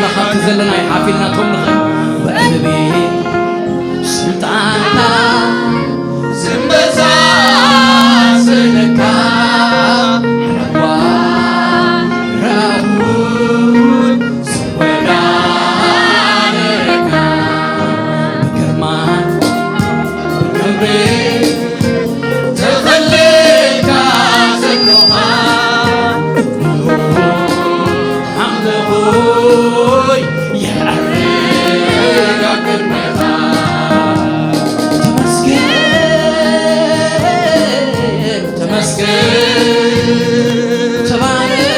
ኣምላኽ ኣብቲ ዘለና ይሓፍ ኢልና እቶም ንኽእል ብዕልቢ ስልጣንካ ዝመሳሰለካ ሓለዋ ራሁን ዝወዳደረካ ብግርማ ብክብሪ ተኸሊልካ ዘለኻ ኣምልኾይ የዐርግ ኣብ ቅድሜኻ። ተመስገን፣ ተመስገን፣ ተባረኽ፣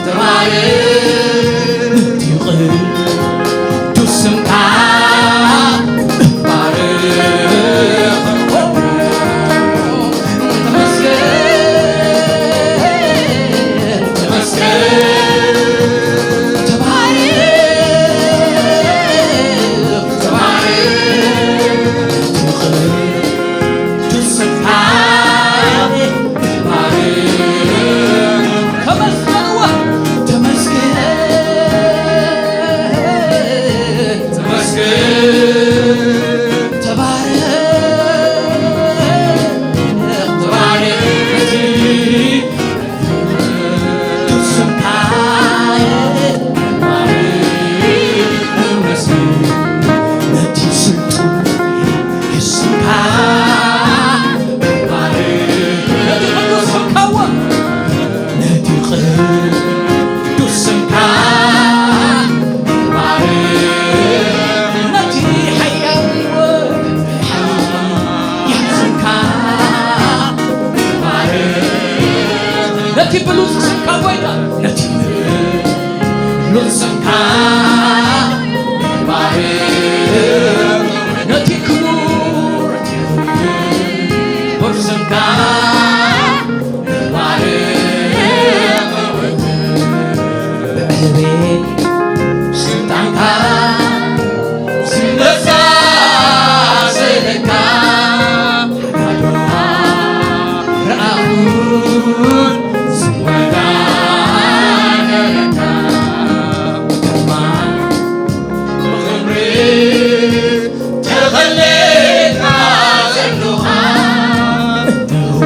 ተባረኽ፣ ቅዱስ ስምካ ይባረኽ። ተመስገን፣ ተመስገን፣ ተባረኽ፣ ተባረኽ፣ ቅዱስ ስምካ ይባረኽ። ተመስገን፣ ተመስገን፣ ተመስገን፣ ተባረኽ፣ ተባረኽ። ቅዱስ ስምካ ይባረኽ። ነቲ ስልጡን ስምካ ይባረኽ። ነቲ ቅዱስ ስምካ እወ። ነቲ ቅዱስ ስምካ ይባረኽ። ነቲ ሓያል ይወ-፣ ሓያል ስምካ ይባረኽ። ነቲ ብሉጽ ስምካ ጎይታ፣ ነቲ ብሉጽ ስምካ ይባረኽ። ነቲ ክቡር፣ ክቡር ስምካ ይባረኽ። ብዕቤት ስልጣንካ ዝመሳሰለካ ሓዳር ኣቡን ዝወዳደረካ ግርማ ብኽብሪ ተኸሊልካ ዘለኻ እንሆ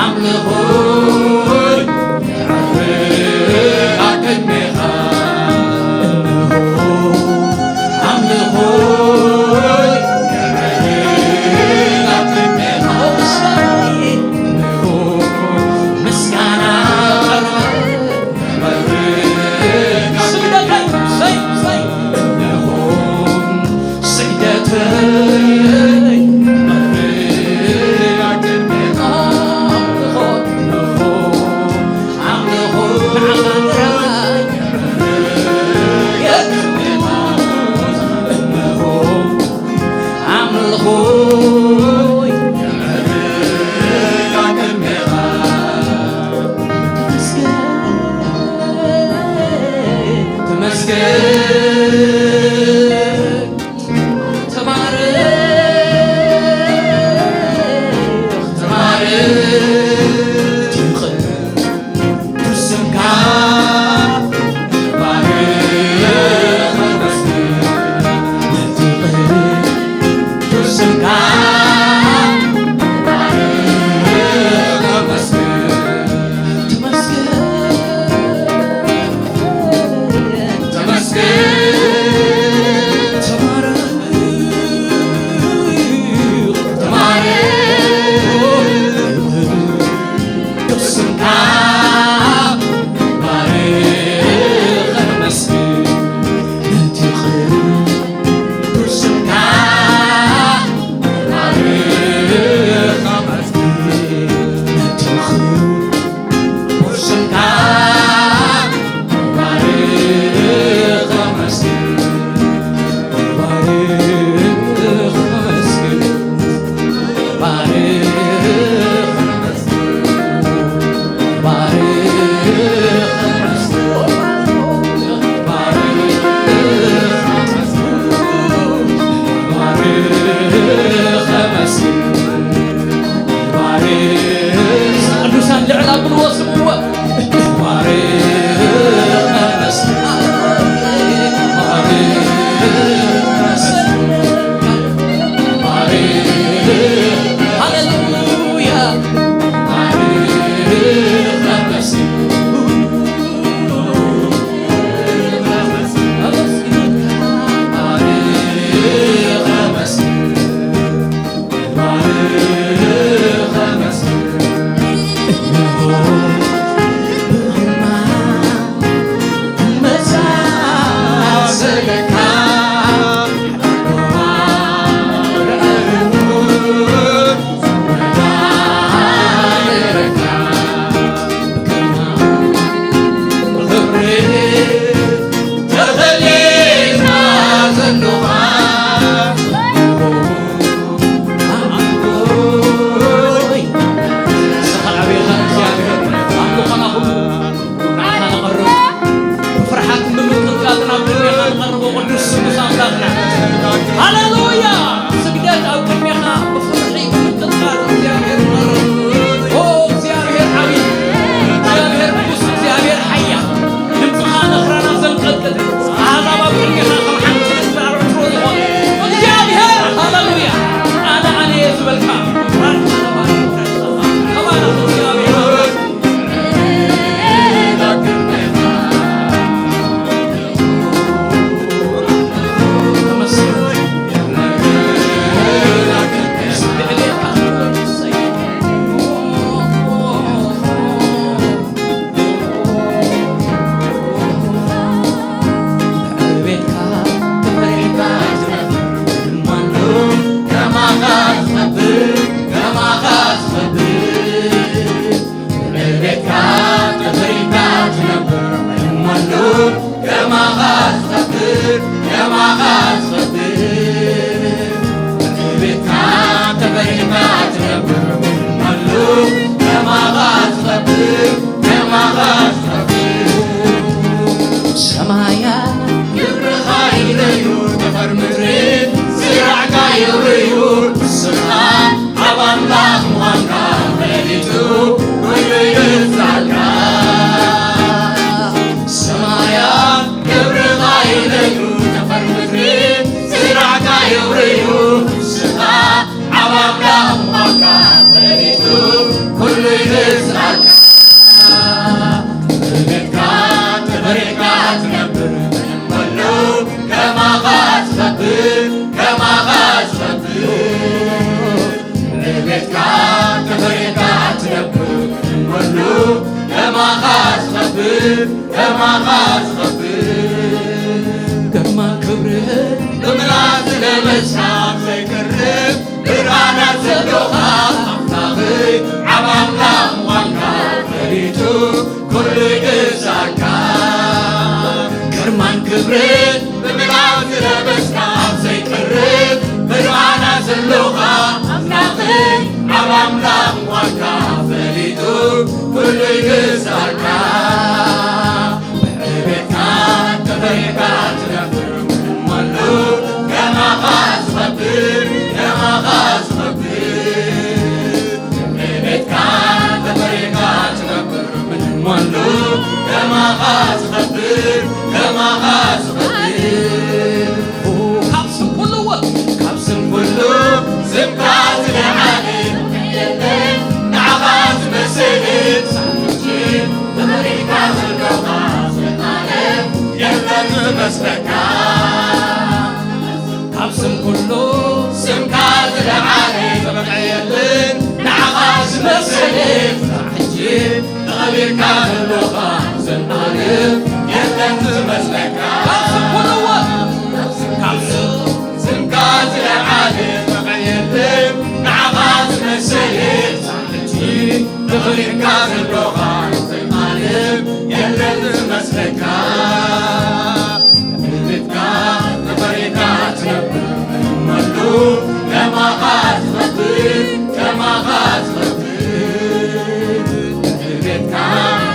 ኣምልኾይ የዐርግ ኣብ ቅድሜኻ። እንሆ ኣምልኾይ የዐርግ ኣብ ቅድሜኻ። እንሆ ምስጋና ስግደተይ፣ ሰይ፣ ሰይ። እንሆ ስግደተይ ኣምልኾ፣ ኣምልኾ፣ ኣምልኾ ንዓኻ ጥራይ። የሱስ፣ እንሆ ኣምልኾይ ተመስገን፣ ተባረኽ፣ ተባረኽ። ስምካ ባርኽ፣ ኣመስግን። ነቲ ቅዱስ ስምካ ባርኽ፣ ኣመስግን። ተመስገን፣ ተመስገን። ተባረኽ፣ ተባረኽ። ስምካ ባርኽ፣ ኣመስግን። ነቲ ቅዱስ ስምካ ባርኽ፣ ኣመስግን። ነቲ ቅዱስ ስምካ ባርኽ፣ ኣመስግን። ባርኽ፣ ኣመስግን። ባርኽ፣ ከማኻ ዝኸብር፣ ከማኻ ዝኸብር። ግርማን ክብርን ብምልኣት ዝለበስካ ዘይቀርብ ብርሃናት ዘሎኻ ኣምላኸይ፣ ዓብ ኣምላኽ ምዃንካ ፈሊጡ ኩሉ ይግዛእካ። ግርማን ክብርን ብምልኣት ዝለበስካ ኣብ ዘይቀርብ ብርሃናት ዘሎኻ ኣምላኸይ፣ ዓብ ኣምላኽ ምዃንካ ፈሊጡ ኩሉ ይግዛእካ። ብዕቤትካ ተፈሪሕካ ትነብር፣ ምንም ኣሎ ከማኻ ዝኸብር፣ ከማኻ ዝኸብር። ብዕቤትካ ተፈሪሕካ ትነብር፣ ምንም ኣሎ ከማኻ ዝኸብር፣ ከማኻ ዝኸብር። ኦ፣ ካብ ስም ኩሉ እወ፣ ካብ ስም ኩሉ ስምካ ዝለዓለ የለን፣ ንዓኻ ዝመስል ሳንጂ ተመሪሕካ ዘለኻ ዘላለም የለን ዝመስለካ። ካብ ስም ኩሉ ስምካ ዝለዓለ ዘበቃ የለን፣ ንዓኻ ዝመስል ሕጂ ተቐቢርካ ዘለኻ ዘላለም የለን ዝመስለካ። ካብ ስም ኩሉ እወ፣ ካብ ስም ስምካ ዝለዓለ ዘበቃ የለን፣ ንዓኻ ዝመስል ሕጂ ተቐቢርካ ዘለኻ ዘላለም የለን ዝመስለካ። ብዕቤትካ ተፈሪሕካ ትነብር፣ ምንም ኣሎ ከማኻ ዝኸብር፣ ከማኻ ዝኸብር። ብዕቤትካ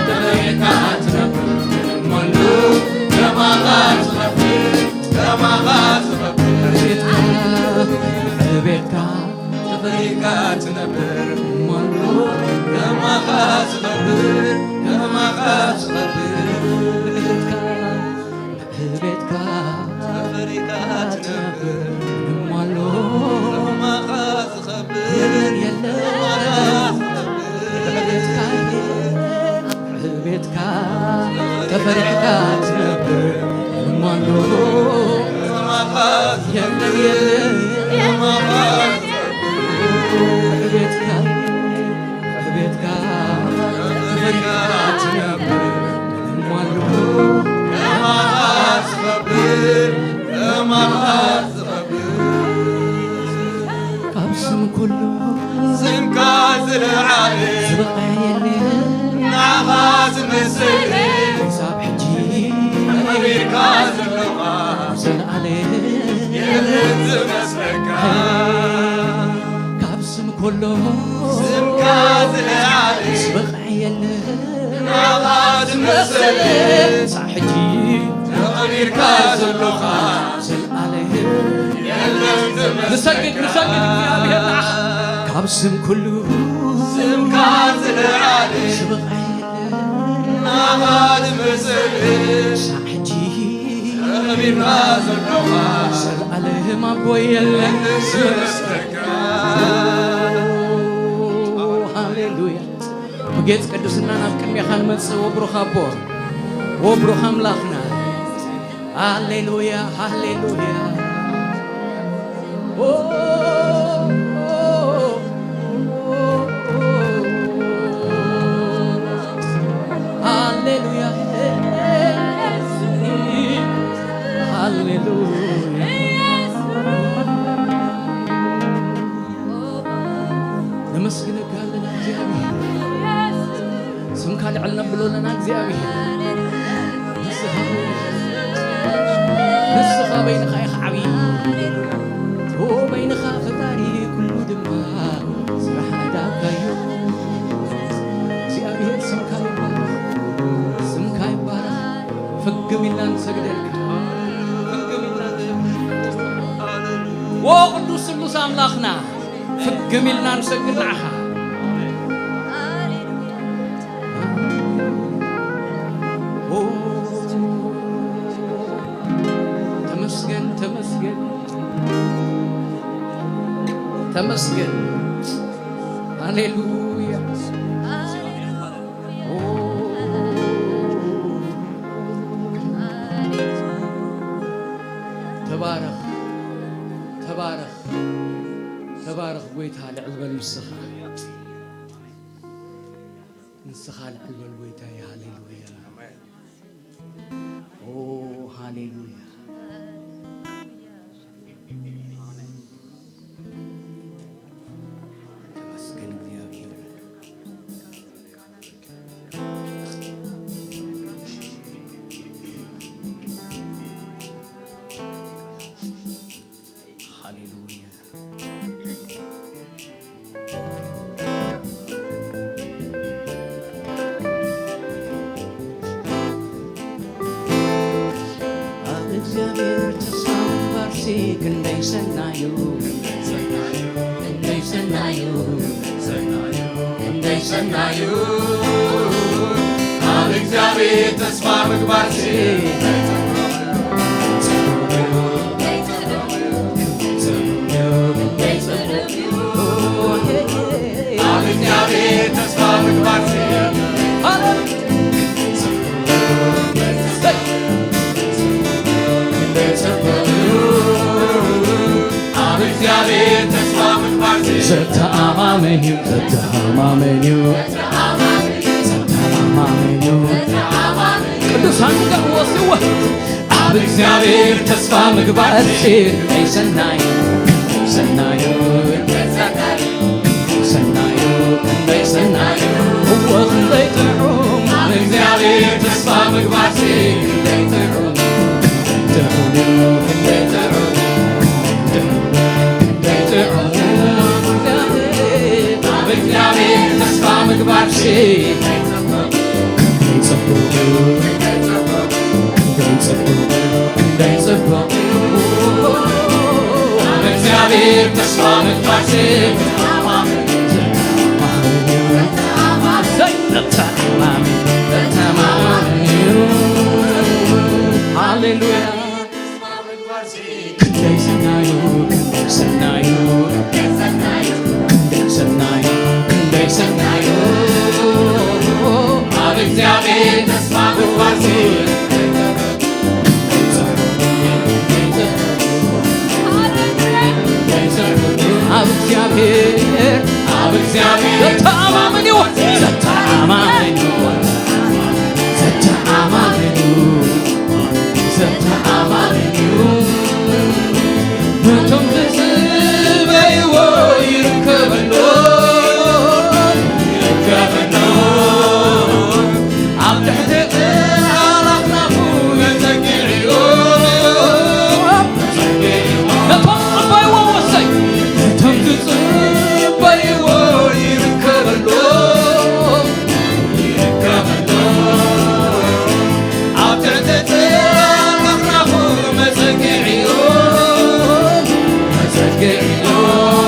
ተፈሪሕካ ትነብር፣ ምንም ኣሎ ከማኻ ዝኸብር፣ ከማኻ ዝኸብር። ብዕቤትካ ተፈሪሕካ ትነብር፣ ምንም ኣሎ ከማኻ ዝኸብር፣ ከማኻ ዝኸብር። ብዕቤትካ ተፈሪሕካ ትነብር፣ ምንም ኣሎ ከማኻ ዝኸብር፣ የለን፣ የለን። ከማኻ ዝኸብር። ብዕቤትካ ተፈሪሕካ ትነብር፣ ምንም ኣሎ ከማኻ የለን፣ የለን። ከማኻ ዝኸብር። ብዕቤትካ ብዕቤትካ ተፈሪሕካ ትነብር፣ ምንም ኣሎ ከማኻ ዝኸብር፣ ከማኻ ዝኸብር። ካብ ስም ኩሉ ስምካ ዝለዓለ ዝበቕዐ የለን፣ ንዓኻ ዝመስል ክሳብ ሕጂ ተኸቢርካ ዘለኻ ዘለዓለም የለን ዝመስለካ። ካብ ስም ኩሉ ስምካ ዝለዓለ ዝበቕዐ የለን፣ ንዓኻ ዝመስል ክሳብ ሕጂ ተኸቢርካ ዘለኻ ዘለዓለም የለን ዝመስለካ። ንሰግድ፣ ንሰግድ እግዚኣብሔር ንዓኻ። ካብ ስም ኩሉ ስምካ ዝለዓለ ዝበቕዐ የለን፣ ንዓኻ ዝመስል ክሳብ ሕጂ ተኸቢርካ ዘለኻ ዘለዓለም ኣቦ የለን ዝመስለካ። ሃሌሉያ። ብጌጽ ቅድስና ናብ ቅድሜኻ ንመጽእ፣ ወብሩኽ ኣቦ፣ ወብሩኽ ኣምላኽና። ሃሌሉያ፣ ሃሌሉያ። ኦ፣ ሃሌሉያ፣ ሃሌሉያ። ነመስግነካ ኣለና እግዚኣብሔር። ስምካ ልዕል ነብሎ ኣለና እግዚኣብሔር። ንስኻ፣ ንስኻ በይንኻ ኢኻ ዓብዪ። ኦ በይንኻ ፈጣሪ ኩሉ ድማ ስራሕ ዕዳጋዮ። እግዚኣብሔር ስምካ ይባረኽ፣ ስምካ ይባረኽ። ፍግም ኢልና ንሰግደልካ፣ ፍግም ኢልና ንሰግደልካ። ኦ ቅዱስ ስሉስ ኣምላኽና፣ ፍግም ኢልና ንሰግድ ንዓኻ። ኦ፣ ተመስገን፣ ተመስገን፣ ተመስገን። ሃሌሉያ። ኦ፣ ተባረኽ፣ ተባረኽ፣ ተባረኽ ጎይታ፣ ልዕል በል ንስኻ። ንስኻ ልዕል በል ጎይታዬ። ሃሌሉያ። ኦ፣ ሃሌሉያ። ተመስገን እግዚኣብሔር። ሃሌሉያ። ኣብ እግዚኣብሔር ተስፋ ምግባርሲ ክንደይ ሰናዩ፣ ክንደይ ሰናዩ፣ ክንደይ ሰናዩ። ኣብ እግዚኣብሔር ተስፋ ምግባርሲ ኣብ እግዚኣብሔር ተስፋ ምግባርሲ ኣብ እግዚኣብሔር ተስፋ ምግባርሲ ዘተኣማምን እዩ፣ ዘተኣማምን እዩ። ዘተኣማምን እዩ። ቅዱሳን ጋር ወስወ ኣብ እግዚኣብሔር ተስፋ ምግባርሲ ክንደይ ሰናዩ፣ ክንደይ ሰናዩ፣ ሰናዩ፣ ክንደይ ሰናዩ፣ እወ ክንደይ ጥዑም ኣብ እግዚኣብሔር ተስፋ ምግባርሲ ክንደይ ጥዑም፣ ጥዑም እዩ፣ ክንደይ ጥዑም፣ ጥዑም፣ ክንደይ ጥዑም። ኣብ እግዚኣብሔር ተስፋ ምግባርሲ ክንደይ ጽቡቕ እዩ፣ ክንደይ ጽቡቕ እዩ፣ ክንደይ ጽቡቕ እዩ። ኣብ እግዚኣብሔር ተስፋ ምግባርሲ ዘይ ተተማመን፣ ተማመን እዩ። ሃሌሉያ። ክንደይ ሰናዩ፣ ክንደይ ሰናዩ፣ ክንደይ ሰናዩ፣ ክንደይ ሰናዩ። ኣብ እግዚኣብሔር ተስፋ ምግባርሲ ኣብ እግዚኣብሔር፣ ኣብ እግዚኣብሔር ዘተኣማምን እዩ፣ ዘተኣማምን እዩ፣ ዘተኣማምን እዩ። ዘተኣማምን እዩ። ነቶም ዝጽበይዎ ይርከበሉ፣ ይርከበሉ። ኣብ ትሕቲ ጥላን ኣኽናፉ መጸግዒ እዩ። ነቶም ዝጽበይዎ ወሰይ፣ ነቶም ዝጽበይዎ ይርከበሉ። ይርከበሉ። ኣብ ትሕቲ ጽላል ምኽራኹ መጸግዒ እዩ፣ መጸግዒ እዩ፣ መጸግዒ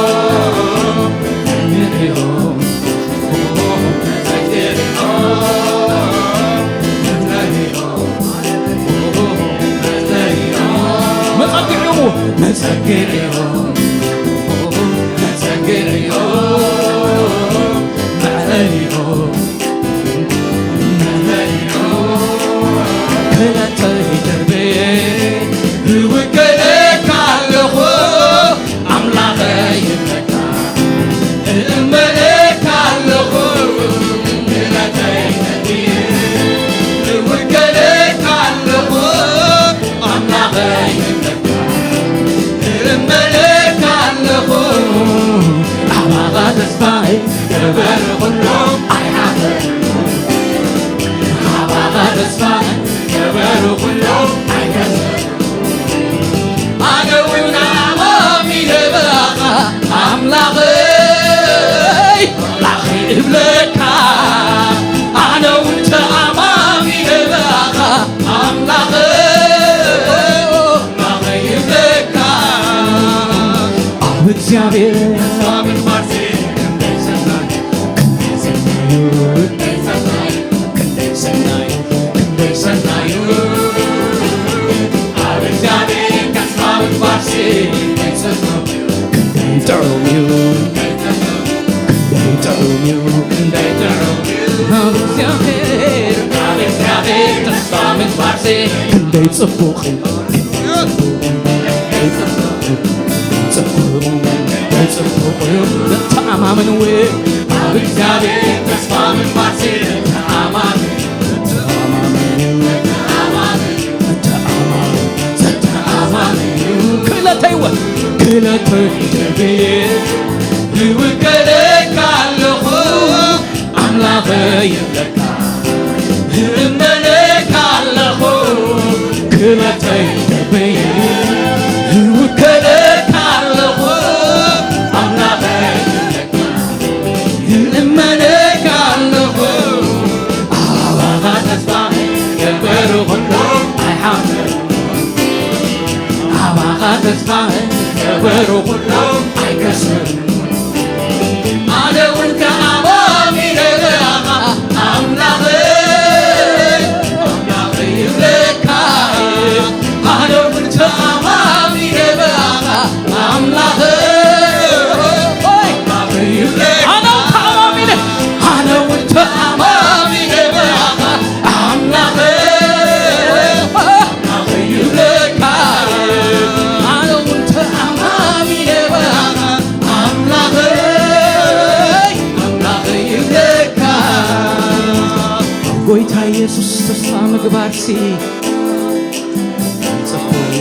እዩ፣ መጸግዒ እዩ፣ መጸግዒ እዩ፣ መጸግዒ እዩ፣ መጸግዒ እዩ፣ መጸግዒ እዩ። ክለተይ ደርቤ እውከለካ ኣለኹ ኣምላኸይ ይብለካ እእመነካ ኣለኹ ክለተይ ደርቤ እውከለካ ኣለኹ ኣምላኸይ ይብለካ እእመነካ ኣለኹ ኣባኻ ተስፋይ ገበር ኩሎም ኣይሓፈርኩ ኣባኻ ተስፋይ ገበር ኩሎም ኣይሓፈርኩ ኣነ እውን ኣማሚነ ብኣኻ ኣምላኸይ ኣምላኸይ እብለካ ኣነ እውን ተኣማሚነ ብኣኻ ኣምላኸይ ኣምላኸይ እብለካ ኣብ እግዚኣብሔር ተስፋ ምግባርሲ ክንደይ ሰናይ፣ ክንደይ ሰናይ እዩ፣ ክንደይ ሰናይ፣ ክንደይ ሰናይ፣ ክንደይ ሰናይ እዩ። ኣብ እግዚኣብሔር ተስፋ ምግባርሲ ክንደይ ጽቡቕ እዩ፣ ክንደይ ጥዑም እዩ፣ ክንደይ ጥዑም እዩ፣ ክንደይ ጥዑም እዩ። ኣብ እግዚኣብሔር፣ ኣብ እግዚኣብሔር ተስፋ ምግባርሲ ክንደይ ጽቡቕ እዩ። ጽቡቕ፣ ጽቡቕ እዩ። ተኣማመን ወይ ኣብ እግዚኣብሔር ተስፋ ምግባርሲ ተይደብየ ይውከለካ ኣለኹ ኣምላኸይ ይብለካ፣ ይእመነካ ኣለኹ ክብረተይ ደብየ ይውከለካ ኣለኹ ኣምላኸይ ይብለካ፣ ይእመነካ ኣለኹ ኣባኻ ተስፋ ገበሩ ኩሎም ኣይሓፍር ኣባኻ ተስፋ ገበሩ ኩሎም ኣይከስርን ኣነ እውን ተኣማሚነ ብኣኻ ኣምላኸይ ኣምላኸይ ይብለካ ኣነ እውን ተኣማሚነ ብኣኻ ኣምላኸይ ኣምላኸይ ይብለካ ኣነ እውን ተኣማሚነ ኣነ እውን ተኣማሚነ ብኣኻ ኣምላኸይ ኣምላኸይ ይብለካ ኣነ እውን ተኣማሚነ ብኣኻ ኣምላኸይ ኣምላኸይ ይብለካ ጎይታ ኢየሱስ ተስፋ ምግባርሲ ጽቡቕ እዩ።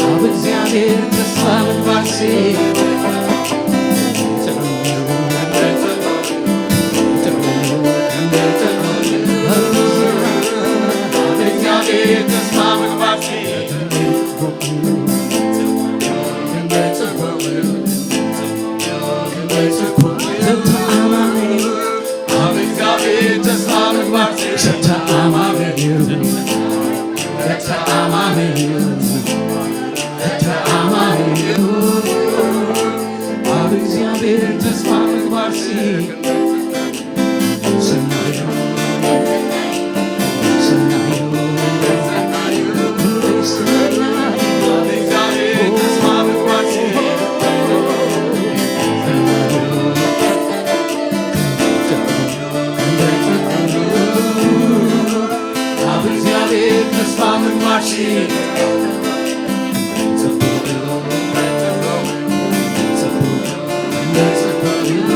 ኣብ እግዚኣብሔር ተስፋ ምግባርሲ ተተኣማመን እዩ። ተተኣማመን እዩ። ተተኣማመን እዩ። ተተኣማመን እዩ። ኣብ እግዚኣብሔር ተስፋ ምግባርሲ ሰናይ እዩ። ሰናይ እዩ። ሰናይ እዩ። ኣብ እግዚኣብሔር ተስፋ ምግባርሲ ኣብ እግዚኣብሔር ተስፋ ምግባርሲ ጽቡቕ እዩ። ጽቡቕ እዩ። ጽቡቕ እዩ።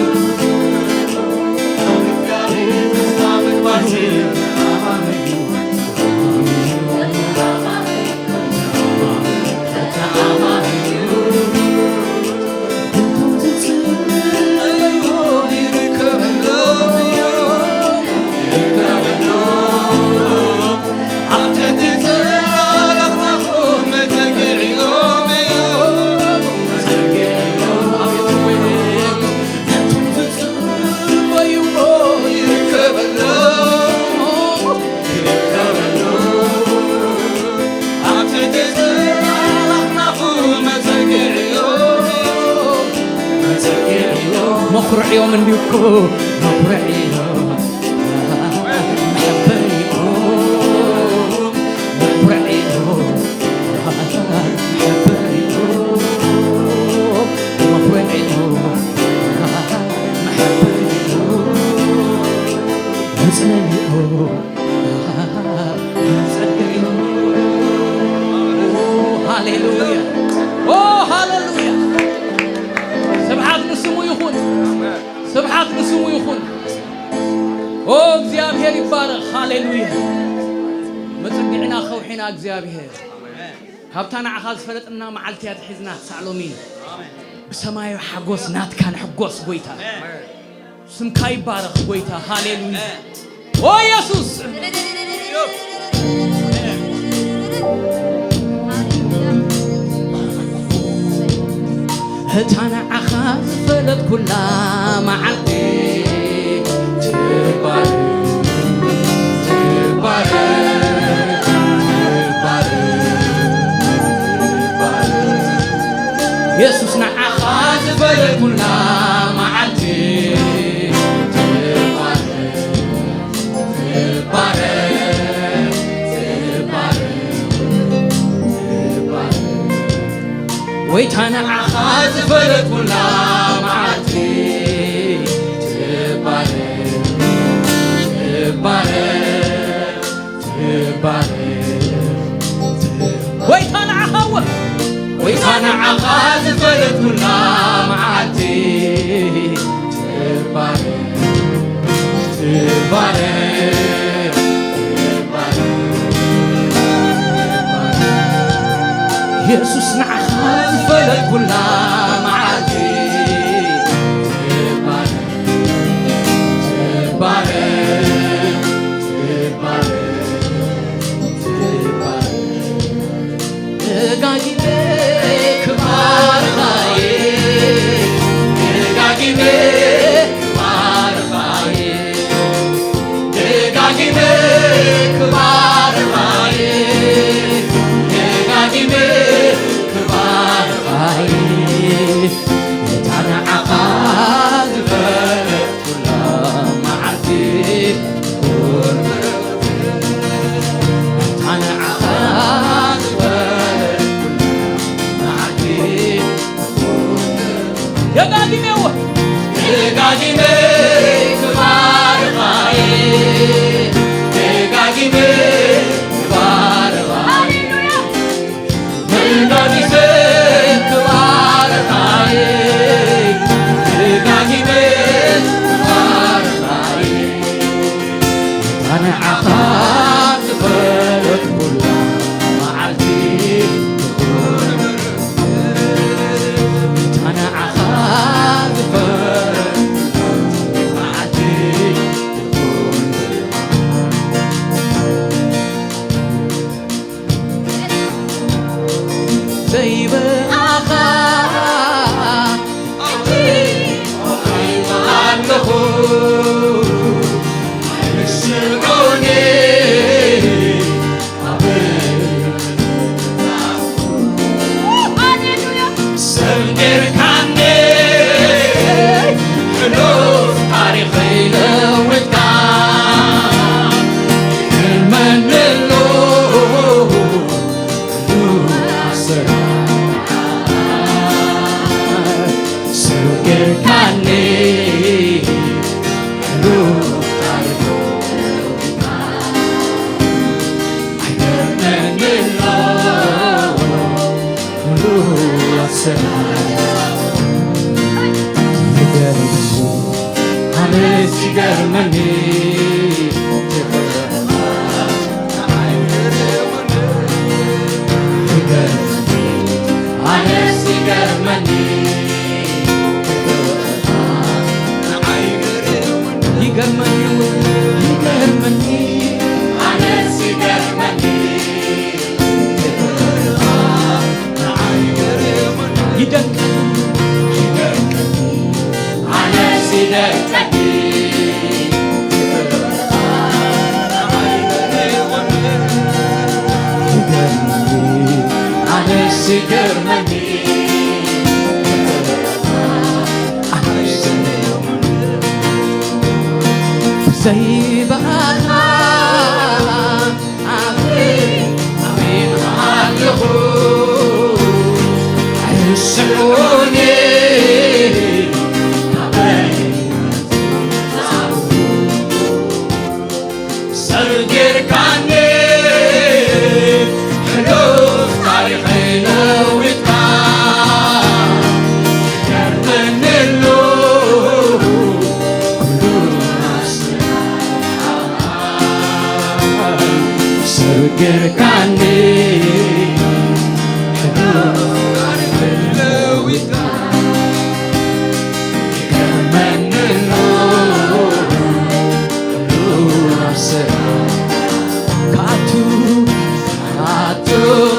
ኣብ እግዚኣብሔር ተስፋ ምግባርሲ መኹርዕዮም እንዲዩ እኮ መኹርዕዮም መሐበሪኦም መኹርዕዮም መሐበሪኦም መኹርዕዮም መሐበሪኦም መጽለሊኦም ሃሌሉያ ሃሌሉያ ስብሓት ንስሙ ይኹን ስብሓት ንስሙ ይኹን ኦ እግዚኣብሔር ይባረኽ ሃሌሉያ መጸግዕና ኸውሒና እግዚኣብሔር ካብታ ንዓኻ ዝፈለጥና መዓልቲ እያ ትሒዝና ክሳዕ ሎሚ ብሰማያዊ ሓጎስ ናትካ ንሕጎስ ጎይታ ስምካ ይባረኽ ጎይታ ሃሌሉያ ኦ ኢየሱስ እታ ንዓኻ ዝፈለጥኩላ መዓልቲ ትባረኽ ትባረኽ ትባረኽ ትባረኽ ኢየሱስ ንዓኻ ዝፈለጥኩላ መዓልቲ ትባረኽ ትባረኽ ትባረኽ ትባረኽ ጎይታ ንዓኻ ዝፈለጥኩላ መዓልቲ ትባረኽ ትባረኽ ትባረኽ ጎይታ ንዓኻ እወ ጎይታ ንዓኻ ዝፈለጥኩላ መዓልቲ ትባረኽ ትባረኽ ትባረኽ ኩላ መዓልቲ ትባረኽ፣ ትባረኽ፣ ትባረኽ፣ ትባረኽ። ደጋጊመ ክባርኻ እየ፣ ደጋጊመ ክባርኻ እየ፣ ደጋጊመ ክባርኻ እየ፣ ደጋጊመ ክባርኻ እየ። እታ ንዓኻ ዝፈረድኩላ መዓልቲ ትኹን፣ እታ ንዓኻ ዝፈረድኩላ መዓልቲ ትኹን። ደጋጊመ እወ፣ ደጋጊመ ክባርኻ እየ፣ ደጋጊመ ክባርኻ እየ። ሃሌሉያ። ደጋጊመ ክባርኻ እየ፣ ደጋጊመ ክባርኻ እየ። ንዓኻ ዝፈረድኩላ መዓልቲ ትኹን፣ ንዓኻ ዝፈረድኩላ መዓልቲ ትኹን። ዘይብኣኻ ኣለኹ፣ ኣይስምዑኒ ኣብ ሰብ ጌርካኒ፣ ሕሉፍ ታሪኸይ ለዊጥካ። ይገርመኒ ኣሎ ኩሉ ኣሰራርሓ፣ ሰብ ጌርካኒ፣ ሕሉፍ ታሪኸይ ለዊጥካ። ይገርመኒ ኣሎ ኩሉ ኣሰራርሓ። ይገርመኒ፣ ኣነስ ይገርመኒ። ይገርመኒ፣ ኣነስ ይገርመኒ። ይገርመኒ፣ ይገርመኒ፣ ኣነስ ይገርመኒ። ይደንቀኒ፣ ኣነስ ይደንቀኒ። ይገርመኒ፣ ኣነስ ይገርመኒ። ዘይብኣኻ ኣሜን፣ ኣሜን ኣለኹ። ኣይስምዑኒ ኣበይ ሰብ ጌርካኒ፣ ሕሉፍ ታሪኸይ ለዊጥካ። ይገርመኒ ኣሎ ኩሉ ኣሰራርሓ፣ ሰብ ጌርካኒ፣ ሕሉፍ ታሪኸይ ለዊጥካ። ይገርመኒ ኣሎ ኩሉ ኣሰራርሓ፣ ክኣቱ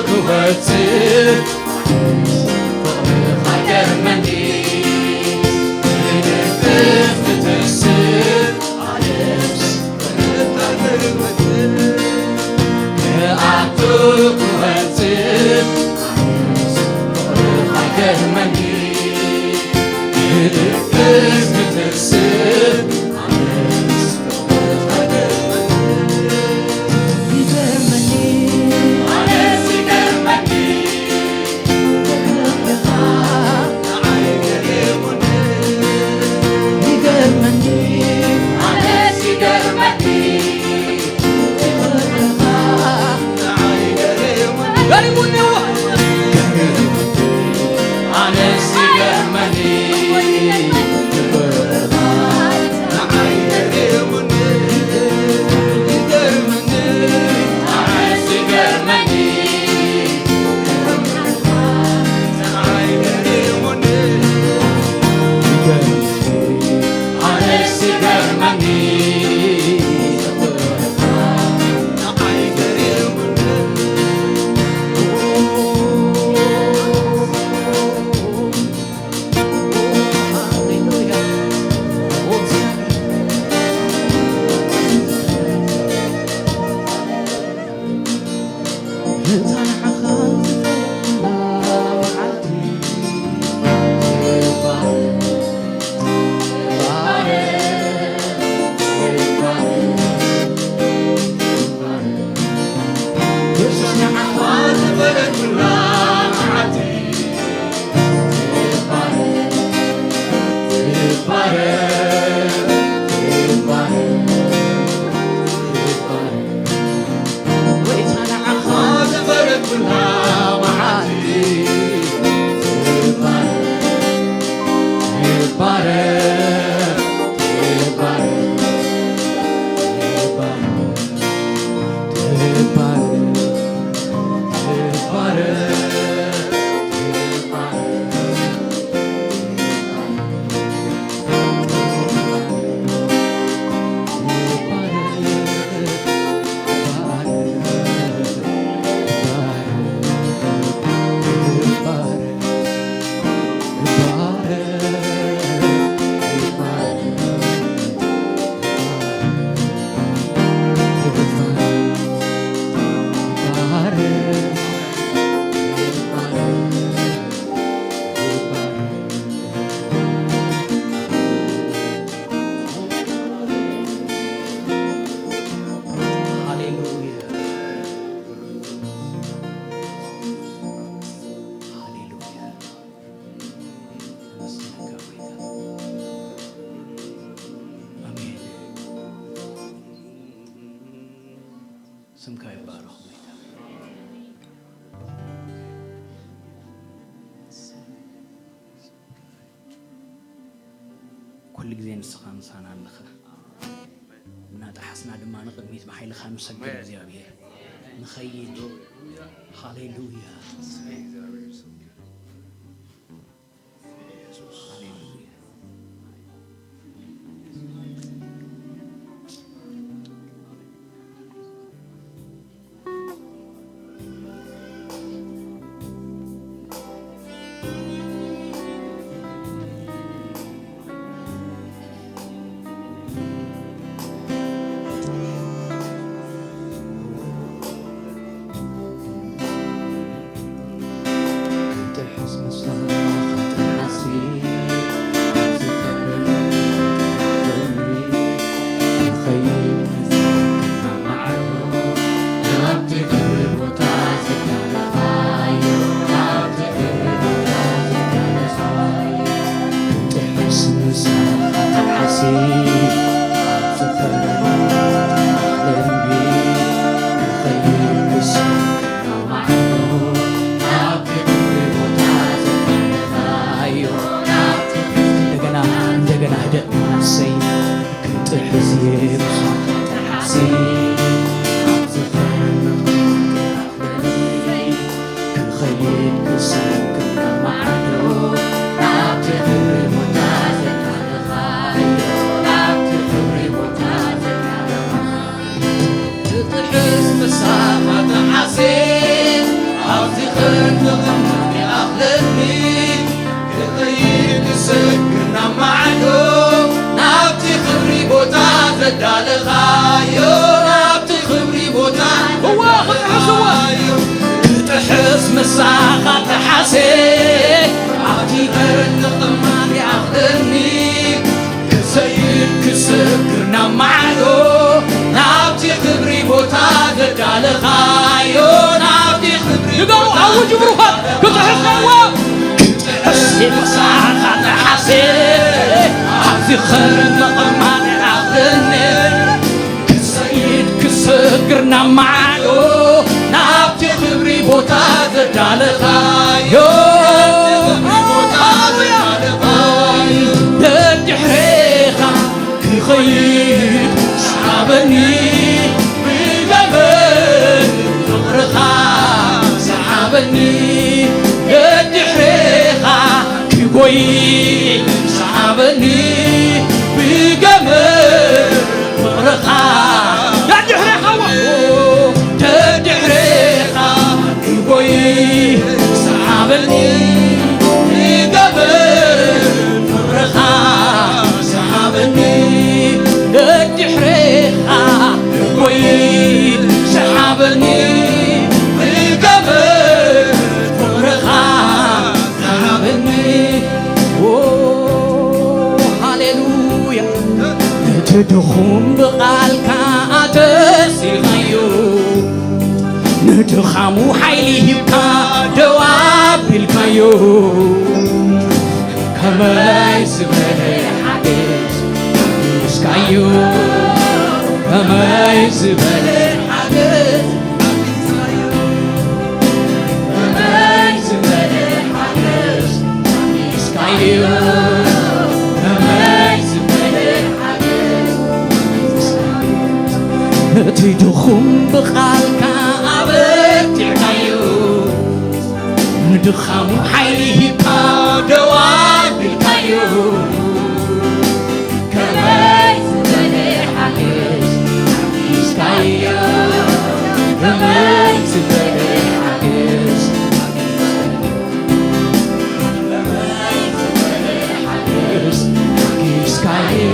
ክወጽእ ፍቕርኻ ይገርመኒ። ክትነፍስ ክትስእ ኣነስ ክኣቱ ክወጽእ ኣነስ ፍቕርኻ ይገርመኒ። ክትነፍስ ክትስእ ኣነስ ፍቕርኻ ይገርመኒ። ይገርመኒ፣ ኣነስ ይገርመኒ። ይገርመኒ፣ ኣነስ ይገርመኒ። ገሪሙኒ እዎ። ኣነስ ይገርመኒ። ስምካ ይባረኽ ጎይታ። ኩሉ ግዜ ንስኻ ምሳና ኣለኻ። እናጠሓስና ድማ ንቕድሚት ብሓይልኻ ንሰግድ እግዚኣብሔር። ንኸይድ። ሃሌሉያ። ሃሌሉያ። እንደገና፣ እንደገና ህደእ። ኣሰይ፣ ክጥሕስ እየ ብሳኻ ጥሓሲ፣ ኣብ ዝኸረመ ክኸይድ ክሰክር ማዕዶ፣ ናብቲ ክብሪ ቦታ ዘዳለኻዮ፣ ናብቲ ክብሪ ቦታ ዘዳለኻዮ። ትጥሕስ ምሳኻ ተሓሴ፣ ኣብዚ ኽንዲ ቕምጥ ይኣኽለኒ። ክኸይድ ክሰግር ናብ ማዕዶ፣ ናብቲ ክብሪ ቦታ ዘዳለኻዮ፣ ናብቲ ክብሪ ቦታ እዋ፣ ክጥሕስ እዋ። ዘዳለኻዮ። ክጥሕስ ምሳኻ ተሓሴ፣ ኣብቲ ኽንዲ ቕምጥ ይኣኽለኒ። ክሰይድ ክሰግር ናብ ማዕዶ፣ ናብቲ ክብሪ ቦታ ዘዳለኻዮ፣ ናብቲ ክብሪ ድገሙ፣ ቦታ ኣውጅ ብሩኻት፣ ክጥሕስ ነዋ። ክጥሕስ ምሳኻ ተሓሴ፣ ኣብዚ ኸረን መቐማን ኣኽለኒ። ክሰይድ ክሰግር ናብ ማዕዶ፣ ናብቲ ክብሪ ቦታ ዘዳለኻዮ። ደድሕሬኻ ክኸይድ ሰሓበኒ፣ ብገመድ ፍቕርኻ ሰሓበኒ። ደድሕሬኻ ክጎይ ሰሓበኒ፣ ብገመድ ፍቕርኻ። ደድሕሬኻ ደድሕሬኻ ክጎይ ሰሓበኒ፣ ብገመድ ፍቕርኻ ሰሓበኒ። ደድሕሬኻ ክጎይ ሰሓበኒ፣ ብገመድ ፍቕርኻ ሰሓበኒ። ኦ፣ ሃሌሉያ። ነቲ ድኹም ብቓልካ ኣተሲኻዮ፣ ንድኻሙ ሓይሊ ሂብካ ደው ኣቢልካዮ። ከመይ ዝበለ ሓገዝ ኣቢስካዮ፣ ከመይ ዝበለ ሓገዝ ኣቢስካዮ፣ ከመይ ዝበለ ሓገዝ ኣቢስካዮ፣ ከመይ ዝበለ ሓገዝ ኣቢስካዮ። ነቲ ድኹም ብቓልካ ኣበርቲዕካዮ፣ ንድኻሙ ሓይሊ ሂብካ ደው ኣቢልካዮ። ከመይ ዝበለ ሓገዝ ሓጊዝካዮ፣ ከመይ ዝበለ ሓገዝ፣ ከመይ ዝበለ ሓገዝ ሓጊዝካዮ፣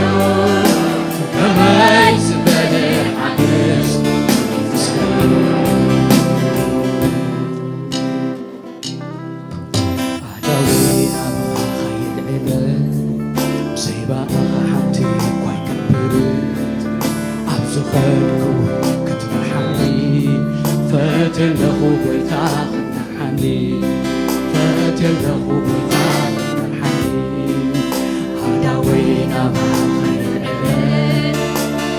ከመይ ዝበለ ሓገዝ ሓጊዝካዮ። ኣዳዊ ናባኻ ይልዕል፣ ብዘይባኻ ሓንቲ እኳ ኣይከብር። ኣብ ዝኸድኩ ክትመርሓኒ፣ ፈትየ ኣለኹ ጎይታ ክትመርሓኒ፣ ፈትየ ኣለኹ ጎይታ ክትመርሓኒ። ኣዳዊ ናባኻ ይልዕል፣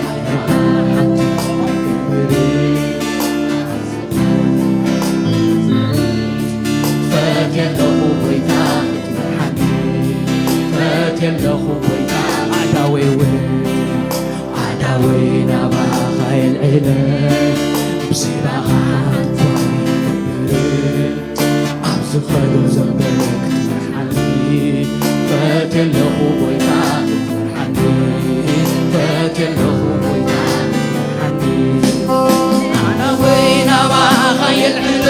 ኣዳዊ ሓንቲ እኳ ኣይከብር። ጎይታ ኣዳወይ እውን ኣዳወይ ናባኻ የልዕለ ብዜማኻ ሓንኳ ይገብር ኣብ ዝኸዶ ዘበለ ክትመርሓኒ ፈትየለኹ ጎይታ ክትመርሓኒ ፈትየለኹ ጎይታ ክትመርሓኒ ኣዳወይ ናባኻ የልዕለ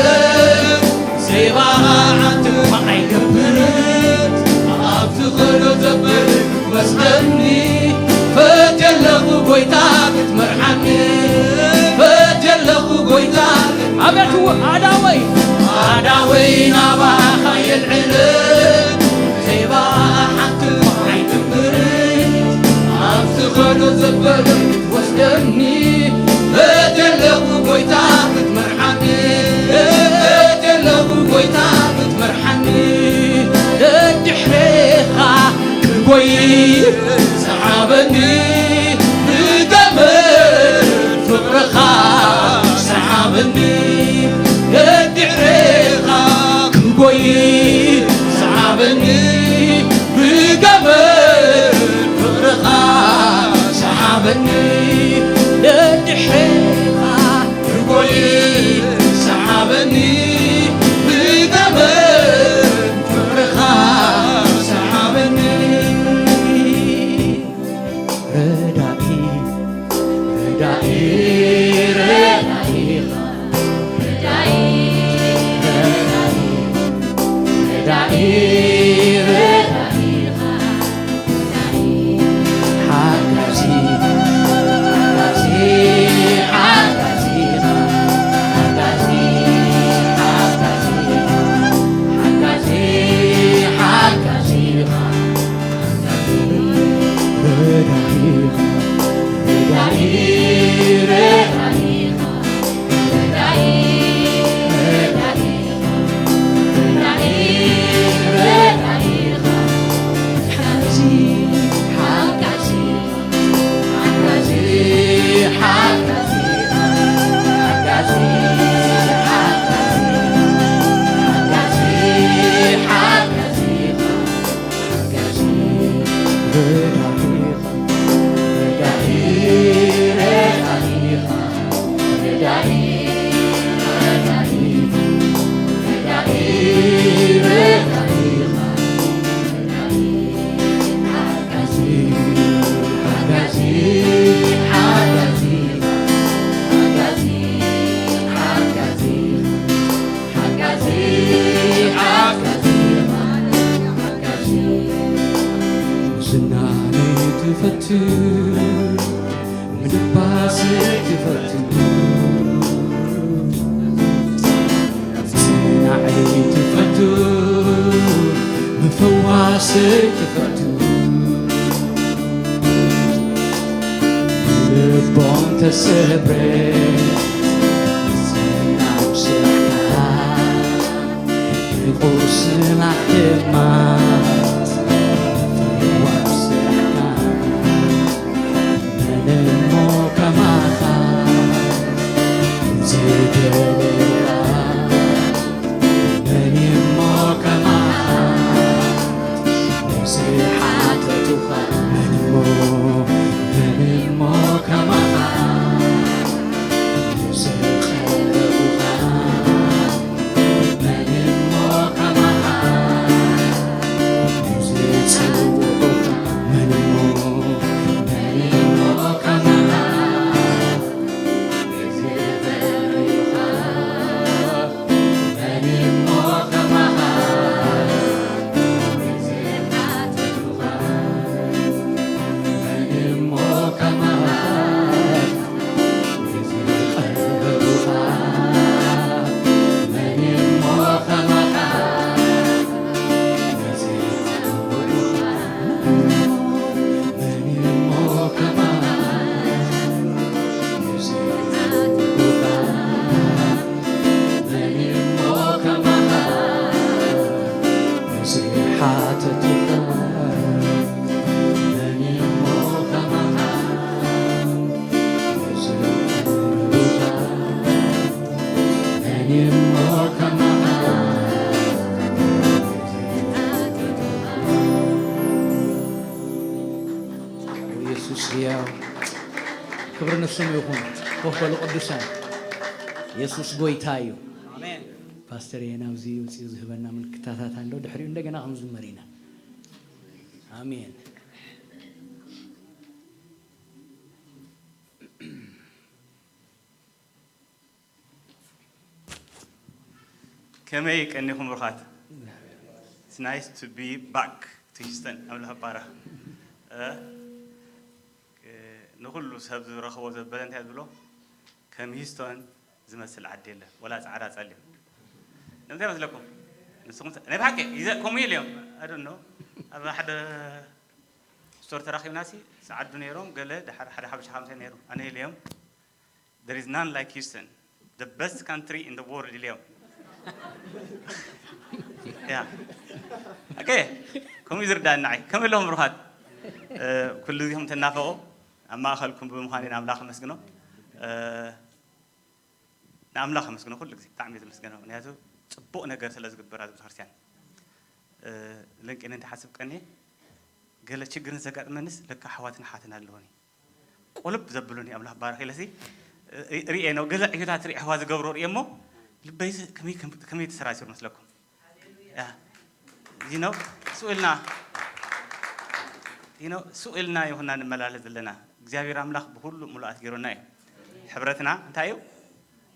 ዜማኻ ሓንቲ እኳ ኣይገብርን ኣብ ዝኸዶ ዘበለ ክትወስደኒ ፈትየለኹ ጎይታ ክትመርሓኒ ፈትየለኹ ጎይታ ኣቤት ኣዳወይ ኣዳወይ ናባኻ የልዕለ ዜማኻ ሓንቲ እኳ ኣይገብርን ኣብ ዝኸዶ ዘበለ ክትወስደኒ ፈትየለኹ ጎይታ ክትመርሓኒ ፈትየለኹ ጎይታ ክትመርሓኒ ደድሕሬኻ ክጎይ ሰሓበኒ ብገመድ ፍቕርኻ ሰሓበኒ ደድሕሬኻ ክጎይ ሰሓበኒ ብገመድ ፍቕርኻ ሰሓበኒ ደድሕሬኻ ክጎይ ሰሓበኒ ብገመድ ፍቕርኻ ሰሓበኒ ረዳኢ ረዳኢ ረዳኢኻ ረዳኢ ረዳኢ ረዳኢኻ ሓጋዚ ሓጋዚ ሓጋዚኻ ሓጋዚ ሓጋዚ ሓጋዚ ሓጋዚኻ ረዳኢኻ ረዳኢ ረዳኢኻ ረዳኢ ረዳኢኻ ረዳኢ ረዳኢኻ ሓጋዚ ሓጋዚ ሓጋዚ ሓጋዚ ሓጋዚ ሓጋዚ ሓጋዚ ሓጋዚ ሓጋዚ ረዳኢኻ ረዳኢ ረዳኢኻ ረዳኢ ረዳኢኻ ረዳኢ ረዳኢኻ ረዳኢ ሓጋዚ ሓጋዚ ሓጋዚ ሓጋዚ ሓጋዚ ሓጋዚ ሓጋዚ ሓጋዚ ዝናነይ ትፈቱ ምድባስ ትፈቱ ጽናዓይ ትፈቱ ምፍዋስ ትፈቱ ልቦም ተሰብረ ዝናብ ስራሕካ ንቁስላት ድማ ምፍዋስ ስራሕካ መን እሞ ከማኻ ዝደለኻ መን እሞ ከማኻ ንዝሓተቱኻ መን እሞ መን እሞ ከማኻ ንዝቐረቡኻ መን እሞ ከማኻ የሱስ ህያው። ክብሪ ንስሙ ይኹን። ኮፍ በሉ ቅዱሳን። የሱስ ጎይታ እዩ። ፓስተር፣ ናብዚ ውፅኡ ዝህበና ምልክታታት ኣሎ። ድሕሪኡ እንደገና ክንዝመር ኢና። ኣሜን። ከመይ ቀኒኹም ብሩኻት? It's nice to be back to Houston። ኣምላኽ ባራ። ንኹሉ ሰብ ዝረኽቦ ዘበለ እንታይ ዝብሎ፣ ከም ሂስቶን ዝመስል ዓዲ የለን፣ ወላ ጻዕዳ ጸሊም። ንምንታይ መስለኩም? ንስኹም ናይ ብሓቂ ከምኡ ኢሉ እዮም። ኣደኖ ኣብ ሓደ ስቶር ተራኺብና ሲ፣ ጸዓዱ ነይሮም፣ ገለ ድሓር ሓደ ሓበሻ ሓምሳ ነይሩ። ኣነ ኢለ እዮም፣ there is none like Houston, the best country in the world ኢለ እዮም። ያ፣ ኦኬ። ከምኡ እዩ ዝርዳእና። ዓይ፣ ከመይ ኣለኹም ብሩኻት? ኩሉ ግዜኹም ትናፈቑ፣ ኣብ ማእኸልኩም ብምዃን ንኣምላኽ ኣመስግኖ። ንኣምላኽ ኣመስግኖ፣ ኩሉ ግዜ ብጣዕሚ እየ ዘመስግኖ፣ ምክንያቱ ጽቡቕ ነገር ስለ ዝግበር ኣብዚ ቤተክርስትያን። ለንቄነ እንተሓስብ ቀኒ፣ ገለ ችግርን ዘጋጥመንስ ለካ ኣሕዋትን ኣሓትን ኣለዉኒ። ቁልብ ዘብሉኒ ኣምላኽ ባረኽ ኢለሲ ርእየ ነው። ገለ ዕዮታት ርኢ ኣሕዋ ዝገብሮ ርእየ እሞ፣ ልበይስ ከመይ ከም-፣ ከመይ ተሰራሲሩ መስለኩም? ያ። You know፣ ስቕ ኢልና፣ you know፣ ስቕ ኢልና ይኹንና ንመላለስ ዘለና። እግዚኣብሔር ኣምላኽ ብኹሉ ምሉኣት ገይሩና እዩ። ሕብረትና እንታይ እዩ?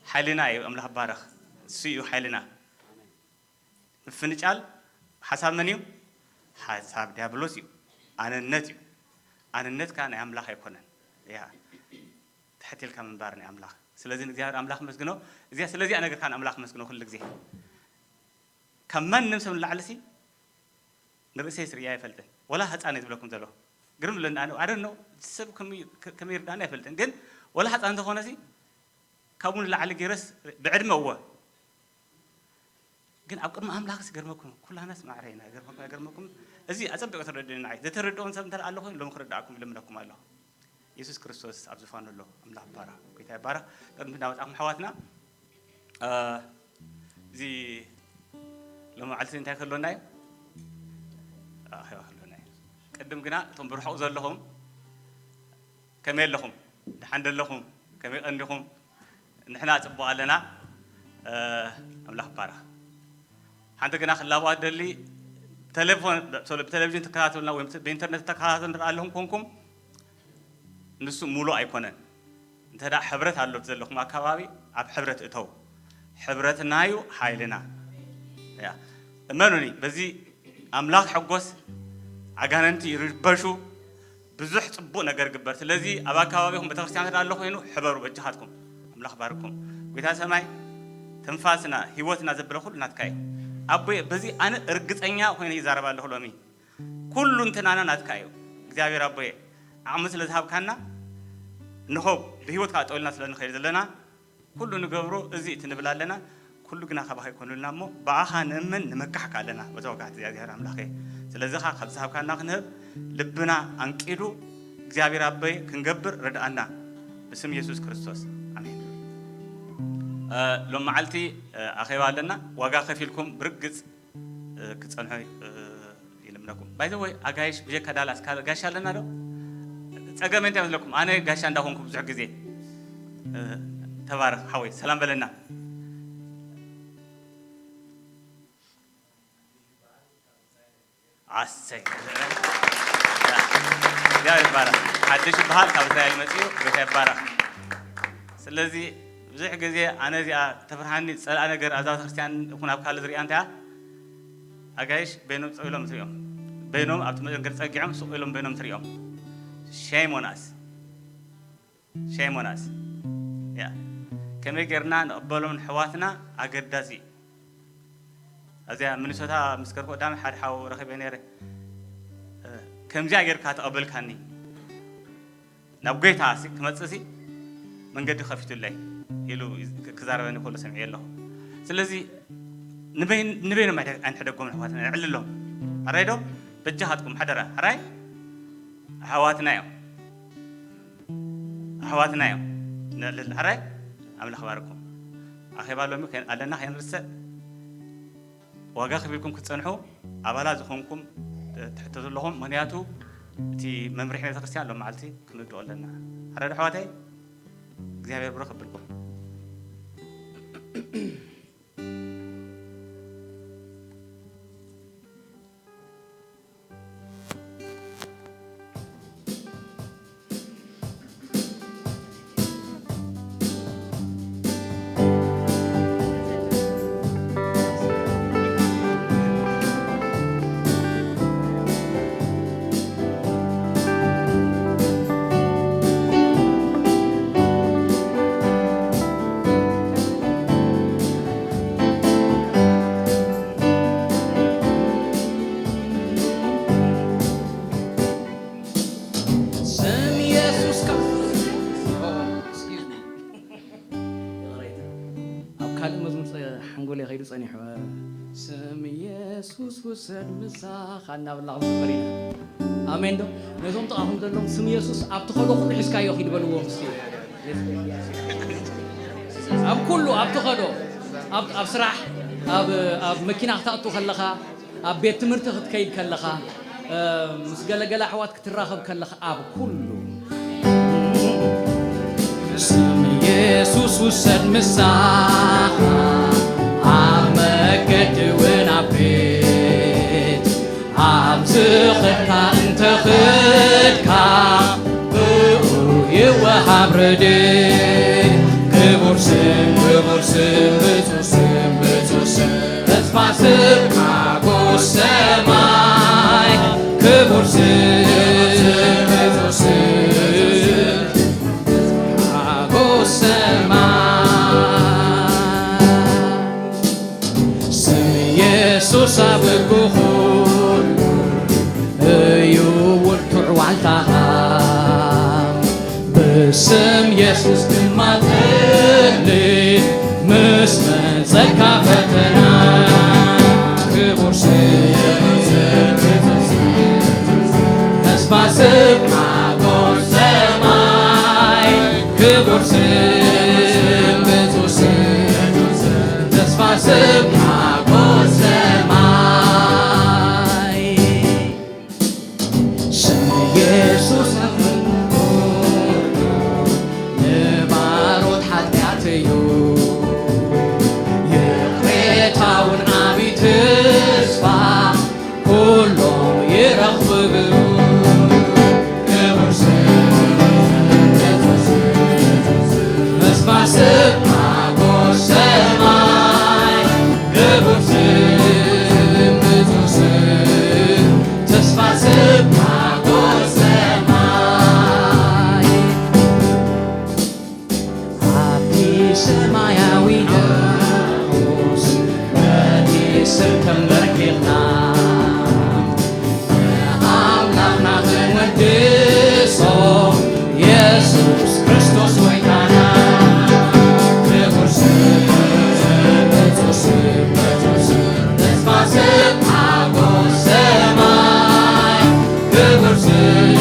ሓይልና እዩ። ኣምላኽ ባረኽ። እሱ እዩ ሓይልና። ምፍንጫል ሓሳብ መን እዩ? ሓሳብ ዲያብሎስ እዩ። ኣነነት እዩ። ኣነነት ከኣ ናይ ኣምላኽ ኣይኮነን። ያ። ትሕት ኢልካ ምንባር ናይ ኣምላኽ። ስለዚ ንእግዚኣብሔር ኣምላኽ መስግኖ። እዚኣ፣ ስለዚኣ ነገር ከኣ ንኣምላኽ መስግኖ ኩሉ ግዜ። ካብ ማንም ሰብ ንላዕሊ ሲ ንርእሰይ ስርእየ ኣይፈልጥን። ወላ ህጻን እየ ዝብለኩም ዘለኹ። ግርም ብለኒ፣ ኣነ፣ I don't know፣ ሰብ ከመይ፣ ከ-፣ ከመይ ይርዳእኒ ኣይፈልጥን። ግን ወላ ህጻን እንተኾነ ሲ ካብኡ ንላዕሊ ገይረስ ብዕድመ እወ። ግን ኣብ ቅድሚ ኣምላኽስ ይገርመኩም፣ ኩላናስ ማዕረ ኢና። ይገርመኩም፣ ይገርመኩም። እዚ ኣጸቢቑ ተረድእኒ ንዓይ። ዘተረድኦን ሰብ እንተ ኣሎ ኮይኑ ሎሚ ክርድኣኩም ይልምነኩም ኣለኹ። የሱስ ክርስቶስ ኣብ ዝፋኑ ኣሎ። ኣምላኽ ይባረኽ። ጎይታ ይባረኽ። ቅድሚ እናወጻኹም ኣሕዋትና፣ እ፣ እዚ ሎማዓልቲ እንታይ ክህልወና እዩ? ኣኼባ ክህልወና እዩ። ቅድም ግና እቶም ብርሑቕ ዘለኹም ከመይ ኣለኹም? ደሓን ዶ ኣለኹም? ከመይ ቀኒኹም? ንሕና ጽቡቕ ኣለና። እ፣ ኣምላኽ ይባረኽ። ሓንቲ ግና ክላቦ ኣደሊ፣ ቴሌፎን፣ ሶሪ፣ ብቴሌቪዥን ትከታተሉና ወይ ብኢንተርነት ተከታተሉ ኣለኹም ኮንኩም፣ ንሱ ሙሉእ ኣይኮነን። እንተ ደኣ ሕብረት ኣሎ እቲ ዘለኹም ኣካባቢ፣ ኣብ ሕብረት እተው። ሕብረትና እዩ ሓይልና። ያ፣ እመኑኒ፣ በዚ ኣምላኽ ሕጎስ፣ ኣጋንንቲ ይርበሹ፣ ብዙሕ ጽቡቕ ነገር ግበር። ስለዚ ኣብ ኣካባቢኹም ቤተክርስትያን እንተ ኣሎ ኮይኑ፣ ሕበሩ በጃኻትኩም። ኣምላኽ ባርኩም። ጎይታ ሰማይ፣ ትንፋስና፣ ህይወትና ዘብለ ኩሉ ናትካ እዩ። ኣቦየ፣ በዚ ኣነ እርግጸኛ ኮይነ ይዛረብ ኣለኹ ሎሚ። ኩሉ እንትናና ናትካ እዩ። እግዚኣብሔር ኣቦየ፣ ዓቕሚ ስለ ዝሃብካና፣ እንሆ ብህይወት ከዓ ጠውልና ስለ ንኸይድ ዘለና፣ ኩሉ ንገብሮ እዚ እቲ ንብል ኣለና፣ ኩሉ ግና ካባኻ ይኮኑልና እሞ፣ ብኣኻ ንእመን ንመካሕካ ኣለና፣ በዛ ወጋሕቲ እግዚኣብሔር ኣምላኸ። ስለዚ ኸዓ ካብ ዝሃብካና ክንህብ፣ ልብና ኣንቂዱ፣ እግዚኣብሔር ኣቦይ ክንገብር ርድኣና፣ ብስም የሱስ ክርስቶስ፣ ኣሜን። እ፣ ሎም መዓልቲ፣ እ፣ ኣኼባ ኣለና፣ ዋጋ ከፊልኩም ብርግጽ፣ እ፣ ክጸንሑ፣ እ፣ ይልምነኩም። ባይ ዘ ወይ፣ ኣጋይሽ ብጀካ ዳላስ ካልእ ጋሻ ኣለና ዶ? ጸገመ እንታይ መስለኩም? ኣነ ጋሻ እንዳኾንኩ ብዙሕ ግዜ። እ፣ ተባረኽ ሓወይ፣ ሰላም በለና። ኣሰይ። ያ ይባረኽ። ሓድሽ ይበሃል፣ ካብ እስራኤል መጺኡ፣ ጌታ ይባረኽ። ስለዚ ብዙሕ ግዜ ኣነ እዚኣ ተፍርሃኒ፣ ዝጸልኣ ነገር ኣብዛ ቤተክርስትያን ይኹን ኣብ ካልእ ዝሪኣ እንታይ እያ? ኣጋይሽ በይኖም ጸው ኢሎም ትሪኦም። በይኖም ኣብቲ መደንገር ጸጊዖም ስቕ ኢሎም በይኖም ትሪኦም። Shame on us። Shame on us። ያ። ከመይ ጌርና ንቕበሎም ንሕዋትና ኣገዳሲ እዩ። ኣብዚኣ ሚኒሶታ ምስ ከድኩ ቀዳማይ ሓደ ሓው ረኺበ ነይረ። እ፣ ከምዚኣ ጌርካ ተቐበልካኒ። ናብ ጎይታ ሲ ክመጽእ ሲ መንገዲ ከፊቱለይ ኢሉ ክዛረበኒ ከሎ ሰሚዐ ኣለኹ። ስለዚ ንበይን-፣ ንበይኖም ኣይደ-፣ ኣይንሕደጎም ኣሕዋትና፣ ነዕልሎም። ሕራይ ዶ? በጃኻትኩም ሓደራ። ሕራይ? ኣሕዋትና እዮም። ኣሕዋትና እዮም። ነዕልል። ሕራይ? ኣምላኽ ባርኩም። ኣኼባ ሎሚ ከን-፣ ኣለና ከይንርስዕ። ዋጋ ከፊልኩም ክትጸንሑ ኣባላት ዝኾንኩም፣ እ፣ ትሕተቱ ኣለኹም። ምኽንያቱ እቲ መምርሒ ቤተክርስትያን ሎም መዓልቲ ክንርድኦ ኣለና። ኣረድ ኣሕዋተይ እግዚኣብሔር ብሩክ ኣብልኩም። ስም ኢየሱስ ካብ ኣብ ካልእ መዝሙር ሓንጎል ከይዱ ጸኒሑ። ስም ኢየሱስ ውሰድ ምሳኻ እናበልና ክንዝምር ኢና። ኣሜን ዶ? ነዞም ጥቓኹም ዘለዎም ስም ኢየሱስ ኣብ ትኸዶ ኩሉ ሒዝካዮ ኪድ በልዎም እስኪ። ኣብ ኩሉ ኣብ ትኸዶ፣ ኣብ ኣብ ስራሕ፣ ኣብ ኣብ መኪና ክትኣቱ ከለኻ፣ ኣብ ቤት ትምህርቲ ክትከይድ ከለኻ፣ ምስ ገለገለ ኣሕዋት ክትራኸብ ከለኻ፣ ኣብ ኩሉ ስም ኢየሱስ ውሰድ ምሳኻ፣ ኣብ መገዲ እውን ኣብ ቤት፣ ኣብ ዝኸድካ እንተ ኸድካ፣ ብኡ ይወሃብ ረድኤት። ክቡር ስም፣ ክቡር ስም፣ ብጹእ ስም፣ ብጹእ ስም፣ ተስፋ ስም፣ ሓጎስ ሰማይ። ክቡር ስም፣ ብጹእ ስም፣ ሓጎስ ሰማይ። ስም ኢየሱስ ኣብ ኩሉ እዩ ብርቱዕ ዋልታኻ። ብስም ኢየሱስ ድማ ትድሊ ምስ መጸካ ፈተና። ክቡር ስም፣ ተስፋ ስም፣ ሓጎስ ሰማይ። ክቡር ስም፣ ብጹእ ስም፣ ተስፋ ስም፣ ሓጎስ ሰማይ። ስም ኢየሱስ ንባሮት ሓጢኣት እዩ፣ ይቕሬታውን ዓቢ ተስፋ ኩሎም ይረኽቡ። ክቡር ስም፣ ተስፋ ስም፣ ሓጎስ ሰማይ። ክቡር ስም፣ ብጹእ ስም፣ ተስፋ ስም፣ ሓጎስ ሰማይ። ኣብቲ ሰማያዊ ንጉስ በቲ ስም ተንበርኪኽና፣ ንኣምላኽና ክንወድሶ፣ የሱስ ክርስቶስ ጎይታና። ክቡር ስም፣ ብጹእ ስም፣ ብጹእ ስም፣ ተስፋ ስም፣ ሓጎስ ሰማይ። ክቡር ስም፣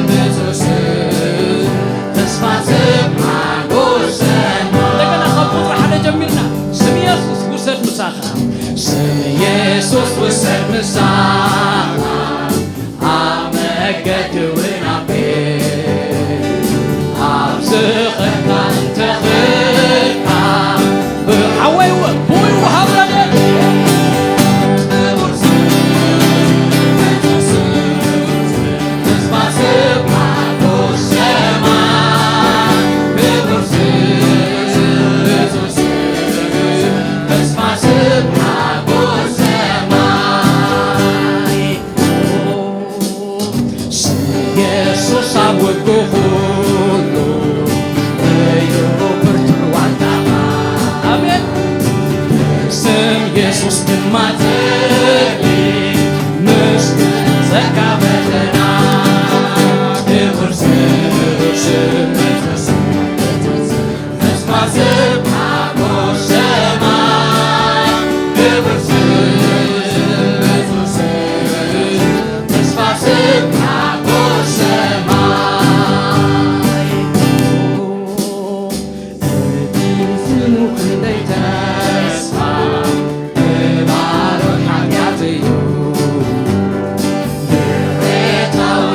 ብጹእ ስም፣ ተስፋ ስም፣ ሓጎስ ሰማይ። እንደገና ካብ ቁጽሪ ሓደ ጀሚርና፣ ስም ኢየሱስ ውሰድ ምሳኻ። ስም ኢየሱስ ውሰድ ምሳኻ፣ ኣብ መገዲ እውን ኣብ ቤት፣ ኣብ ዝኸድካ እንተ ኸድካ፣ ብሓወይ እውን ብኡ ይወሃብ ረድኤት። ስም ኢየሱስ ኣብ ውግእ ኩሉ እዩ ብርቱዕ ዋልታኻ። ኣሜን። ስም ኢየሱስ ድማ ትድሊ ምስ ዘጋበተና። ክቡር ስም፣ ስም፣ ስም፣ ተስፋ ስም፣ ሓጎስ ሰማይ። ክቡር ስም፣ ብጹእ ስም፣ ተስፋ ስም፣ ሓጎስ ሰማይ። እቲ ስሙ ክንደይ ተስፋ፣ ንባሮት ሓጢኣት እዩ። ይቕሬታውን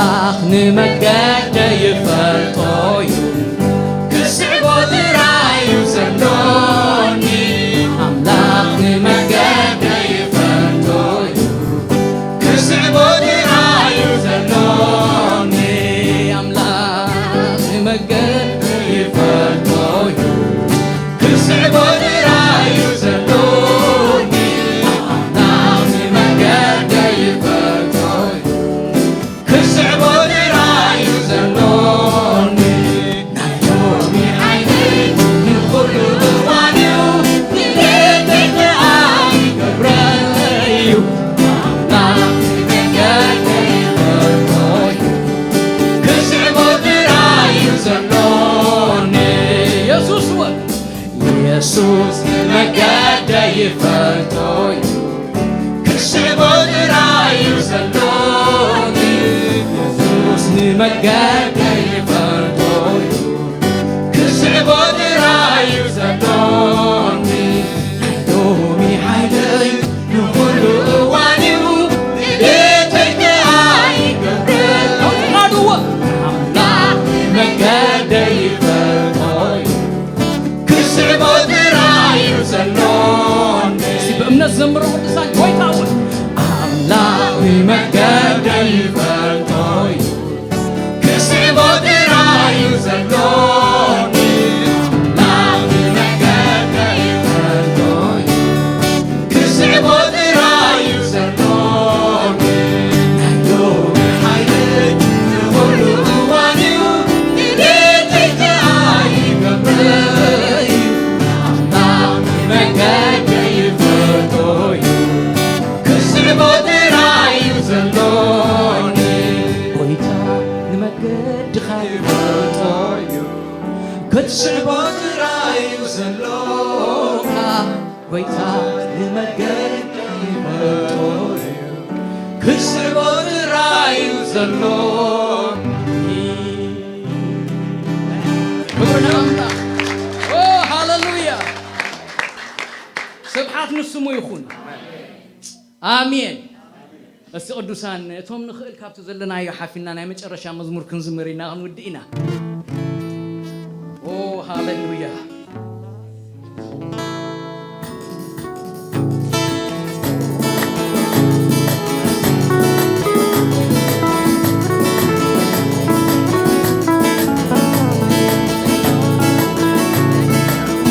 ኣምላኽ ንመንገደይ ይፈልጦ እዩ፣ ክስዕቦ ጥራይ እዩ ዘሎኒ። ኣምላኽ ንመንገደይ ይፈልጦ እዩ፣ ክስዕቦ ጥራይ እዩ ዘሎኒ። ኣምላኽ ንመንገደይ ይፈልጦ እዩ፣ ክስዕቦ ጥራይ እዩ ዘሎኒ። ኣምላኽ ንመንገደይ ይፈልጦ እዩ፣ ክስዕቦ ጥራይ እዩ ዘሎኒ። ናይ ሎሚ ሓይለይ ንኹሉ እዋን እዩ፣ ንቤተይ ከኣ ይገብረለይ እዩ። ኣምላኽ ንመንገደይ ይፈልጦ እዩ፣ ክስዕቦ ጥራይ እዩ ዘሎኒ። የሱስ ወ-፣ የሱስ ንመንገደይ ይፈልጦ እዩ፣ ክስዕቦ ጥራይ እዩ ዘሎኒ። የሱስ ንመንገደይ ይፈልጦ እዩ፣ ክስዕቦ ጥራይ እዩ ዘሎኒ። ናይ ሎሚ ሓይለይ ንኹሉ እዋን እዩ፣ ንቤተይ ከኣ ይገብረለይ። ኣምላኽ ንመንገደይ ይፈልጦ እዩ፣ ክስዕቦ ጥራይ እዩ ዘሎኒ። እስቲ ብእምነት ዘምሮ ቅዱሳን፣ ጎይታ እውን ኣምላኽ ንመንገደይ ይፈልጦ እዩ፣ ክስዕቦ ጥራይ እዩ ዘሎኒ። ኣምላኽ ንመንገደይ ይፈልጦ እዩ፣ ክስዕቦ ጥራይ እዩ ዘሎኒ። ናይ ሎሚ ሓይለይ ንኹሉ እዋን እዩ፣ ንቤተይ ከኣ ይገብረለይ እዩ። ኣምላኽ ንመንገደይ ይፈልጦ እዩ፣ ክስዕቦ ጥራይ እዩ ዘሎኒ። ጎይታ ንመገድኻ ይፈልጦ እዩ፣ ክትስዕቦ ጥራይ እዩ ዘሎካ። ጎይታ ንመገድካ ይፈልጦ እዩ፣ ክስዕቦ ጥራይ እዩ ዘሎኒ። ክብሪ ንኣምላኽ። ኦ፣ ሃሌሉያ። ስብሓት ንስሙ ይኹን። ኣሜን። እስቲ ቅዱሳን፣ እቶም ንኽእል ካብቲ ዘለናዮ ሓፊና ናይ መጨረሻ መዝሙር ክንዝምር ኢና፣ ክንውድእ ኢና። ኦ፣ ሃሌሉያ።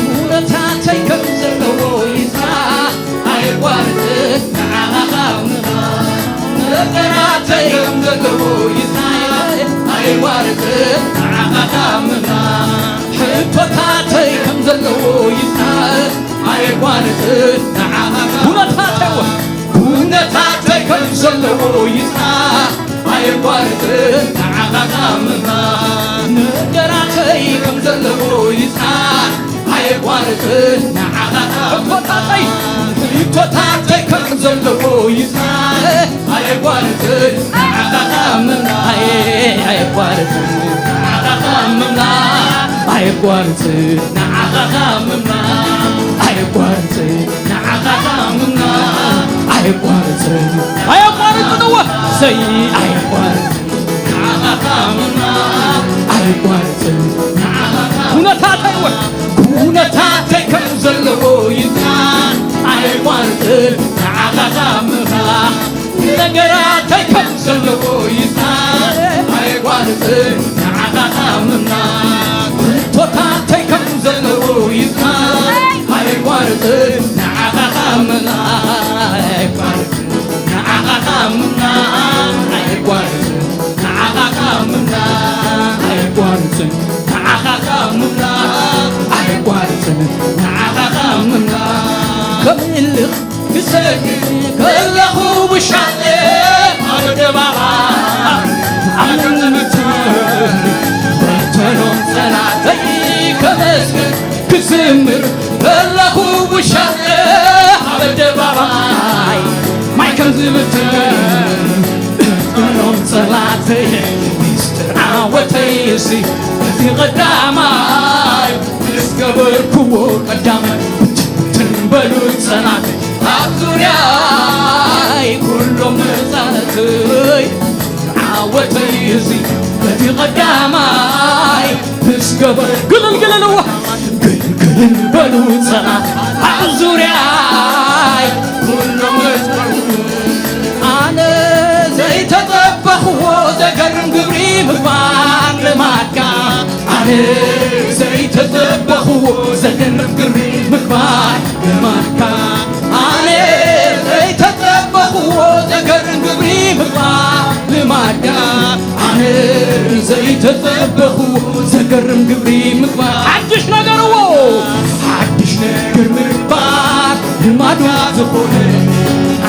ኩነታተይ ከም ዘለዎ ይጽናዕ፣ ኣይቋርጽን ንዓኻ ምምራቕ። ነገራተይ ከም ዘለዎ ይጽናዕ፣ ኣይቋርጽን ንዓኻ ምምራቕ። ሕቶታተይ ከም ዘለዎ ይጽናዕ፣ ኣይቋርጽን ንዓኻ ኩነታተይ፣ ኩነታተይ ከም ዘለዎ ይጽናዕ፣ ኣይቋርጽን ንዓኻ ምምራቕ። ነገራተይ ከም ዘለዎ ይጽናዕ፣ ኣይቋርጽን ንዓኻ ሕቶታተይ፣ ሕቶታተይ ከም ዘለዎ ይጽናዕ፣ ኣይቋርጽን ንዓኻ ምምራቕ። ኣይቋርጽን ንዓኻ ምምራቕ። ኣይቋርጽን ንዓኻ ምምራቕ። ኣይቋርጽን ንዓኻ ምምራቕ። ኣይቋርጽን፣ ኣየቋርጽን እወ፣ ሰይ፣ ኣይቋርጽን ንዓኻ ምምራቕ። ኣይቋርጽን ንዓኻ ኩነታተይ እወ፣ ኩነታተይ ከም ዘለዎ ይጽናዕ። ኣይቋርጽን ንዓኻ ምምራቕ። ነገራተይ ከም ዘለዎ ይጽናዕ፣ ኣይቋርጽን ንዓኻ ምምራቕ። ሕቶታተይ ከም ዘለዎ ይጽናዕ፣ ኣይቋርጽን ንዓኻ ምምራቕ። ኣይቋርጽን ንዓኻ ምምራቕ፣ ኣይቋርጽን ንዓኻ ምምራቕ። ኣይቋርጽን ንዓኻ ምምራቕ፣ ኣይቋርጽን ንዓኻ ምምራቕ። ከምልኽ ክሰግድ ከለኹ ብሻለ ኣብ ኣደባባይ ኣመንትን በተኖም ጸላተይ ከመስግን ክዝምር ከለኹ ብሻለ ኣብ ኣደባባይ ማይ ከም ዝብትን በተኖም ጸላተይ ሚስጥር ዓወተይ እዚ እቲ ቀዳማይ ምስ ገበርክዎ ቀዳማይ ብትን በሉ ጸላተይ ኣብ ዙርያይ ኩሎም መጻረተይ ዓወተይ እዚ በቲ ቀዳማይ ምስ ገበር ግልል ግልል እዋ ግልግል በሉ ጸናት ኣብ ዙርያይ ኩሎም ኣነ ዘይተጸበኽዎ ዘገርም ግብሪ ምግባር ልማድካ ኣነ ዘይተጸበኽዎ ዘገርም ግብሪ ምግባር ልማድካ ኣነ ዘይተጸበኽዎ ዘገርም ግብሪ ምግባር ልማድካ ኣነ ዘይተጸበኽዎ ዘገርም ግብሪ ምግባር ሓድሽ ነገር እዎ ሓድሽ ነገር ምግባር ልማድካ ዝኾነ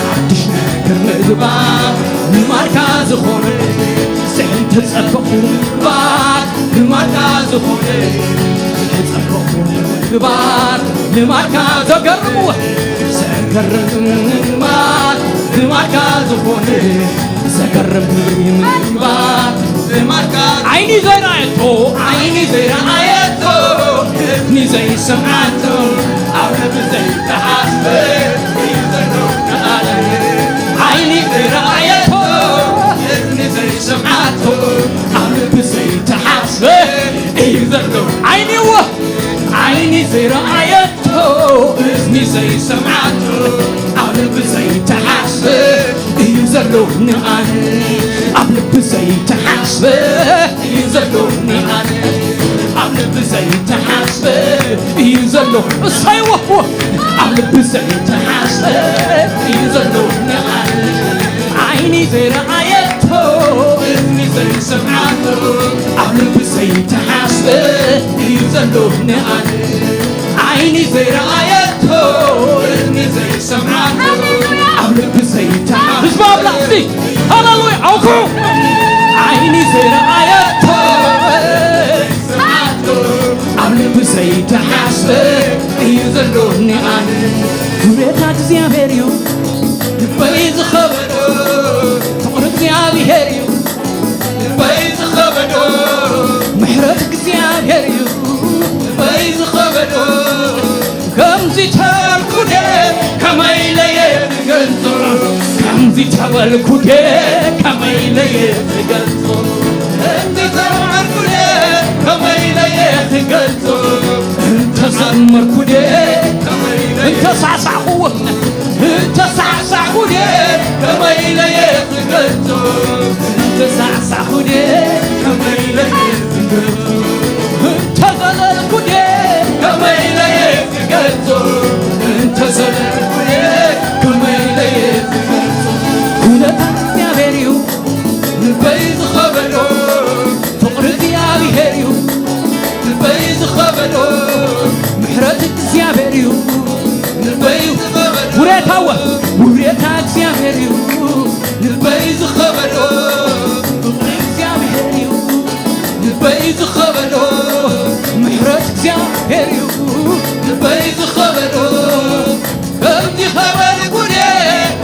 ሓድሽ ነገር ምግባር ልማድካ ዝኾነ ዘይተጸበኽዎ ምግባር ልማድካ ዝኾነ ዘይተጸበኽዎ ምግባር ልማድካ ዘገርም እዎ ዘገርም ልማድ ልማድካ ዝኾነ ዘገርም ልማድ ልማድካ ዓይኒ ዘይረኣየቶ ዓይኒ ዘይረኣየቶ እዝኒ ዘይሰምዓቶ ኣብ ልቢ ዘይተሓስበ እዩ ዘሎ ንዓለም ዓይኒ ዘይረኣየቶ እዝኒ ዘይሰምዓቶ ኣብ ልቢ ዘይተሓስበ እዩ ዘሎ ዓይኒ እዎ ዓይኒ ዘይረኣየቶ እዝኒ ዘይሰምዓቶ ኣብ ልቢ ዘይተሓስበ እዩ ዘሎ ንኣነ ኣብ ልቢ ዘይተሓስበ እዩ ዘሎ ንኣነ ኣብ ልቢ ዘይተሓስበ እዩ ዘሎ እሳይ ወዎ ኣብ ልቢ ዘይተሓስበ እዩ ዘሎ ንኣነ ዓይኒ ዘይረኣየቶ እዝኒ ዘይሰምዓቶ ኣብ ልቢ ዘይተሓስበ እዩ ዘሎ ንኣነ ዓይኒ ዘይረኣየቶ እዝኒ ዘይሰምዓቶ ኣብ ልቢ ዘይተሓስበ ህዝቢ ኣምላኽ እስቲ ሃሌሉያ ኣውክዑ ዓይኒ ዘይረኣየቶ ኣብ ልቢ ዘይተሓስበ እዩ ዘሎ ንኣነ ውለታ እግዚኣብሔር እዩ ልበይ ዝኸበዶ ፍቕሪ እግዚኣብሔር እዩ ልበይ ዝኸበዶ ምሕረት እግዚኣብሔር እዩ ልበይ ዝኸበዶ ከምዚ ተበልኩ ደ ከመይ ኢለየ ክገልጾ ከምዚ ተበልኩ ደ ከመይ ኢለየ ክገልጾ ከምዚ ተበልኩ ደ ከመይ ኢለየ ክገልጾ እንተዘመርኩ ደ ከመይ ኢለየ እንተሳሳኹ እንተሳሳኹ ደ ከመይ ኢለየ ክገልጾ እንተሳሳኹ ደ ከመይ ኢለየ ክገልጾ እንተዘለልኩ ደ ከመይ ኢለየ ክገልጾ እንተዘለልኩ ደ ከመይ ኢለየ ክገልጾ ኩነታት እግዚኣብሔር እዩ ልበይ ዝኸበዶ ፍቕሪ እግዚኣብሔር እዩ ልበይ ዝኸበዶ ምሕረት እግዚኣብሔር እዩ ልበይ ዝኸበዶ ውሬታወ ውሬታ እግዚኣብሔር እዩ ልበይ ዝኸበዶ ፍቕሪ እግዚኣብሔር እዩ ልበይ ዝኸበዶ ምሕረት እግዚኣብሔር እዩ ልበይ ዝኸበዶ ከምዚ ኸበልኩ ደ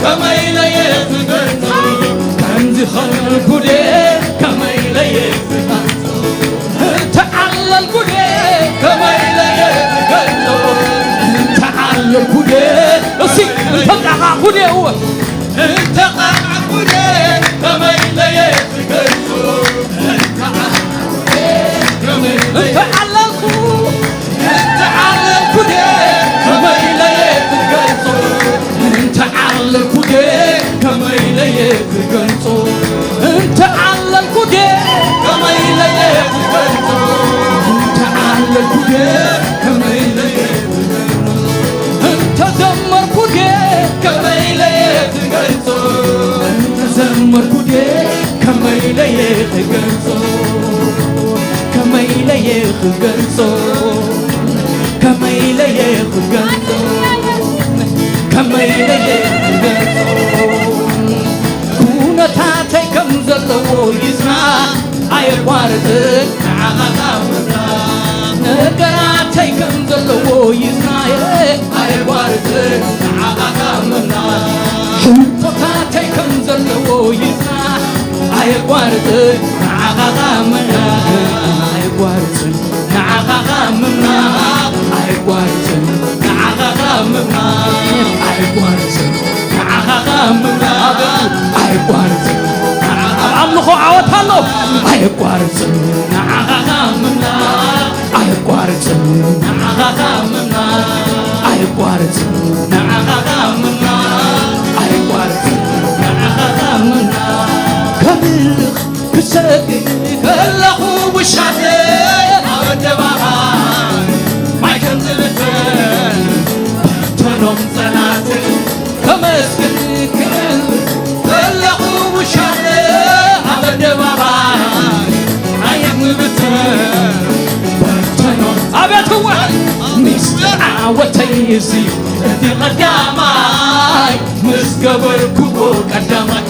ከመይ ኢለየ ክገልጾ ከምዚ ኸበልኩ ደ ከመይ ኢለየ ክገልጾ እንተዓለልኩ ደ ከመይ ኢለየ ክገልጾ እንተዓለልኩ ደ እስቲ እንተጣቓዕኩ ደ እወ እንተጣቓዕኩ ደ ከመይ ኢለየ ክገልጾ እንተዓለልኩ እንተዓለልኩ ደ ከመይ ኢለየ ክገልጾ እንተዓለልኩ ደ ከመይ ኢለየ ክገልጾ እንተዓለልኩ ደ ከመይ ኢለየ ክገልጾ እንተዓለልኩ ደ ከመይ ኢለየ ክገልጾ እንተዘመርኩ ደ ከመይ ኢለየ ክገልጾ እንተዘመርኩ ደ ከመይ ኢለየ ክገልጾ ከመይ ኢለየ ክገልጾ ከመይ ኢለየ ክገልጾ ከመይ ኢለየ ክገልጾ ኩነታተይ ከም ዘለዎ ይዝና ኣየቋርጽ ንዓኻ ካብ ምፍራህ ነገራተይ ከም ዘለዎ ይዝናየ ኣየቋርጽ ንዓኻ ካብ ምፍራህ ሕቶታተይ ከም ዘለዎ ይዝና ኣየቋርጽ ንዓኻ ካብ ምፍራህ ኣየቋርጽ ንዓኻ ካብ ምፍራህ ኣየቋርጽ ንዓኻ ካብ ምፍራህ ኣየቋርጽ ንዓኻ ካብ ምፍራህ ኣየቋርጽ ንዓኻ ኣብ ኣሎ ዓወት ኣሎ። ኣየቋርጽን ንዓኻ ምምና፣ ኣየቋርጽን ንዓኻ ምምና፣ ኣየቋርጽን ንዓኻ ምምና፣ ኣየቋርጽን ንዓኻ ምምና። ከምልኽ ክሰግድ ከለኹ ውሻተ ኣብ ኣደባባይ ማይ ከም ዝብተን በተኖም ጸላእተይ። ከመስግን ክእል ከለኹ ውሻተ ኣብ ኣደባባይ ኣየምብትን በተኖ። ኣቤት እወ ምስጢር ዓወተይ እዚ እቲ ቀዳማይ ምስ ገበርኩዎ ቀዳማይ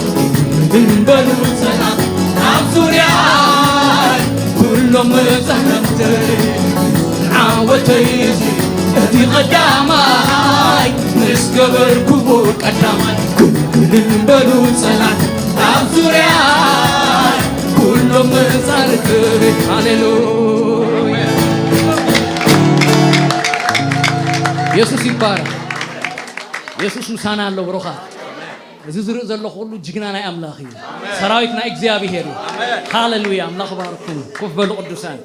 እምበሉ ጸላእተይ ኣብ ዙርያይ ኩሎም መጻሕፍተይ ዓወተይ እዚ እቲ ቀዳማይ ምስ ገበርኩዎ ቀዳማይ ኩልኩልን በሉ ጸላእተይ ኣብ ዙርያ ኩሎም መጻርተይ። ሃሌሉያ። የሱስ ይባረክ። የሱስ ምሳና ኣሎ ብሩኻት። እዚ ዝርኢ ዘለኹ ኩሉ ጅግና ናይ ኣምላኽ እዩ። ሰራዊት ናይ እግዚኣብሄር እዩ። ሃሌሉያ። ኣምላኽ ባርኩም። ኮፍ በሉ ቅዱሳን።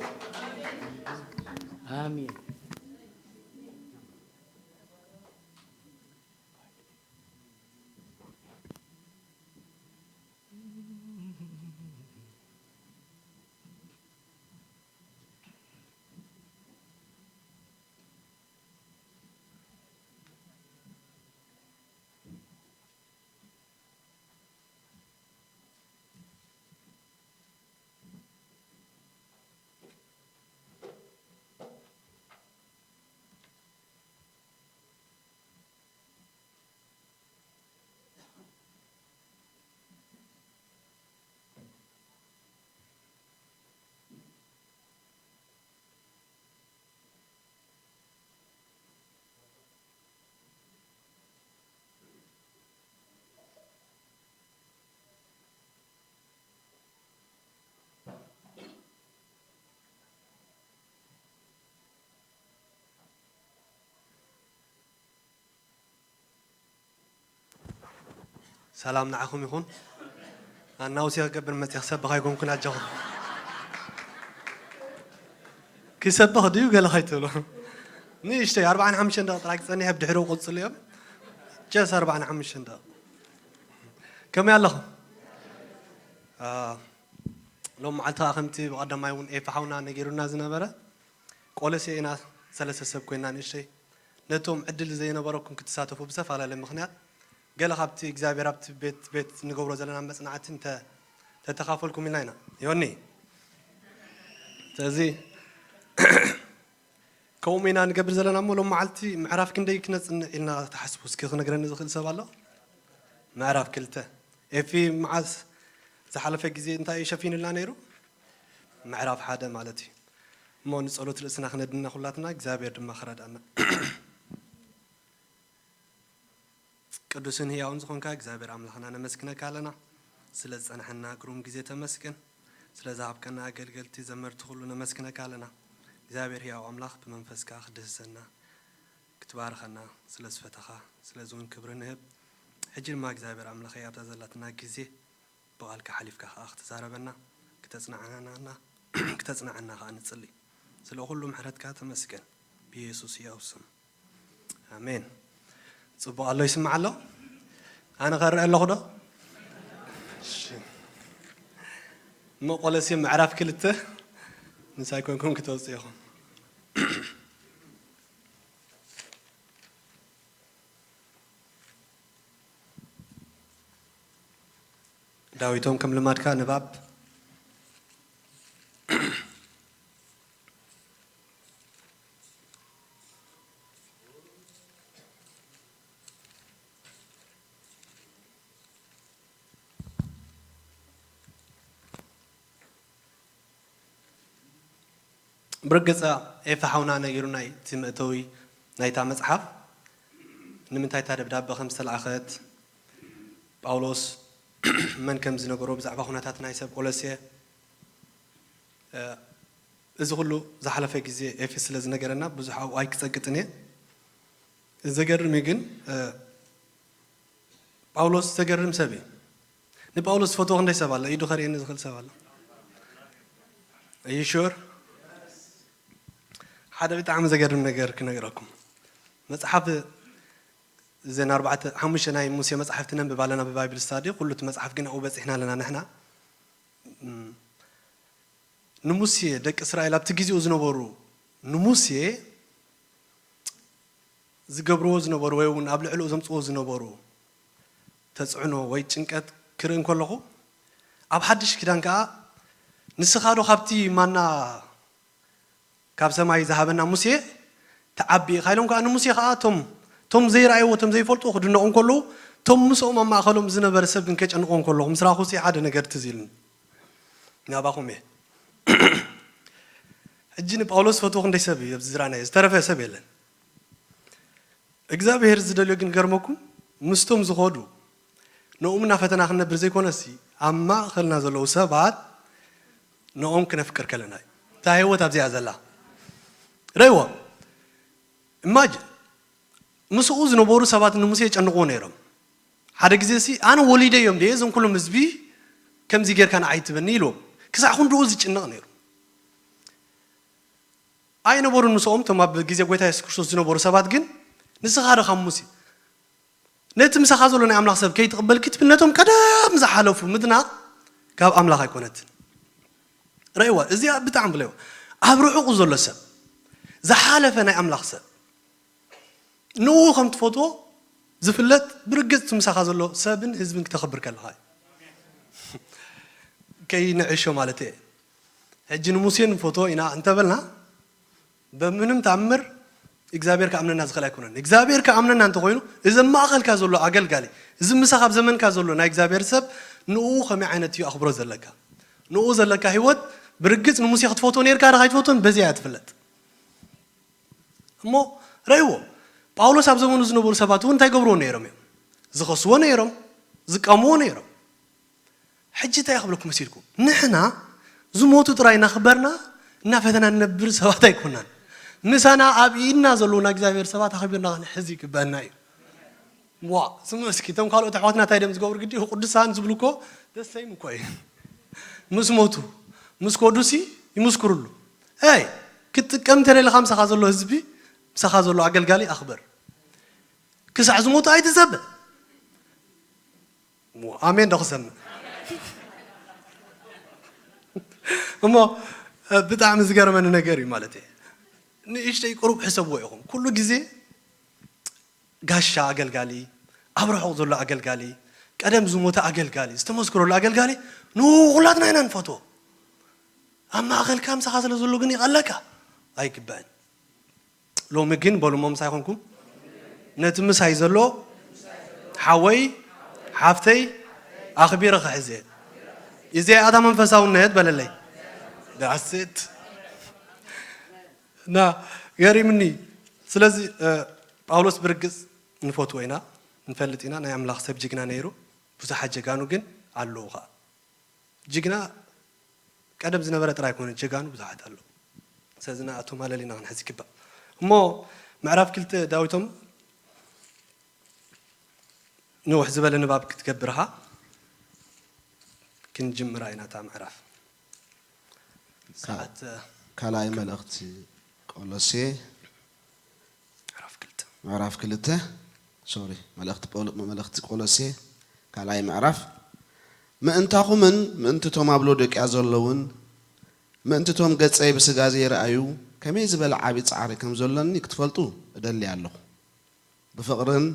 ኣሜን። ሰላም ንዓኹም ይኹን። ኣናውሲ ክገብር መጽእ ክሰብኽ ኣይኮንኩን ኣጆኹም። ክሰብኽ ድዩ ገለ ከይትብሉ። ንእሽተይ ኣርብዓን ሓሙሽተን ደቂቕ ጥራይ ክጸንሕ ብድሕሪኡ ክቕጽሉ እዮም። ጀስ ኣርብዓን ሓሙሽተን ደቂቕ። ከመይ ኣለኹም? አ፣ ሎም መዓልቲ ከኣ ከምቲ ብቐዳማይ እውን ኤፋ ሓውና ነጊሩና ዝነበረ ቆሎሴ ኢና ሰለስተ ሰብ ኮይንና ንእሽተይ ነቶም ዕድል ዘይነበረኩም ክትሳተፉ ብዝተፈላለየ ምኽንያት ገለ ካብቲ እግዚኣብሔር ኣብቲ ቤት ቤት ንገብሮ ዘለና መጽናዕቲ እንተ ተተኻፈልኩም ኢልና ኢና። ዮኒ፣ ስለዚ ከምኡ ኢና ንገብር ዘለና እሞ ሎም መዓልቲ ምዕራፍ ክንደይ ክነጽንዕ ኢልና ትሓስቡ? እስኪ ክነግረኒ ዝኽእል ሰብ ኣሎ? ምዕራፍ ክልተ። ኤፊ መዓስ ዝሓለፈ ግዜ እንታይ እዩ ሸፊኑልና ነይሩ? ምዕራፍ ሓደ ማለት እዩ። እሞ ንጸሎት ርእስና ክነድና ኩላትና እግዚኣብሔር ድማ ክረድኣና። ቅዱስን ህያውን ዝኾንካ እግዚኣብሔር ኣምላኽና ነመስግነካ ኣለና። ስለ ዝጸናሕና ግሩም ግዜ ተመስገን። ስለ ዝሃብካና ኣገልገልቲ ዘመርቲ ኩሉ ነመስግነካ ኣለና። እግዚኣብሔር ህያው ኣምላኽ ብመንፈስካ ክድህሰና ክትባርኸና ስለ ዝፈተኻ ስለዚ እውን ክብሪ ንህብ። ሕጂ ድማ እግዚኣብሔር ኣምላኸይ ኣብዛ ዘላትና ግዜ ብቓልካ ሓሊፍካ ከኣ ክትዛረበና፣ ክተጽናዕናና፣ ክተጽናዕና ከኣ ንጽሊ። ስለ ኩሉ ምሕረትካ ተመስገን። ብየሱስ ህያው ስም። ኣሜን። ጽቡቕ ኣሎ ይስማዕ ኣሎ? ኣነ ከርእ ኣለኹ ዶ? እሺ። እሞ ቆሎሴ ምዕራፍ ክልተ ምሳይ ኮንኩም ክትወጽኡ ኢኹም። ዳዊቶም ከም ልማድካ ንባብ። ብርግጽ ኤፋ ሓውና ነጊሩና እዩ እቲ መእተዊ ናይታ መጽሓፍ ንምንታይ እታ ደብዳበ ከም ዝተላእኸት፣ ጳውሎስ መን ከም ዝነገሮ ብዛዕባ ኩነታት ናይ ሰብ ቆሎሴ፣ እ፣ እዚ ኩሉ ዝሓለፈ ግዜ ኤፊ ስለ ዝነገረና ብዙሕ ኣብኡ ኣይክጸግጥን እየ። ዘገርም እዩ ግን፣ እ፣ ጳውሎስ ዘገርም ሰብ እዩ። ንጳውሎስ ዝፈትዎ ክንደይ ሰብ ኣሎ? ኢዱ ከርእየኒ ዝኽእል ሰብ ኣሎ? Are you sure? ሓደ ብጣዕሚ ዘገርም ነገር ክነግረኩም። መጽሓፍ፣ እዘን ኣርባዕተ ሓሙሽተ ናይ ሙሴ መጻሕፍቲ ነንብብ ኣለና ብባይብል ስታዲ። ኩሉ እቲ መጽሓፍ ግን ኣብኡ በጺሕና ኣለና ንሕና። እም፣ ንሙሴ፣ ደቂ እስራኤል ኣብቲ ግዜኡ ዝነበሩ፣ ንሙሴ ዝገብርዎ ዝነበሩ ወይ እውን ኣብ ልዕሊኡ ዘምጽዎ ዝነበሩ ተጽዕኖ ወይ ጭንቀት ክርኢ እንከለኹ፣ ኣብ ሓድሽ ኪዳን ከኣ፣ "ንስኻ ዶ ካብቲ ማና ካብ ሰማይ ዝሃበና ሙሴ ትዓቢ ኢኻ?" ኢሎም ከኣ ንሙሴ ከኣ፣ እቶም፣ እቶም ዘይረኣይዎ፣ እቶም ዘይፈልጥዎ ክድነቑ እንከለዉ፣ እቶም ምስኦም ኣብ ማእከሎም ዝነበረ ሰብ ግን ከጨንቕዎ እንከለኹ፣ ምስ ረኣኹሲ ሓደ ነገር ትዝ ኢሉኒ። ናባኹም እየ። ሕጂ ንጳውሎስ ዝፈትዎ ክንደይ ሰብ እዩ ኣብዚ ዝረኣናዮ? ዝተረፈ ሰብ የለን። እግዚኣብሔር ዝደልዮ ግን ገርመኩም፣ ምስቶም ዝኸዱ፣ ንኦም እና ፈተና ክንነብር ዘይኮነሲ፣ ኣብ ማእከልና ዘለዉ ሰባት ንኦም ክነፍቅር ከለና እዩ። እታ ህይወት ኣብዚኣ ዘላ። ረእይዎ። ኢማጅን፣ ምስኡ ዝነበሩ ሰባት ንሙሴ የጨንቕዎ ነይሮም። ሓደ ግዜ ሲ፣ "ኣነ ወሊደዮም ድየ እዞም ኩሎም ህዝቢ ከምዚ ጌርካ ንዓይ ትበኒ?" ኢልዎም። ክሳዕ ክንድኡ ዝጭነቕ ነይሩ። ኣይነበሩን ምስኦም፣ እቶም ኣብ ግዜ ጐይታ የሱስ ክርስቶስ ዝነበሩ ሰባት ግን፣ "ንስኻ ዶ ካብ ሙሴ ነቲ ምሳኻ ዘሎ ናይ ኣምላኽ ሰብ ከይትቕበል ክትብል ነቶም ቀደም ዝሓለፉ ምድናቕ ካብ ኣምላኽ ኣይኮነትን?" ረእይዋ፣ እዚኣ ብጣዕሚ ብለይዋ። ኣብ ርሑቑ ዘሎ ሰብ፣ ዝሓለፈ ናይ ኣምላኽ ሰብ፣ ንኡ ከም ትፈትዎ ዝፍለጥ ብርግጽ እቲ ምሳኻ ዘሎ ሰብን ህዝብን ክተኽብር ከለኻ እዩ። ከይንዕሾ ማለት እየ። ሕጂ ንሙሴ ንፈትዎ ኢና እንተበልና፣ በምንም ተኣምር እግዚኣብሔር ክኣምነና ዝኽእል ኣይኮነን። እግዚኣብሔር ክኣምነና እንተኾይኑ፣ እዚ ኣብ ማእኸልካ ዘሎ ኣገልጋሊ፣ እዚ ምሳኻ ኣብ ዘመንካ ዘሎ ናይ እግዚኣብሔር ሰብ፣ ንኡ ከመይ ዓይነት እዩ ኣኽብሮት ዘለካ? ንኡ ዘለካ ህይወት ብርግጽ ንሙሴ ክትፈትዎ ነይርካ ዶ ኣይትፈትዎን? በዚኣ እያ ትፍለጥ። እሞ ረእይዎ፣ ጳውሎስ ኣብ ዘመኑ ዝነበሩ ሰባት እውን እንታይ ገብርዎ ነይሮም እዮም? ዝኸስዎ ነይሮም፣ ዝቃምዎ ነይሮም። ሕጂ እንታይ ክብለኩም መሲልኩም? ንሕና ዝሞቱ ጥራይ እናኽበርና እናፈተና ንነብር ሰባት ኣይኮናን። ምሳና ኣብ ኢድና ዘለዉ ናይ እግዚኣብሔር ሰባት ኣኽቢርና ክንሕዝ ይግበአና እዩ። ዋ፣ ስምዑ እስኪ፣ እቶም ካልኦት ኣሕዋትና እንታይ ደም ዝገብሩ ግዲ፣ ቅዱሳን ዝብሉ እኮ ደሰይም እኮ እዩ። ምስ ሞቱ፣ ምስ ከዱሲ ይምስክሩሉ። ኣይ፣ ክትጥቀም እንተደሊኻ ምሳኻ ዘሎ ህዝቢ፣ ምሳኻ ዘሎ ኣገልጋሊ ኣኽብር። ክሳዕ ዝሞቱ ኣይትጸበ። እሞ ኣሜን ዶ ክሰምዕ? እሞ፣ እ፣ ብጣዕሚ ዝገርመኒ ነገር እዩ ማለት እየ። ንእሽተይ ቁሩብ ሕሰብዎ ኢኹም። ኩሉ ግዜ ጋሻ ኣገልጋሊ፣ ኣብ ርሑቕ ዘሎ ኣገልጋሊ፣ ቀደም ዝሞተ ኣገልጋሊ፣ ዝተመስክረሉ ኣገልጋሊ፣ ንኩላትና ኢና ንፈትዎ። ኣብ ማእከልካ ምሳኻ ስለ ዘሎ ግን ይቐለካ? ኣይግባእን። ሎሚ ግን በሉ እሞ ምሳይ ኮንኩም፣ ነቲ ምሳይ ዘሎ ሓወይ፣ ሓፍተይ፣ ኣኽቢረ ክሕዝ እየ። እዚኣ እያ እታ መንፈሳውነት በለለይ። That's it። እና ገሪምኒ። ስለዚ፣ እ፣ ጳውሎስ ብርግጽ ንፈትዎ ኢና፣ ንፈልጥ ኢና፣ ናይ ኣምላኽ ሰብ ጅግና ነይሩ። ብዙሓት ጀጋኑ ግን ኣለዉ ኸኣ። ጅግና ቀደም ዝነበረ ጥራይ ኣይኮነን፣ ጀጋኑ ብዙሓት ኣለዉ። ስለዚ ንኣቶም ኣለሊና ክንሕዝ ይግባእ። እሞ ምዕራፍ ክልተ ዳዊቶም ንውሕ ዝበለ ንባብ ክትገብርኻ ክንጅምራ ኢና እታ ምዕራፍ። ሰዓት፣ ካልኣይ መልእኽቲ ቆሎሴ ምዕራፍ ክልተ። ምዕራፍ ክልተ፣ ሶሪ፣ መልእኽቲ ጳውሎ-፣ መልእኽቲ ቆሎሴ ካልኣይ ምዕራፍ። ምእንታኹምን ምእንቲ እቶም ኣብ ሎዶቅያ ዘለዉን ምእንቲ እቶም ገጸይ ብስጋ ዘይረኣዩ ከመይ ዝበለ ዓቢ ጻዕሪ ከም ዘሎኒ ክትፈልጡ እደሊ ኣለኹ። ብፍቕርን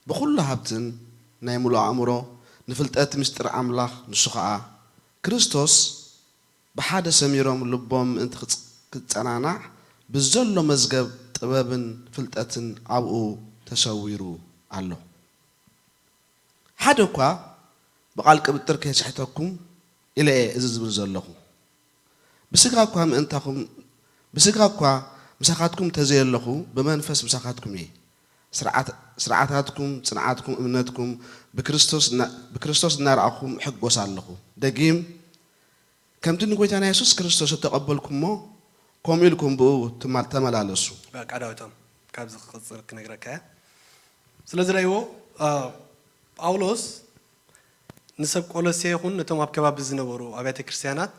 ብኹሉ ሃብትን ናይ ምሉእ ኣእምሮ ንፍልጠት ምስጢር ኣምላኽ፣ ንሱ ኸኣ ክርስቶስ፣ ብሓደ ሰሚሮም ልቦም ምእንቲ ክጽ-፣ ክጸናናዕ ብዘሎ መዝገብ ጥበብን ፍልጠትን ኣብኡ ተሰዊሩ ኣሎ። ሓደ እኳ ብቓል ቅብጥር ከይስሕተኩም ኢለ እየ እዚ ዝብል ዘለኹ። ብስጋ እኳ ምእንታኹም፣ ብስጋ እኳ ምሳኻትኩም ተዘየለኹ፣ ብመንፈስ ምሳኻትኩም እየ። ስርዓት-፣ ስርዓታትኩም፣ ጽንዓትኩም፣ እምነትኩም ብክርስቶስ እና-፣ ብክርስቶስ እናረኣኹም እሕጎስ ኣለኹ። ደጊም፣ ከምቲ ንጎይታና የሱስ ክርስቶስ እተቐበልኩሞ፣ ከምኡ ኢልኩም ብኡ ትማ-፣ ተመላለሱ። በቃ ዳዊቶም፣ ካብዚ ክቕጽል ክነግረካ እየ። ስለዚ ረእይዎ፣ እ፣ ጳውሎስ ንሰብ ቆሎሴ ይኹን ነቶም ኣብ ከባቢ ዝነበሩ ኣብያተ ክርስቲያናት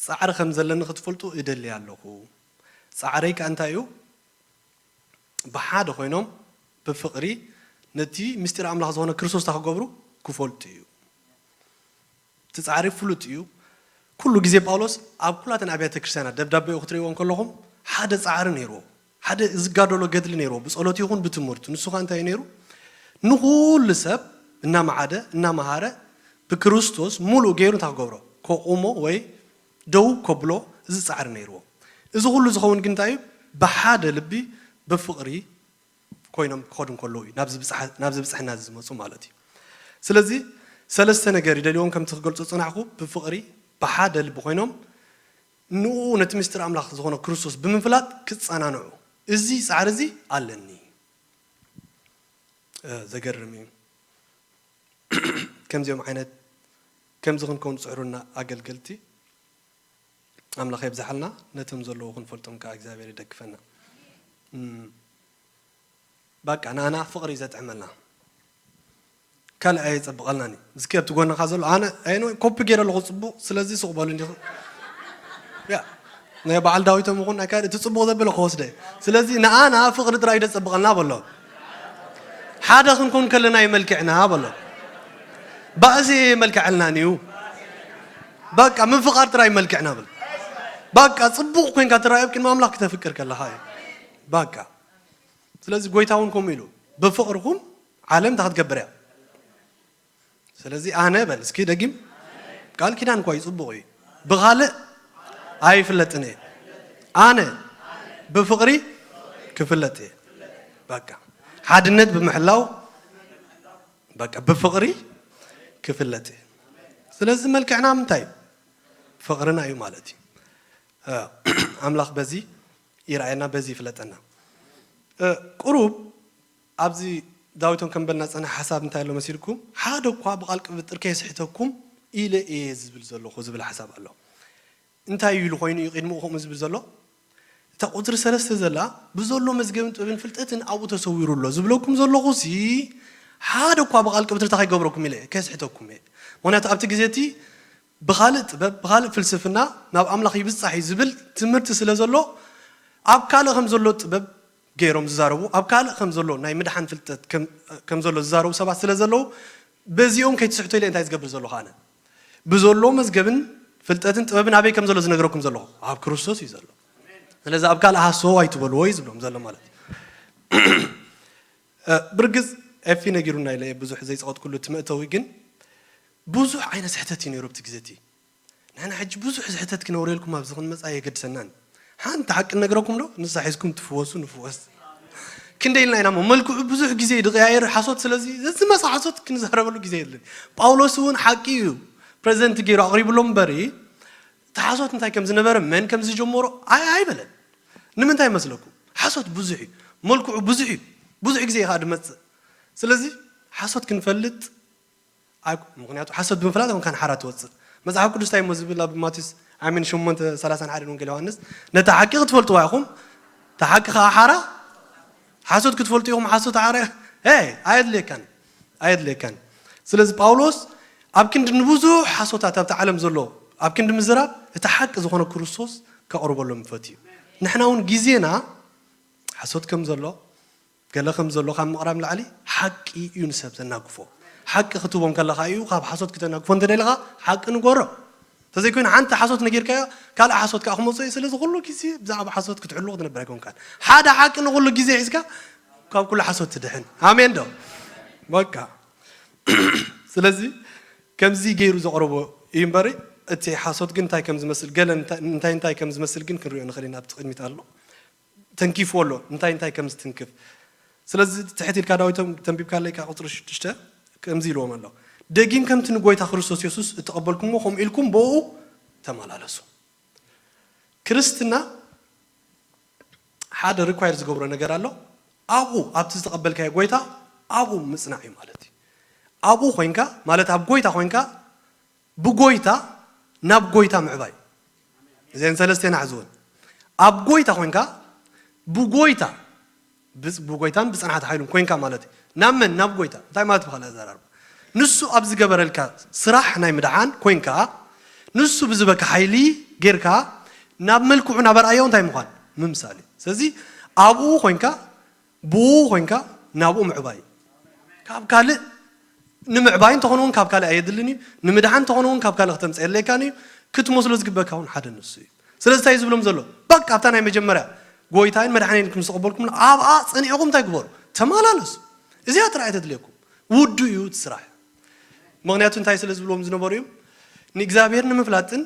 ጻዕሪ ከም ዘለኒ ክትፈልጡ እደሊ ኣለኹ። ጻዕረይ ከኣ እንታይ እዩ? ብሓደ ኮይኖም ብፍቕሪ ነቲ ምስጢር ኣምላኽ ዝኾነ ክርስቶስ እንታይ ክገብሩ ክፈልጡ እዩ። እቲ ጻዕሪ ፍሉጥ እዩ። ኩሉ ግዜ ጳውሎስ ኣብ ኩላተን ኣብያተ ክርስቲያናት ደብዳቤኡ ክትርእይዎ እንከለኹም ሓደ ጻዕሪ ነይርዎ። ሓደ ዝጋደሎ ገድሊ ነይርዎ። ብጸሎት ይኹን ብትምህርቱ። ንሱ ኸኣ እንታይ እዩ ነይሩ? ንኹሉ ሰብ እናመዓደ፣ እናመሃረ ብክርስቶስ ሙሉእ ገይሩ እንታይ ክገብሮ? ከቑሞ ወይ ደው ከብሎ እዚ ጻዕሪ ነይርዎ። እዚ ኩሉ ዝኸውን ግን እንታይ እዩ? ብሓደ ልቢ ብፍቕሪ ኮይኖም ክኸዱ እንከለዉ እዩ ናብዚ ብጽሓ-፣ ናብዚ ብጽሕና እዚ ዝመጹ ማለት እዩ። ስለዚ ሰለስተ ነገር ይደልዎም ከምቲ ክገልጾ ዝጸናሕኩ፣ ብፍቕሪ ብሓደ ልቢ ኮይኖም ንኡ ነቲ ምስጢር ኣምላኽ ዝኾነ ክርስቶስ ብምፍላጥ ክጸናንዑ። እዚ ጻዕሪ እዚ ኣለኒ። እ፣ ዘገርም እዩ። ከምዚኦም ዓይነት፣ ከምዚ ክንከውን ዝጽዕሩና ኣገልገልቲ ኣምላኽ የብዝሓልና፣ ነቶም ዘለዉ ክንፈልጦም ከኣ እግዚኣብሔር ይደግፈና። እም፣ በቃ ንኣና ፍቕሪ እዩ ዘጥዕመልና። ካልእ ኣየጸብቐልናን እዩ። እስኪ ኣብቲ ጎንኻ ዘሎ፣ ኣነ፣ ኣይ፣ ኮፒ ገይረ ኣለኹ ጽቡቕ፣ ስለዚ ስቕ በሉ እንዲኹ። ያ፣ ናይ በዓል ዳዊቶም ይኹን ናይ ካልእ፣ እቲ ጽቡቕ ዘበለ ክወስደ። ስለዚ ንኣና ፍቕሪ ጥራይ እዩ ዘጸብቐልና በሎ። ሓደ ክንከውን ከለና እዩ መልክዕና በሎ። ባእሲ የመልክዐልናን እዩ። በቃ ምፍቓር ጥራይ መልክዕና በሎ። በቃ ጽቡቕ ኮይንካ ትረኣዮ ኣብ ቅድሚ ኣምላኽ ክተፍቅር ከለኻ እዩ። በቃ። ስለዚ ጎይታ እውን ከምኡ ኢሉ፣ "ብፍቕርኹም ዓለም እንታይ ክትገብር እያ?" ስለዚ ኣነ በል እስኪ ደጊም፣ ቃል ኪዳን እኳ እዩ ጽቡቕ እዩ። ብኻልእ ኣይፍለጥን እየ። ኣነ ብፍቕሪ ክፍለጥ እየ። በቃ ሓድነት ብምሕላው፣ በቃ ብፍቕሪ ክፍለጥ እየ። ስለዚ መልክዕና ምንታይ እዩ? ፍቕርና እዩ ማለት እዩ። እ፣ ኣምላኽ በዚ ይርኣየና፣ በዚ ይፍለጠና። እ፣ ቁሩብ ኣብዚ ዳዊቶም ከም በልና ዝጸንሐ ሓሳብ እንታይ ኣሎ መሲልኩም? "ሓደ እኳ ብቓል ቅብጥር ከየስሕተኩም ኢለ እየ ዝብል ዘለኹ" ዝብል ሓሳብ ኣሎ። እንታይ እዩ ኢሉ ኮይኑ እዩ ቅድሚኡ ከምኡ ዝብል ዘሎ? እታ ቁጽሪ ሰለስተ ዘላ፣ "ብዘሎ መዝገብን ጥበብን ፍልጠትን ኣብኡ ተሰዊሩ ኣሎ" ዝብለኩም ዘለኹ ሲ፣ ሓደ እኳ ብቓል ቅብጥር እንታይ ከይገብረኩም ኢለ እየ፣ ከየስሕተኩም እየ። ምኽንያቱ ኣብቲ ግዜ እቲ ብኻልእ ጥበብ፣ ብኻልእ ፍልስፍና ናብ ኣምላኽ ይብጻሕ እዩ ዝብል ትምህርቲ ስለ ዘሎ፣ ኣብ ካልእ ከም ዘሎ ጥበብ ገይሮም ዝዛረቡ፣ ኣብ ካልእ ከም ዘሎ ናይ ምድሓን ፍልጠት ከም፣ ከም ዘሎ ዝዛረቡ ሰባት ስለ ዘለዉ፣ በዚኦም ከይትስሕቱ ኢለ እንታይ ዝገብር ዘለኹ ኣነ? ብዘሎ መዝገብን ፍልጠትን ጥበብን ኣበይ ከም ዘሎ ዝነግረኩም ዘለኹ? ኣብ ክርስቶስ እዩ ዘሎ። ስለዚ ኣብ ካልእ ሃሰው ኣይትበልዎ እዩ ዝብሎም ዘሎ ማለት እዩ። እ፣ ብርግጽ ኤፊ ነጊሩና ኢለ እየ ብዙሕ ዘይጸቐጥኩሉ እቲ መእተዊ፣ ግን ብዙሕ ዓይነት ስሕተት እዩ ነይሩ ኣብቲ ግዜ እቲ። ንሕና ሕጂ ብዙሕ ስሕተት ክነውረየልኩም ኣብዚ ክንመጽእ ኣየገድሰናን። ሓንቲ ሓቂ ንነግረኩም ዶ? ንሳ ሒዝኩም ትፍወሱ፣ ንፍወስ። ክንደይ ኢልና ኢና እሞ፣ መልክዑ ብዙሕ ግዜ እዩ ዝቐያየር ሓሶት። ስለዚ ዝመጽእ ሓሶት ክንዛረበሉ ግዜ የለን። ጳውሎስ እውን ሓቂ እዩ ፕሬዘንት ገይሩ ኣቕሪብሎም እምበሪ፣ እቲ ሓሶት እንታይ ከም ዝነበረ፣ መን ከም ዝጀመሮ ኣይ-፣ ኣይበለን። ንምንታይ መስለኩም? ሓሶት ብዙሕ እዩ፣ መልክዑ ብዙሕ እዩ፣ ብዙሕ ግዜ እዩ ከዓ ዝመጽእ። ስለዚ ሓሶት ክንፈልጥ ኣይ-፣ ምኽንያቱ ሓሶት ብምፍላጥ ከም ካን ሓራ ትወጽእ። መጽሓፍ ቅዱስ እንታይ እሞ ዝብል ኣብ ማቴዎስ፣ ኣሜን፣ ሸሞንተ ሰላሳን ሓደን ወንጌል ዮሃንስ፣ "ነታ ሓቂ ክትፈልጥዋ ኢኹም፣ እታ ሓቂ ከኣ ሓራ፣ ሓሶት ክትፈልጡ ኢኹም፣ ሓሶት ሓራ፣ ሄይ፣ ኣየድልየካን፣ ኣየድልየካን." ስለዚ ጳውሎስ ኣብ ክንዲ ንብዙሕ ሓሶታት ኣብቲ ዓለም ዘሎ፣ ኣብ ክንዲ ምዝራብ፣ እቲ ሓቂ ዝኾነ ክርስቶስ ከቕርበሎም ፈትዩ። ንሕና እውን ግዜና ሓሶት ከም ዘሎ፣ ገለ ከም ዘሎ ካብ ምቕራብ ንላዕሊ ሓቂ እዩ ንሰብ ዘናግፎ። ሓቂ ክትቦም ከለኻ እዩ ካብ ሓሶት ክተናግፎ እንተደሊኻ ሓቂ ንገሮ። እንተዘይኮይኑ ሓንቲ ሓሶት ነጊርካዮ ካልእ ሓሶት ከዓ ክመፅኦ እዩ። ስለዚ ኩሉ ግዜ ብዛዕባ ሓሶት ክትሕሉ ክትነብር ኣይኮንካን። ሓደ ሓቂ ንኩሉ ግዜ ሒዝካ ካብ ኩሉ ሓሶት ትድሕን። ኣሜን ዶ? በቃ። ስለዚ ከምዚ ገይሩ ዘቕረቦ እዩ እምበሪ፣ እቲ ሓሶት ግን እንታይ ከም ዝመስል፣ ገለ እንታይ፣ እንታይ እንታይ ከም ዝመስል ግን ክንሪኦ ንኽእል ኢና። ኣብቲ ቅድሚት ኣሎ፣ ተንኪፍዎ ኣሎ፣ እንታይ እንታይ ከም ዝትንክፍ። ስለዚ ትሕት ኢልካ ዳዊቶም ተንቢብካለይ፣ ካብ ቁፅሪ ሽዱሽተ ከምዚ ኢልዎም ኣሎ፣ "ደጊም ከምቲ ንጎይታ ክርስቶስ የሱስ እተቐበልኩምዎ፣ ከምኡ ኢልኩም ብኡ ተመላለሱ።" ክርስትና ሓደ ሪኳየር ዝገብሮ ነገር ኣሎ። ኣብኡ፣ ኣብቲ ዝተቐበልካዮ ጎይታ፣ ኣብኡ ምጽናዕ እዩ ማለት እዩ። ኣብኡ ኮይንካ፣ ማለት ኣብ ጎይታ ኮይንካ፣ ብጎይታ ናብ ጎይታ ምዕባይ። እዘን ሰለስተ ናሕዝወን። ኣብ ጎይታ ኮይንካ፣ ብጎይታ፣ ብጽ-፣ ብጎይታን ብጽንዓት ሓይሉን ኮይንካ ማለት እዩ። ናብ መን? ናብ ጎይታ። እንታይ ማለት ብኻልእ ኣዘራርባ? ንሱ ኣብ ዝገበረልካ ስራሕ ናይ ምድሓን ኮይንካ፣ ንሱ ብዝበካ ሓይሊ ጌርካ ናብ መልክዑ ናብ ኣርኣያኡ እንታይ ምዃን? ምምሳል እዩ። ስለዚ ኣብኡ ኮይንካ፣ ብኡ ኮይንካ ናብኡ ምዕባይ እዩ። ካብ ካልእ ንምዕባይ እንተኾነ እውን ካብ ካልእ ኣየድልን እዩ። ንምድሓን እንተኾነ እውን ካብ ካልእ ክተምፅእ የድልየካን እዩ። ክትመስሎ ዝግበካ እውን ሓደ ንሱ እዩ። ስለዚ እንታይ እዩ ዝብሎም ዘሎ? በቃ ኣብታ ናይ መጀመርያ ጎይታይን መድሓኒን ከም ዝተቐበልኩም ኣብኣ ጸኒዕኹም እንታይ ግበሩ? ተመላለሱ። እዚኣ ጥራይ እያ ተድልየኩም። ውዱ እዩ እቲ ስራሕ። ምኽንያቱ እንታይ ስለ ዝብልዎም ዝነበሩ እዮም? ንእግዚኣብሔር ንምፍላጥን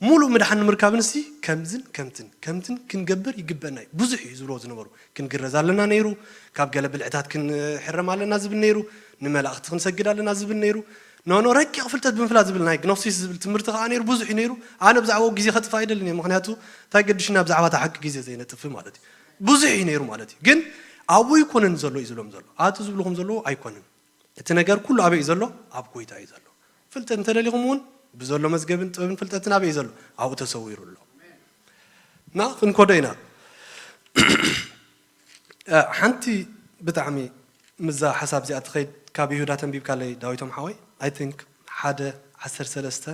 ሙሉእ ምድሓን ንምርካብን ሲ ከምዝን ከምትን ከምትን ክንገብር ይግበና እዩ። ብዙሕ እዩ ዝብልዎ ዝነበሩ። ክንግረዝ ኣለና ነይሩ፣ ካብ ገለ ብልዕታት ክንሕረም ኣለና ዝብል ነይሩ፣ ንመላእኽቲ ክንሰግድ ኣለና ዝብል ነይሩ። ኖ ኖ ረቂቕ ፍልጠት ብምፍላጥ ዝብል ናይ ግኖሲስ ዝብል ትምህርቲ ከዓ ነይሩ፣ ብዙሕ እዩ ነይሩ። ኣነ ብዛዕባኡ ግዜ ከጥፍእ ኣይደልን እየ፣ ምኽንያቱ እንታይ ገድሽና ብዛዕባ እታ ሓቂ ግዜ ዘይነጥፍእ ማለት እዩ። ብዙሕ እዩ ነይሩ ማለት እዩ። ግን ኣብኡ ኣይኮነን ዘሎ እዩ ዝብሎም ዘሎ። ኣቲ ዝብልኹም ዘለዉ ኣይኮነን። እቲ ነገር ኩሉ ኣበይ እዩ ዘሎ? ኣብ ጎይታ እዩ ዘሎ። ፍልጠት እንተደሊኹም እውን ብዘሎ መዝገብን ጥበብን ፍልጠትን ኣበይ እዩ ዘሎ? ኣብኡ ተሰዊሩ ኣሎ። እና ክንኮዶ ኢና። እ፣ ሓንቲ ብጣዕሚ ምዛ ሓሳብ እዚኣ ትኸይድ ካብ ይሁዳ ተንቢብካለይ ዳዊቶም ሓወይ። I think ሓደ ዓሰርተ ሰለስተ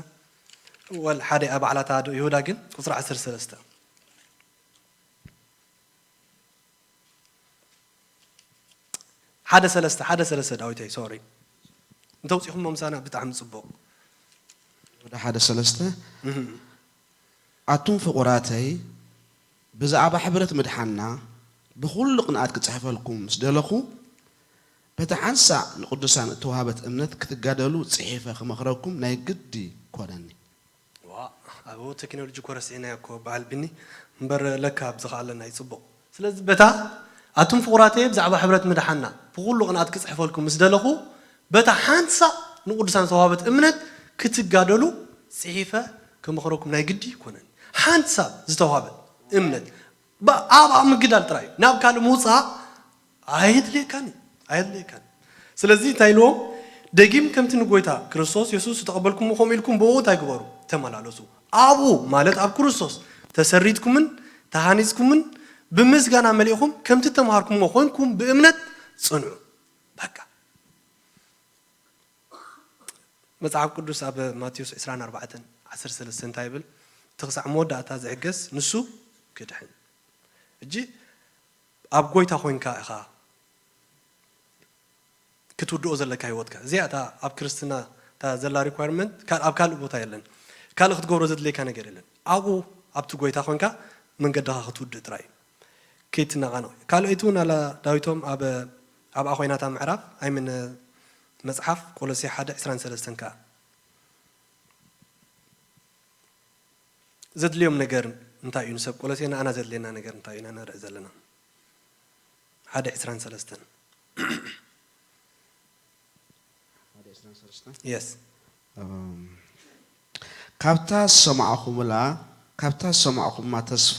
ወል ሓደ እያ ባዕላታ ዶ ይሁዳ ግን ቁፅሪ ዓሰርተ ሰለስተ። ሓደ ሰለስተ፣ ሓደ ሰለስተ ዳዊተይ፣ ሶሪ። እንተውፂኹሞ ምሳና ብጣዕሚ ፅቡቕ። ወደ ሓደ ሰለስተ። ኣቱም ፍቑራተይ፣ ብዛዕባ ሕብረት ምድሓና ብኹሉ ቅንኣት ክጽሕፈልኩም ምስ ደለኹ፣ በታ ሓንሳእ ንቅዱሳን እተዋህበት እምነት ክትጋደሉ ጽሒፈ ክመኽረኩም ናይ ግዲ ኮነኒ። ዋ ኣብኡ ቴክኖሎጂ እኮ ረሲዕናዮ እኮ በዓል ቢኒ። እምበር ለካ ኣብዚ ከ ኣለና እዩ ጽቡቕ። ስለዚ በታ ኣቱም ፍቑራተየ ብዛዕባ ሕብረት ምድሓና ብኹሉ ቅንኣት ክጽሕፈልኩም ምስ ደለኹ በታ ሓንሳእ ንቅዱሳን ዝተዋህበት እምነት ክትጋደሉ ጽሒፈ ክመኽረኩም ናይ ግዲ ይኮነኒ። ሓንሳእ ዝተዋህበት እምነት ብ- ኣብኣ ምግዳል ጥራይ እዩ። ናብ ካልእ ምውፃእ ኣየድልየካን እዩ። ኣየድልየካን እዩ። ስለዚ እንታይ ኢልዎም? ደጊም ከምቲ ንጎይታ ክርስቶስ የሱስ ዝተቐበልኩምዎ ከምኡ ኢልኩም ብኡ እንታይ ግበሩ? ተመላለሱ። ኣብኡ ማለት ኣብ ክርስቶስ ተሰሪትኩምን ተሃኒጽኩምን ብምስጋና መሊእኹም ከምቲ እተምሃርኩምዎ ኮይንኩም ብእምነት ጽንዑ። በቃ። መጽሓፍ ቅዱስ ኣብ ማቴዎስ ዕስራን ኣርባዕተን ዓሰርተ ሰለስተ እንታይ ይብል? እቲ ክሳዕ መወዳእታ ዝዕገስ ንሱ ክድሕን። ሕጂ ኣብ ጎይታ ኮይንካ ኢኻ ክትውድኦ ዘለካ ህይወትካ። እዚኣ እታ ኣብ ክርስትና እታ ዘላ ሪኳርመንት ኣብ ካልእ ቦታ የለን። ካልእ ክትገብሮ ዘድልየካ ነገር የለን። ኣብኡ ኣብቲ ጎይታ ኮይንካ መንገድኻ ክትውድእ ጥራይ እዩ። ከይትነቓነቕ። ካልኣይቲ እውን ኣላ ዳዊቶም ኣብ ኣብኣ ኮይና እታ ምዕራፍ ኣይምን መጽሓፍ ቆሎሴ ሓደ ዕስራን ሰለስተን ከኣ ዘድልዮም ነገር እንታይ እዩ ንሰብ ቆሎሴ ንኣና ዘድልየና ነገር እንታይ ኢና ንርኢ ዘለና ሓደ ዕስራን ሰለስተን yes ካብታ ዝሰማዕኹምላ ካብታ ዝሰማዕኹማ ተስፋ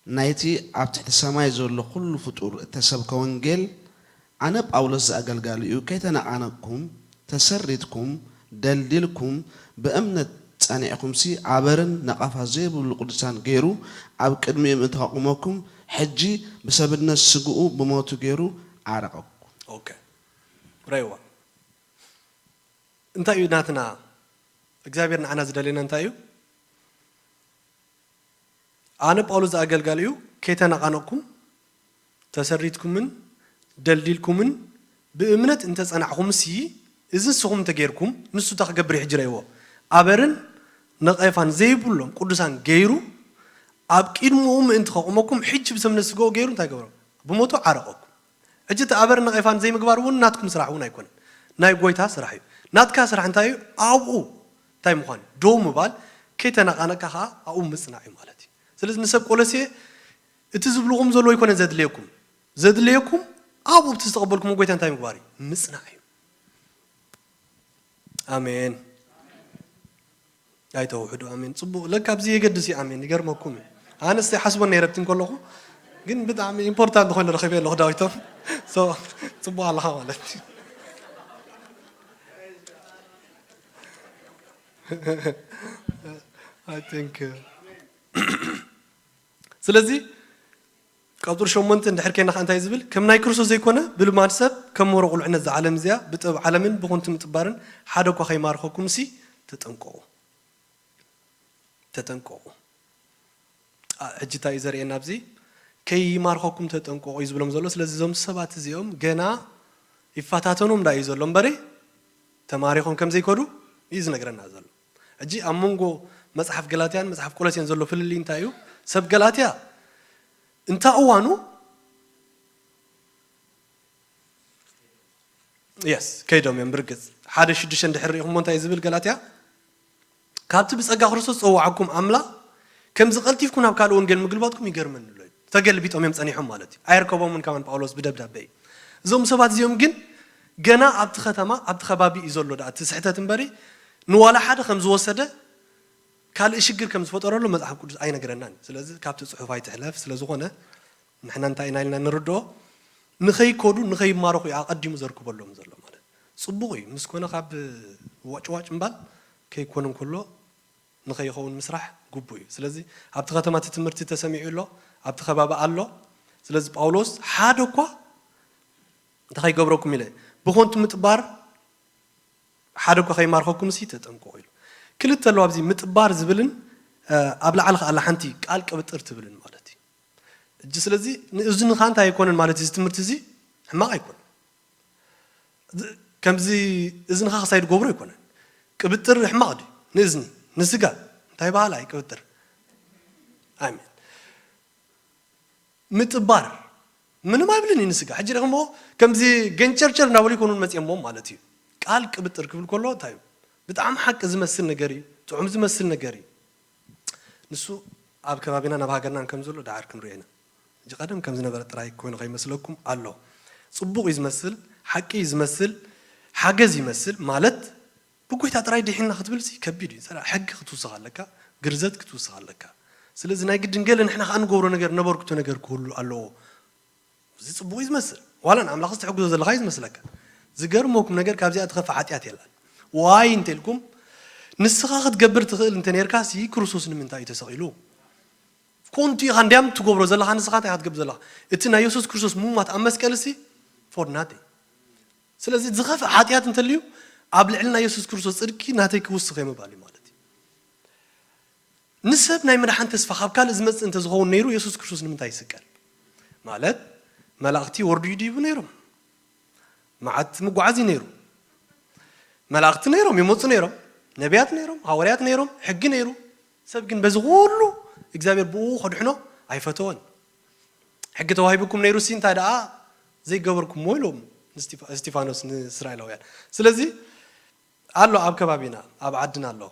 ናይቲ ኣብ ትሕቲ ሰማይ ዘሎ ኩሉ ፍጡር እተሰብከ ወንጌል ኣነ ጳውሎስ ዝኣገልጋሊኡ ከይተነቓነቕኩም ተሰሪትኩም ደልዲልኩም ብእምነት ጸኒዕኩምሲ ኣበርን ነቐፋ ዘይብሉ ቅዱሳን ገይሩ ኣብ ቅድሚኡ ምእንቲ ከቑመኩም ሕጂ ብሰብነት ስግኡ ብሞቱ ገይሩ ዓረቐኩም። ኦኬ ረይዋ እንታይ እዩ ናትና እግዚኣብሔር ንዓና ዝደልየና እንታይ እዩ ኣነ ጳውሎስ ዝኣገልጋሊ እዩ ከይተነቓነቕኩም ተሰሪትኩምን ደልዲልኩምን ብእምነት እንተጸናዕኹምሲ እዚ ንስኹም እንተጌርኩም ንሱ እንታይ ክገብር እዩ ሕጂ ረእይዎ ኣበርን ነቐፋን ዘይብሎም ቅዱሳን ገይሩ ኣብ ቅድምኡ ምእንቲ ከቑመኩም ሕጂ ብሰምነት ስጋኡ ገይሩ እንታይ ገብሮም ብሞቱ ዓረቐኩም ሕጂ እቲ ኣበርን ነቐፋን ዘይምግባር እውን ናትኩም ስራሕ እውን ኣይኮነን ናይ ጎይታ ስራሕ እዩ ናትካ ስራሕ እንታይ እዩ ኣብኡ እንታይ ምዃን ደው ምባል ከይተነቓነቅካ ከዓ ኣብኡ ምፅናዕ እዩ ማለት እዩ ስለዚ ንሰብ ቆለሴ እቲ ዝብልኹም ዘሎ ኣይኮነ ዘድልየኩም ዘድልየኩም ኣብኡ እቲ ዝተቐበልኩም ጎይታ እንታይ ምግባር እዩ ምፅናዕ እዩ ኣሜን ኣይተውሕዱ ኣሜን ፅቡቅ ለካ ኣብዚ የገድስ እዩ ኣሜን ይገርመኩም እዩ ኣነስ ሓስቦ ነይረብቲ እንከለኹ ግን ብጣዕሚ ኢምፖርታንት ኮይኑ ረኺበ ኣለኹ ዳዊቶም ፅቡቅ ኣለኻ ማለት እዩ I think ስለዚ ቀብጥር ሸሞንተ እንድሕር ከይና እንታይ ዝብል ከም ናይ ክርስቶስ ዘይኮነ ብልማድ ሰብ ከም ወረ ቁልዕነት እዛ ዓለም እዚኣ ብጥበብ ዓለምን ብኾንቱ ምጥባርን ሓደ እኳ ከይማርኸኩምሲ ተጠንቀቑ። ተጠንቀቑ። ኣ፣ ሕጂ እንታይ እዩ ዘርእየና ኣብዚ? ከይማርኸኩም ተጠንቀቑ እዩ ዝብሎም ዘሎ። ስለዚ እዞም ሰባት እዚኦም ገና ይፈታተኖም ዳ እዩ ዘሎ እምበሪ ተማሪኾም ከም ዘይከዱ እዩ ዝነግረና ዘሎ። ሕጂ ኣብ መንጎ መጽሓፍ ገላትያን መጽሓፍ ቆሎስዮን ዘሎ ፍልልይ እንታይ እዩ? ሰብ ገላትያ እንታ እዋኑ የስ ከይዶም እዮም። ብርግጽ ሓደ ሽዱሽተ እንድሕር ርኢኹሞ እንታይ ዝብል ገላትያ? ካብቲ ብጸጋ ክርስቶስ ዝጸዋዓኩም ኣምላኽ ከምዚ ቀልጢፍኩም ናብ ካልእ ወንጌል ምግልባጥኩም ይገርመኒ ኣሎ እዩ። ተገልቢጦም እዮም ጸኒሖም ማለት እዩ። ኣይርከቦምን ከማን ጳውሎስ ብደብዳበ እዩ። እዞም ሰባት እዚኦም ግን ገና ኣብቲ ከተማ ኣብቲ ከባቢ እዩ ዘሎ ደኣ እቲ ስሕተት እምበሪ ንዋላ ሓደ ከም ዝወሰደ ካልእ ሽግር ከም ዝፈጠረሉ መጽሓፍ ቅዱስ ኣይነግረናን እዩ። ስለዚ ካብቲ ጽሑፍ ኣይትሕለፍ። ስለ ዝኾነ ንሕና እንታይ ኢና ኢልና ንርድኦ? ንኸይከዱ ንኸይማረኹ እዩ ኣቐዲሙ ዘርክበሎም ዘሎ ማለት እዩ። ጽቡቕ እዩ ምስ ኮነ ካብ ዋጭዋጭ እምባል ከይኮን እንከሎ ንኸይኸውን ምስራሕ ግቡእ እዩ። ስለዚ ኣብቲ ከተማ እቲ ትምህርቲ ተሰሚዑ ኣሎ፣ ኣብቲ ከባቢ ኣሎ። ስለዚ ጳውሎስ ሓደ እኳ እንታይ ከይገብረኩም ኢለ ብኾንቱ ምጥባር ሓደ እኳ ከይማርኸኩም ሲ ተጠንቀቑ ኢሉ። ክልተ ኣለዋ ኣብዚ ምጥባር ዝብልን ኣብ ላዕሊ ከኣላ ሓንቲ ቃል ቅብጥር ትብልን ማለት እዩ። እጂ ስለዚ ንእዝንኻ እንታይ ኣይኮነን ማለት እዩ። እዚ ትምህርቲ እዚ ሕማቕ ኣይኮነን። ከምዚ እዝንኻ ክሳይ ድገብሮ ኣይኮነን። ቅብጥር ሕማቕ ድዩ ንእዝኒ ንስጋ እንታይ በሃላ እዩ ቅብጥር? ኣሜን። ምጥባር ምንም ኣይብልን እዩ ንስጋ። ሕጂ ደሞ ከምዚ ገንጨርጨር እናበሉ ይኮኑን መፅኦሞም ማለት እዩ። ቃል ቅብጥር ክብል ከሎ እንታይ እዩ? ብጣዕሚ ሓቂ ዝመስል ነገር እዩ፣ ጥዑም ዝመስል ነገር እዩ። ንሱ ኣብ ከባቢናን ኣብ ሃገርናን ከም ዘሎ ደሓር ክንሪኦ ኢና። ሕጂ ቀደም ከም ዝነበረ ጥራይ ኮይኑ ከይመስለኩም ኣሎ። ጽቡቕ እዩ ዝመስል፣ ሓቂ እዩ ዝመስል፣ ሓገዝ ይመስል ማለት ብጎይታ ጥራይ ድሒንና ክትብል ሲ ከቢድ እዩ። ሰላ ሕጊ ክትውስኽ ኣለካ፣ ግርዘት ክትውስኽ ኣለካ። ስለዚ ናይ ግድን ገለ ንሕና ከኣ ንገብሮ ነገር ነበርክቶ ነገር ክህሉ ኣለዎ። እዚ ጽቡቕ እዩ ዝመስል። ዋላ ንኣምላኽ ዝተሕግዞ ዘለኻ እዩ ዝመስለካ። ዝገርመኩም ነገር ካብዚኣ ትኸፍእ ሓጢኣት የላን። ዋይ እንተልኩም ንስኻ ክትገብር ትኽእል እንተ ነርካ ሲ ክርስቶስ ንምንታይ እዩ ተሰቒሉ? ኮንቱ ኢኻ እንዲያም ትገብሮ ዘለኻ ንስኻ እንታይ ኢኻ ትገብር ዘለኻ? እቲ ናይ የሱስ ክርስቶስ ምሟት ኣብ መስቀል ሲ for nothing። ስለዚ ዝኸፍእ ሓጢኣት እንተልዩ ኣብ ልዕሊ ናይ የሱስ ክርስቶስ ጽድቂ ናተይ ክውስኽ እየ ምባል እዩ ማለት እዩ። ንሰብ ናይ ምድሓን ተስፋ ካብ ካልእ ዝመጽእ እንተዝኸውን ነይሩ የሱስ ክርስቶስ ንምንታይ ይስቀል? ማለት መላእኽቲ ይወርዱ ይድይቡ ነይሮም። መዓት ምጉዓዝ እዩ ነይሩ። መላእኽቲ ነይሮም ይመጹ ነይሮም። ነቢያት ነይሮም፣ ሃዋርያት ነይሮም፣ ሕጊ ነይሩ። ሰብ ግን በዚ ኩሉ እግዚኣብሔር ብኡ ከድሕኖ ኣይፈተወን። ሕጊ ተዋሂቡኩም ነይሩ ሲ እንታይ ደኣ ዘይገበርኩምዎ ኢሎም ንስቲፋ- እስቲፋኖስ ንእስራኤላውያን። ስለዚ ኣሎ ኣብ ከባቢና ኣብ ዓድና ኣሎ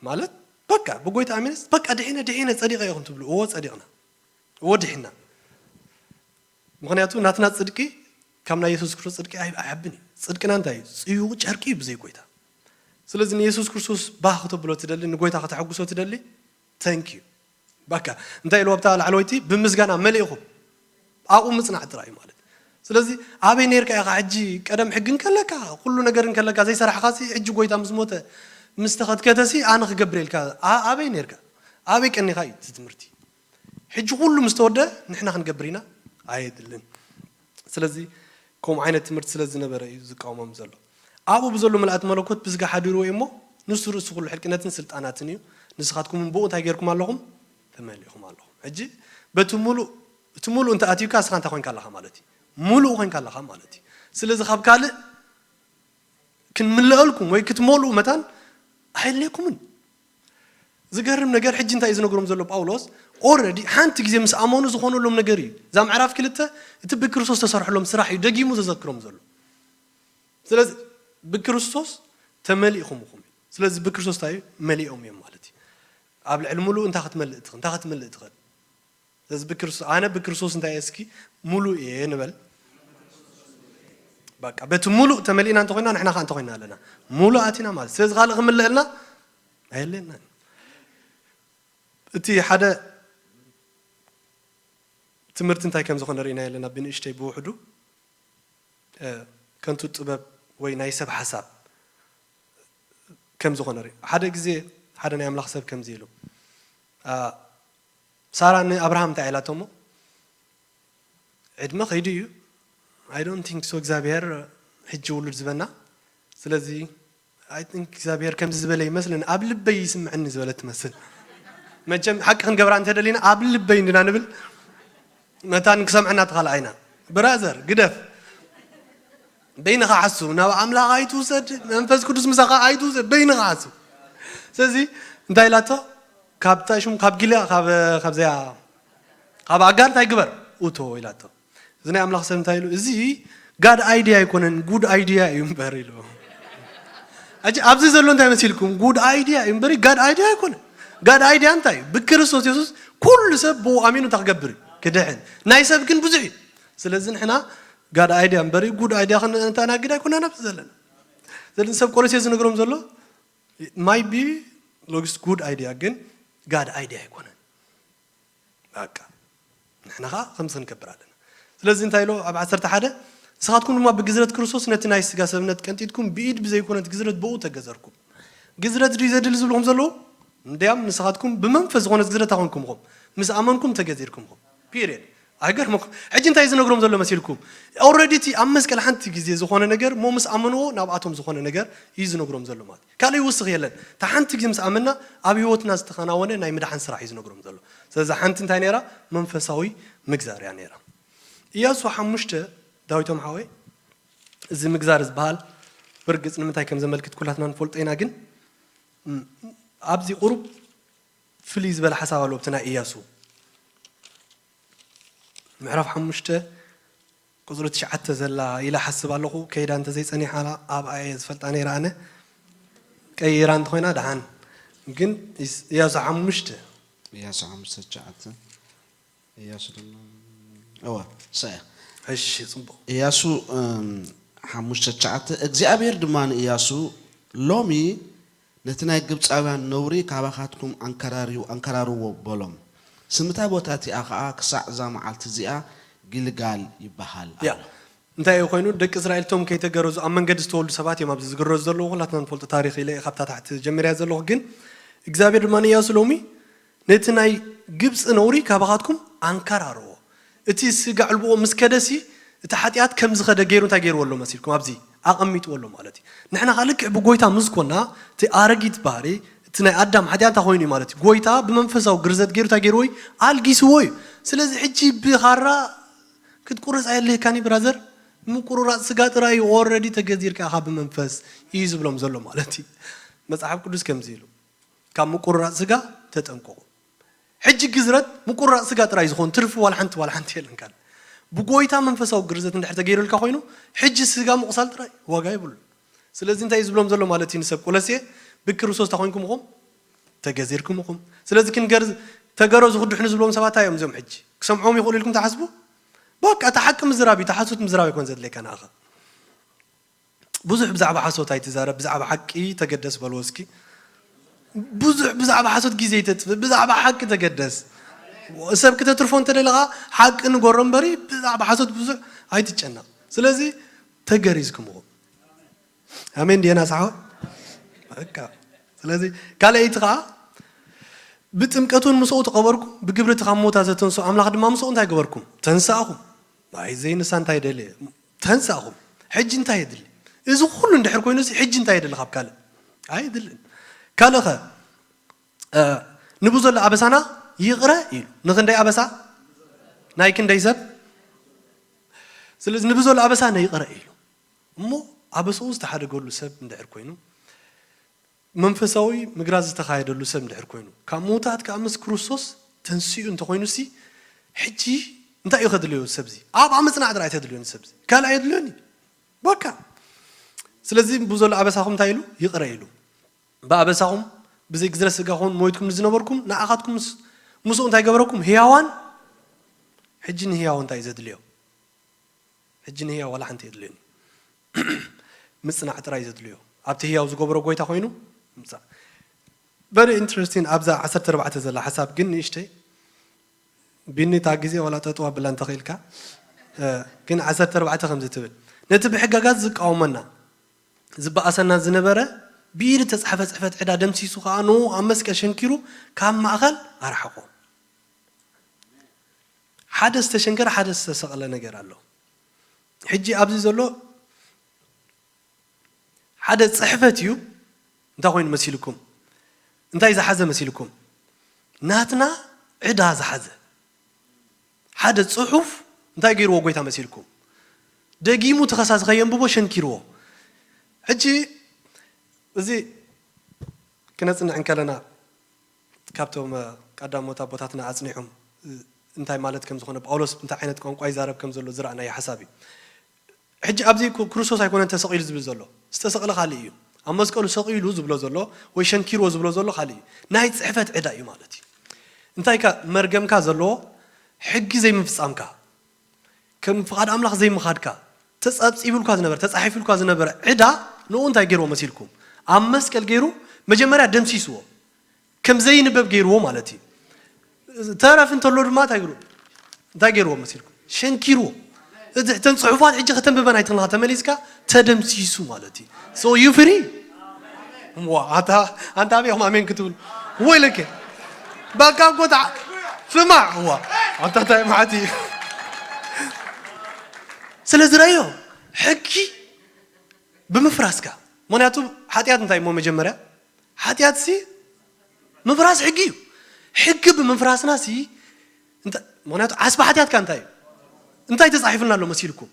ማለት በቃ ብጎይታ ኣሚነስ በቃ ድሒነ ድሒነ ጸዲቐ ኢኹም ትብሉ እዎ ጸዲቕና እዎ ድሒና ምኽንያቱ ናትና ጽድቂ ካብ ናይ የሱስ ክርስቶስ ጽድቂ ኣይ- ኣይዓብን እዩ። ጽድቅና እንታይ እዩ? ጽዩቕ ጨርቂ እዩ ብዘይ ጎይታ። ስለዚ ንየሱስ ክርስቶስ ባህ ክተብሎ ትደሊ ንጎይታ ከተሐጉሶ ትደሊ ተንክ ዩ በቃ እንታይ ኢሉ ኣብታ ላዕለወይቲ ብምስጋና መሊእኹም ኣብኡ ምጽናዕ ጥራይ እዩ ማለት። ስለዚ ኣበይ ነርካ ኢኻ ሕጂ ቀደም ሕጊ እንከለካ ኩሉ ነገር እንከለካ ዘይሰራሕኻሲ ሕጂ ጎይታ ምስ ሞተ ምስ ተኸትከተሲ ኣነ ክገብር ኢልካ ኣበይ ነርካ ኣበይ ቀኒኻ እዩ እቲ ትምህርቲ። ሕጂ ኩሉ ምስ ተወደ ንሕና ክንገብር ኢና ኣየድልን። ስለዚ ከምኡ ዓይነት ትምህርቲ ስለ ዝነበረ እዩ ዝቃወሞም ዘሎ። ኣብኡ ብዘሎ ምልኣት መለኮት ብስጋ ሓዲርዎ እዩ እሞ ንሱ ርእሲ ኩሉ ሕልቅነትን ስልጣናትን እዩ። ንስኻትኩም ብኡ እንታይ ጌርኩም ኣለኹም? ተመሊእኹም ኣለኹም። ሕጂ በቲ ሙሉእ እቲ ሙሉእ እንተ ኣትዩካ እስኻ እንታይ ኮንካ ኣለኻ ማለት እዩ። ሙሉእ ኮንካ ኣለኻ ማለት እዩ። ስለዚ ካብ ካልእ ክንምልአልኩም ወይ ክትመልኡ መታን ኣየድልየኩምን። ዝገርም ነገር ሕጂ እንታይ እዩ ዝነግሮም ዘሎ ጳውሎስ? already ሓንቲ ግዜ ምስ ኣመኑ ዝኾነሎም ነገር እዩ። እዛ ምዕራፍ ክልተ እቲ ብክርስቶስ ተሰርሐሎም ስራሕ እዩ ደጊሙ ዘዘክሮም ዘሎ። ስለዚ ብክርስቶስ ተመሊእኹም ኢኹም። ስለዚ ብክርስቶስ እንታይ እዩ? መሊኦም እዮም ማለት እዩ። ኣብ ልዕሊ ሙሉእ እንታይ ክትመልእ ትኽእል? እንታይ ክትምልእ ትኽእል? ስለዚ ብክርስቶስ ኣነ ብክርስቶስ እንታይ እየ እስኪ ሙሉእ እየ ንበል። በቃ በቲ ሙሉእ ተመሊእና እንተኮይና ንሕና ከዓ እንተኮይና ኣለና ሙሉኣት ኢና ማለት። ስለዚ ካልእ ክምልአልና ኣየለና። እቲ ሓደ ትምህርቲ እንታይ ከም ዝኾነ ርኢና ኣለና ብንእሽተይ ብውሕዱ ከንቱ ጥበብ ወይ ናይ ሰብ ሓሳብ ከም ዝኾነ ርኢ ሓደ ግዜ ሓደ ናይ ኣምላኽ ሰብ ከምዚ ኢሉ ሳራ ንኣብርሃም እንታይ ኢላቶ እሞ ዕድመ ከይዱ እዩ I don't think so እግዚኣብሔር ሕጂ ውሉድ ዝበና። ስለዚ I think እግዚኣብሔር ከምዚ ዝበለ ይመስለኒ፣ ኣብ ልበይ ይስምዐኒ ዝበለት ትመስል። መቸም ሓቂ ክንገብራ እንተደሊና ኣብ ልበይ እንድና ንብል፣ መታን ክሰምዐና ተኻልኣይና። ብራዘር ግደፍ፣ በይንኻ ሓሱ፣ ናብ ኣምላኽ ኣይትውሰድ፣ መንፈስ ቅዱስ ምሳኻ ኣይትውሰድ፣ በይንኻ ሓሱ። ስለዚ እንታይ ኢላቶ? ካብ ታሽም ካብ ጊልያ ካብ ካብዚያ ካብ ኣጋር እንታይ ግበር? ውቶ ኢላቶ። እዚ ናይ ኣምላኽ ሰብ እንታይ ኢሉ? እዚ ጋድ ኣይድያ ኣይኮነን፣ ጉድ ኣይድያ እዩ እምበር ኢሉ። ሕጂ ኣብዚ ዘሎ እንታይ መሲልኩም? ጉድ ኣይድያ እዩ እምበር ጋድ ኣይድያ ኣይኮነን። ጋድ ኣይድያ እንታይ? ብክርስቶስ የሱስ ኩሉ ሰብ ብኡ ኣሚኑ እንታይ ክገብር እዩ? ክድሕን። ናይ ሰብ ግን ብዙሕ እዩ። ስለዚ ንሕና ጋድ ኣይድያ እምበር ጉድ ኣይድያ ክንተኣናግድ ኣይኮነን ኣብዚ ዘለና። ስለዚ ሰብ ቆሎሴ ዝነግሮም ዘሎ ማይ ቢ ሎግስ ጉድ ኣይድያ ግን ጋድ ኣይድያ ኣይኮነን። በቃ ንሕና ኸዓ ከምዚ ክንገብር ኣለና። ስለዚ እንታይ ኢሎ ኣብ ዓሰርተ ሓደ ንስኻትኩም ድማ ብግዝረት ክርስቶስ ነቲ ናይ ስጋ ሰብነት ቀንጢጥኩም ብኢድ ብዘይኮነት ግዝረት ብኡ ተገዘርኩም። ግዝረት ድዩ ዘድሊ ዝብልኹም ዘለዉ? እንድያም ንስኻትኩም ብመንፈስ ዝኾነት ግዝረት ኣኾንኩም ኹም ምስ ኣመንኩም ተገዚርኩም ኹም። ፒሪየድ። ኣይገርመኩም? ሕጂ እንታይ ዝነግሮም ዘሎ መሲልኩም? ኦልሬዲ እቲ ኣብ መስቀል ሓንቲ ግዜ ዝኾነ ነገር ሞ ምስ ኣመንዎ ናብኣቶም ዝኾነ ነገር እዩ ዝነግሮም ዘሎ ማለት እዩ። ካልእ ይውስኽ የለን። እታ ሓንቲ ግዜ ምስ ኣመንና ኣብ ህይወትና ዝተኸናወነ ናይ ምድሓን ስራሕ እዩ ዝነግሮም ዘሎ። ስለዚ ሓንቲ እንታይ ነይራ? መንፈሳዊ ምግዛር እያ ነይራ። ኢያሱ ሓሙሽተ ዳዊቶም ሓወይ እዚ ምግዛር ዝበሃል ብርግጽ ንምንታይ ከም ዘመልክት ኩላትና ንፈልጦ ኢና፣ ግን ም- ኣብዚ ቁሩብ ፍልይ ዝበለ ሓሳብ ኣሎ። ኣብቲ ናይ ኢያሱ ምዕራፍ ሓሙሽተ ቁፅሪ ትሽዓተ ዘላ ኢለ ሓስብ ኣለኹ። ከይዳ እንተዘይፀኒሓ ኣብኣ እየ ዝፈልጣ ነይረ ኣነ። ቀይራ እንተኾይና ደሓን። ግን ኢስ- ኢያሱ ሓሙሽተ ኢያሱ ሓሙሽተ ትሽዓተ ኢያሱ ድማ እወ ሰ እሺ፣ ፅቡቕ። ኢያሱ እም፣ ሓሙሽተ ትሽዓተ እግዚኣብሔር ድማ ንኢያሱ ሎሚ ነቲ ናይ ግብፃውያን ነውሪ ካባኻትኩም ኣንከራርዩ ኣንከራርዎ በሎም። ስምታ ቦታ እቲኣ ኸዓ ክሳዕ እዛ መዓልቲ እዚኣ ጊልጋል ይበሃል ያ ኣሎ። እንታይ እዩ ኮይኑ ደቂ እስራኤል እቶም ከይተገረዙ ኣብ መንገዲ ዝተወልዱ ሰባት እዮም ኣብዚ ዝግረዙ ዘለዉ። ኩላትና ንፈልጦ ታሪኽ ኢለ እየ ካብታ ታሕቲ ጀሚርያ ዘለኹ። ግን እግዚኣብሔር ድማ ንኢያሱ ሎሚ ነቲ ናይ ግብፂ ነውሪ ካባኻትኩም ኣንከራርዎ። እቲ ስጋ ዕልብኦ ምስ ከደሲ እቲ ሓጢኣት ከም ዝኸደ ገይሩ እንታይ ገይርዎ ኣሎ መሲልኩም ኣብዚ ኣቐሚጥዎ ኣሎ ማለት እዩ። ንሕና ኸዓ ልክዕ ብጎይታ ምስ ኮና እቲ ኣረጊት ባህሪ እቲ ናይ ኣዳም ሓጢኣት እንታይ ኮይኑ እዩ ማለት እዩ። ጎይታ ብመንፈሳዊ ግርዘት ገይሩ እንታይ ገይርዎ እዩ? ኣልጊስዎ እዩ። ስለዚ ሕጂ ብኻራ ክትቁረፅ ኣየድልየካን እዩ ብራዘር። ምቁርራፅ ስጋ ጥራይ እዩ። ኦረዲ ተገዚርካ ኢኻ ብመንፈስ እዩ ዝብሎም ዘሎ ማለት እዩ። መፅሓፍ ቅዱስ ከምዚ ኢሉ ካብ ምቁርራፅ ስጋ ተጠንቀቑ። ሕጂ ግዝረት ምቁርራፅ ስጋ ጥራይ ዝኾን ትርፊ ዋላ ሓንቲ ዋላ ሓንቲ የለን። ካል ብጎይታ መንፈሳዊ ግርዘት እንድሕር ተገይሩልካ ኮይኑ ሕጂ ስጋ ምቑሳል ጥራይ ዋጋ የብሉ። ስለዚ እንታይ እዩ ዝብሎም ዘሎ ማለት እዩ ንሰብ ቆለሴ ብክርስቶስ ተኾይንኩም ኹም ተገዚርኩም ኹም። ስለዚ ክንገር ተገረዙ ክድሕኑ ዝብሎም ሰባት እዮም እዚኦም። ሕጂ ክሰምዖም ይኽእሉ ኢልኩም ትሓስቡ? በቃ እቲ ሓቂ ምዝራብ እዩ፣ እቲ ሓሶት ምዝራብ ኣይኮን ዘድለካ ንኣኻ። ብዙሕ ብዛዕባ ሓሶት ኣይትዛረብ፣ ብዛዕባ ሓቂ ተገደስ በልዎ እስኪ። ብዙሕ ብዛዕባ ሓሶት ግዜ ይተጥፍእ፣ ብዛዕባ ሓቂ ተገደስ። ሰብ ክተትርፎ እንተደለኻ ሓቂ ንገሮ እምበሪ ብዛዕባ ሓሶት ብዙሕ ኣይትጨነቕ። ስለዚ ተገሪዝኩም ኢኹም። ኣሜን ድየና ሳሕወ? በቃ። ስለዚ ካልኣይቲ ኸዓ ብጥምቀት እውን ምስኡ ተቐበርኩም፣ ብግብሪ እቲ ካብ ምዉታት ዘተንስኡ ኣምላኽ ድማ ምስኡ እንታይ ገበርኩም? ተንሳእኹም። ኣይ ዘይንሳ እንታይ ደልየ? ተንሳእኹም። ሕጂ እንታይ የድሊ? እዚ ኩሉ እንድሕር ኮይኑ እዚ ሕጂ እንታይ የድሊ ካብ ካልእ? ኣይድልን። ካልእ ኸ ንብዘሎ ኣበሳና ይቕረ ኢሉ። ንኽንደይ ኣበሳ? ናይ ክንደይ ሰብ? ስለዚ ንብዘሎ ኣበሳ ነይቕረ ኢሉ። እሞ ኣበስኡ ዝተሓደገሉ ሰብ እንድሕር ኮይኑ መንፈሳዊ ምግራት ዝተኻየደሉ ሰብ እንድሕር ኮይኑ ካብ ምዉታት ከኣ ምስ ክርስቶስ ተንሲኡ እንተኾይኑ ሲ ሕጂ እንታይ እዩ ከድልዮ ሰብዚ? ኣብኣ ምጽናዕ ጥራይ ተድልዮ ሰብዚ ካልእ ኣየድልዮን እዩ። በቃ ስለዚ ብዘሎ ኣበሳኹም እንታይ ኢሉ ይቕረ ኢሉ ብኣበሳኹም ብዘይ ግዝረ ስጋኹም ሞይትኩም ንዝነበርኩም ንኣኻትኩም ምስኡ እንታይ ገበረኩም? ህያዋን። ሕጂ ንህያው እንታይ እዩ ዘድልዮ? ሕጂ ንህያው ዋላ ሓንቲ የድልዮን እዩ። ምጽናዕ ጥራይ ዘድልዮ ኣብቲ ህያው ዝገብሮ ጎይታ ኮይኑ ምጻእ። Very interesting ኣብዛ ዓሰርተ ኣርባዕተ ዘላ ሓሳብ ግን ንእሽተይ ቢኒ እታ ግዜ ዋላ ጠጥዋ ብላ እንተኽኢልካ ግን ዓሰርተ ኣርባዕተ ከምዚ ትብል ነቲ ብሕጋጋት ዝቃወመና ዝበኣሰና ዝነበረ ብኢድ ተጻሕፈ ጽሕፈት ዕዳ ደምሲሱ ከኣ ንኡ ኣብ መስቀል ሸንኪሩ ካብ ማእኸል ኣርሓቖ። ሓደ ዝተሸንከረ ሓደ ዝተሰቕለ ነገር ኣሎ። ሕጂ ኣብዚ ዘሎ ሓደ ጽሕፈት እዩ። እንታይ ኮይኑ መሲልኩም? እንታይ ዝሓዘ መሲልኩም? ናትና ዕዳ ዝሓዘ ሓደ ጽሑፍ እንታይ ገይርዎ ጎይታ መሲልኩም? ደጊሙ እቲ ከሳሲ ከየንብቦ ሸንኪርዎ። ሕጂ እዚ ክነጽንዕ እንከለና ካብቶም ቀዳሞት ኣቦታትና ኣጽኒሖም እንታይ ማለት ከም ዝኾነ ጳውሎስ እንታይ ዓይነት ቋንቋ ይዛረብ ከም ዘሎ ዝረኣናዮ ሓሳብ እዩ። ሕጂ ኣብዚ ኩ- ክርስቶስ ኣይኮነን ተሰቒሉ ዝብል ዘሎ፣ ዝተሰቕለ ካልእ እዩ። ኣብ መስቀሉ ሰቒሉ ዝብሎ ዘሎ ወይ ሸንኪርዎ ዝብሎ ዘሎ ካልእ እዩ። ናይ ጽሕፈት ዕዳ እዩ ማለት እዩ። እንታይ ከ መርገምካ ዘለዎ ሕጊ ዘይምፍጻምካ፣ ከም ፍቓድ ኣምላኽ ዘይምኻድካ፣ ተጸብጺቡልካ ዝነበረ፣ ተጻሒፉልካ ዝነበረ ዕዳ ንኡ እንታይ ገይርዎ መሲልኩም? ኣብ መስቀል ገይሩ መጀመርያ ደምሲስዎ። ከም ዘይንበብ ገይርዎ ማለት እዩ። ተረፍ እንተሎ ድማ እንታይ ገይሩ እንታይ ገይርዎ መሲልኩም? ሸንኪርዎ። እተን ፅሑፋት ሕጂ ከተንብበን ኣይትኽእልኻ፣ ተመሊስካ ተደምሲሱ ማለት እዩ። So you free። ዋ ኣታ ኣንታ ኣበይኹም ኣሜን ክትብሉ? ወይለከ በቃ እኮ ስማዕ። ዋ ኣንታ እንታይ ማዕት እዩ? ስለዚ ረዮ ሕጊ ብምፍራስካ። ምክንያቱ ሓጢኣት እንታይ እሞ መጀመርያ ሓጢኣትሲ ምፍራስ ሕጊ እዩ። ሕጊ ብምፍራስናሲ ምክንያቱ ዓስቢ ሓጢኣትካ እንታይ እዩ? እንታይ ተፃሒፉልና ኣሎ መሲልኩም?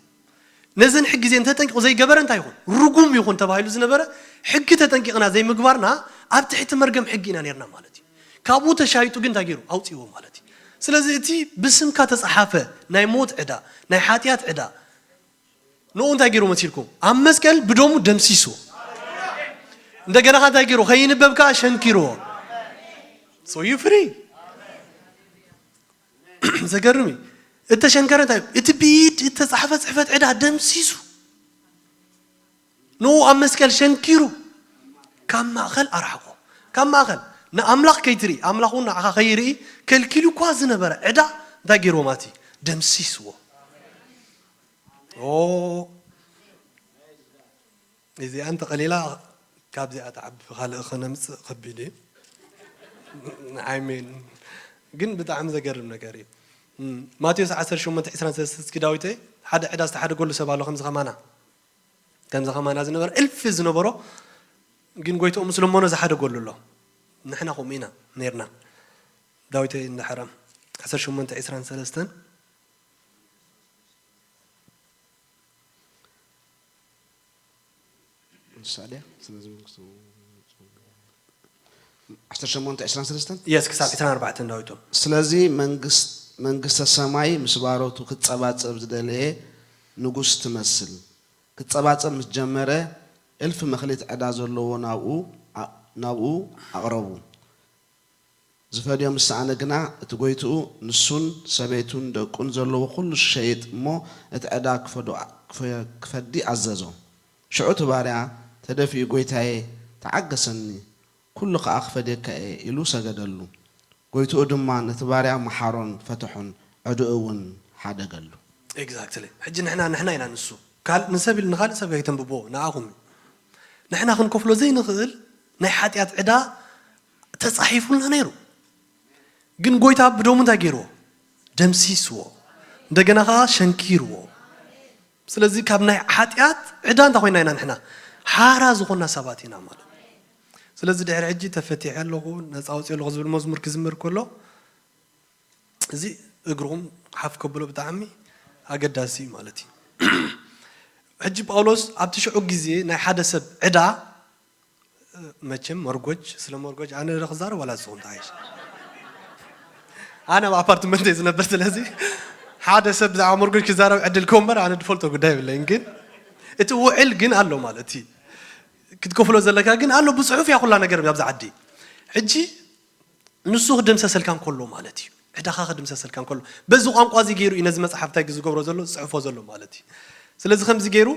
ነዘን ሕጊ እዚአን ተጠንቂቑ ዘይገበረ እንታይ ይኹን? ርጉም ይኹን ተባሂሉ ዝነበረ ሕጊ ተጠንቂቕና ዘይምግባርና ኣብ ትሕቲ መርገም ሕጊ ኢና ነርና ማለት እዩ። ካብኡ ተሻይጡ ግን እንታይ ገይሩ ኣውፅዎ ማለት እዩ። ስለዚ እቲ ብስምካ ተፃሓፈ ናይ ሞት ዕዳ፣ ናይ ሓጢኣት ዕዳ፣ ንኡ እንታይ ገይሩ መሲልኩም? ኣብ መስቀል ብደሙ ደምሲስዎ። እንደገና እንታይ ገይሩ? ከይንበብ ከዓ ሸንኪርዎ። So you free። ዘገርም እዩ። እተሸንከረ እንታይ እዩ? እቲ ብኢድ እተፃሕፈ ፅሕፈት ዕዳ ደምሲሱ ንኡ ኣብ መስቀል ሸንኪሩ ካብ ማእኸል ኣርሓቆ። ካብ ማእኸል ንኣምላኽ ከይትርኢ ኣምላኽ እውን ንዓኻ ከይርኢ ከልኪሉ እኳ ዝነበረ ዕዳ እንታይ ገይርዎ ማለት እዩ? ደምሲስዎ። ኦ እዚኣ እንተቐሊላ ካብዚኣ ትዓቢ ካልእ ከነምፅእ ከቢድ እዩ። I mean ግን ብጣዕሚ ዘገርም ነገር እዩ። ማቴዎስ ዓሰርተ ሸሞንተ ዕስራን ሰለስተን እስኪ ዳዊተይ ሓደ ዕዳ ዝተሓደገሉ ሰብ ኣሎ ከምዚ ከማና ከምዚ ከማና ዝነበረ እልፊ ዝነበሮ ግን ጎይትኡ ምስ ለመኖ ዝሓደገሉ ኣሎ። ንሕና ከምኡ ኢና ነርና። ዳዊተይ እንዳሕራም ዓሰርተ ሸሞንተ ዕስራን ሰለስተን ንሳ ድያ ስለዚ መንግስቱ ዓሰርተ ሸሞንተ ዕስራን ሰለስተን የስ ክሳብ ዕስራን ኣርባዕተን ዳዊቶም ስለዚ መንግስተ ሰማይ ምስ ባሮቱ ክጸባጸብ ዝደለየ ንጉስ ትመስል። ክጸባጸብ ምስ ጀመረ እልፊ መኽሊት ዕዳ ዘለዎ ናብኡ ናብኡ ኣቕረቡ። ዝፈድዮ ምስ ሰኣነ ግና፣ እቲ ጐይትኡ ንሱን ሰበይቱን ደቁን ዘለዎ ኹሉ ሸይጥ እሞ፣ እቲ ዕዳ ክፈዲ ኣዘዞ። ሽዑ እቲ ባርያ ተደፊኡ፣ ጐይታየ፣ ተዓገሰኒ፣ ኵሉ ኸኣ ክፈድየካ እየ ኢሉ ሰገደሉ። ጐይትኡ ድማ ነቲ ባርያ መሓሮን ፈትሖን፣ ዕዳኡ እውን ሓደገሉ። Exactly። ሕጂ ንሕና ንሕና ኢና ንሱ። ካልእ ንሰብ ኢሉ ንኻልእ ሰብ ከይተንብብዎ ንዓኹም እዩ። ንሕና ክንከፍሎ ዘይንኽእል ናይ ሓጢኣት ዕዳ ተጻሒፉልና ነይሩ። ግን ጎይታ ብደሙ እንታይ ገይርዎ? ደምሲስዎ። እንደገና ኸዓ ሸንኪርዎ። ስለዚ ካብ ናይ ሓጢኣት ዕዳ እንታይ ኮይና ኢና ንሕና? ሓራ ዝኾንና ሰባት ኢና ማለት እዩ። ስለዚ ድሕሪ ሕጂ ተፈቲሐ ኣለኹ፣ ነፃ ወፂአ ኣለኹ ዝብል መዝሙር ክዝምር ከሎ እዚ እግርኹም ሓፍ ከብሎ ብጣዕሚ ኣገዳሲ እዩ ማለት እዩ። ሕጂ ጳውሎስ ኣብቲ ሽዑ ግዜ ናይ ሓደ ሰብ ዕዳ መቸም መርጎጅ ስለ መርጎጅ ኣነ ዶ ክዛረብ ዋላ ንስኹም ትሓይሽ? ኣነ ኣብ ኣፓርትመንት እየ ዝነብር ስለዚ ሓደ ሰብ ብዛዕባ መርጎጅ ክዛረብ ዕድል ክወንበር ኣነ ድፈልጦ ጉዳይ የብለይን ግን እቲ ውዕል ግን ኣሎ ማለት እዩ ክትከፍሎ ዘለካ ግን ኣሎ ብፅሑፍ እያ ኩላ ነገር ኣብዚ ዓዲ ሕጂ ንሱ ክድምሰሰልካ እንከሎ ማለት እዩ ዕዳኻ ክድምሰሰልካ እንከሎ በዚ ቋንቋ እዚ ገይሩ እዩ ነዚ መፅሓፍ እንታይ ዝገብሮ ዘሎ ዝፅሕፎ ዘሎ ማለት እዩ ስለዚ ከምዚ ገይሩ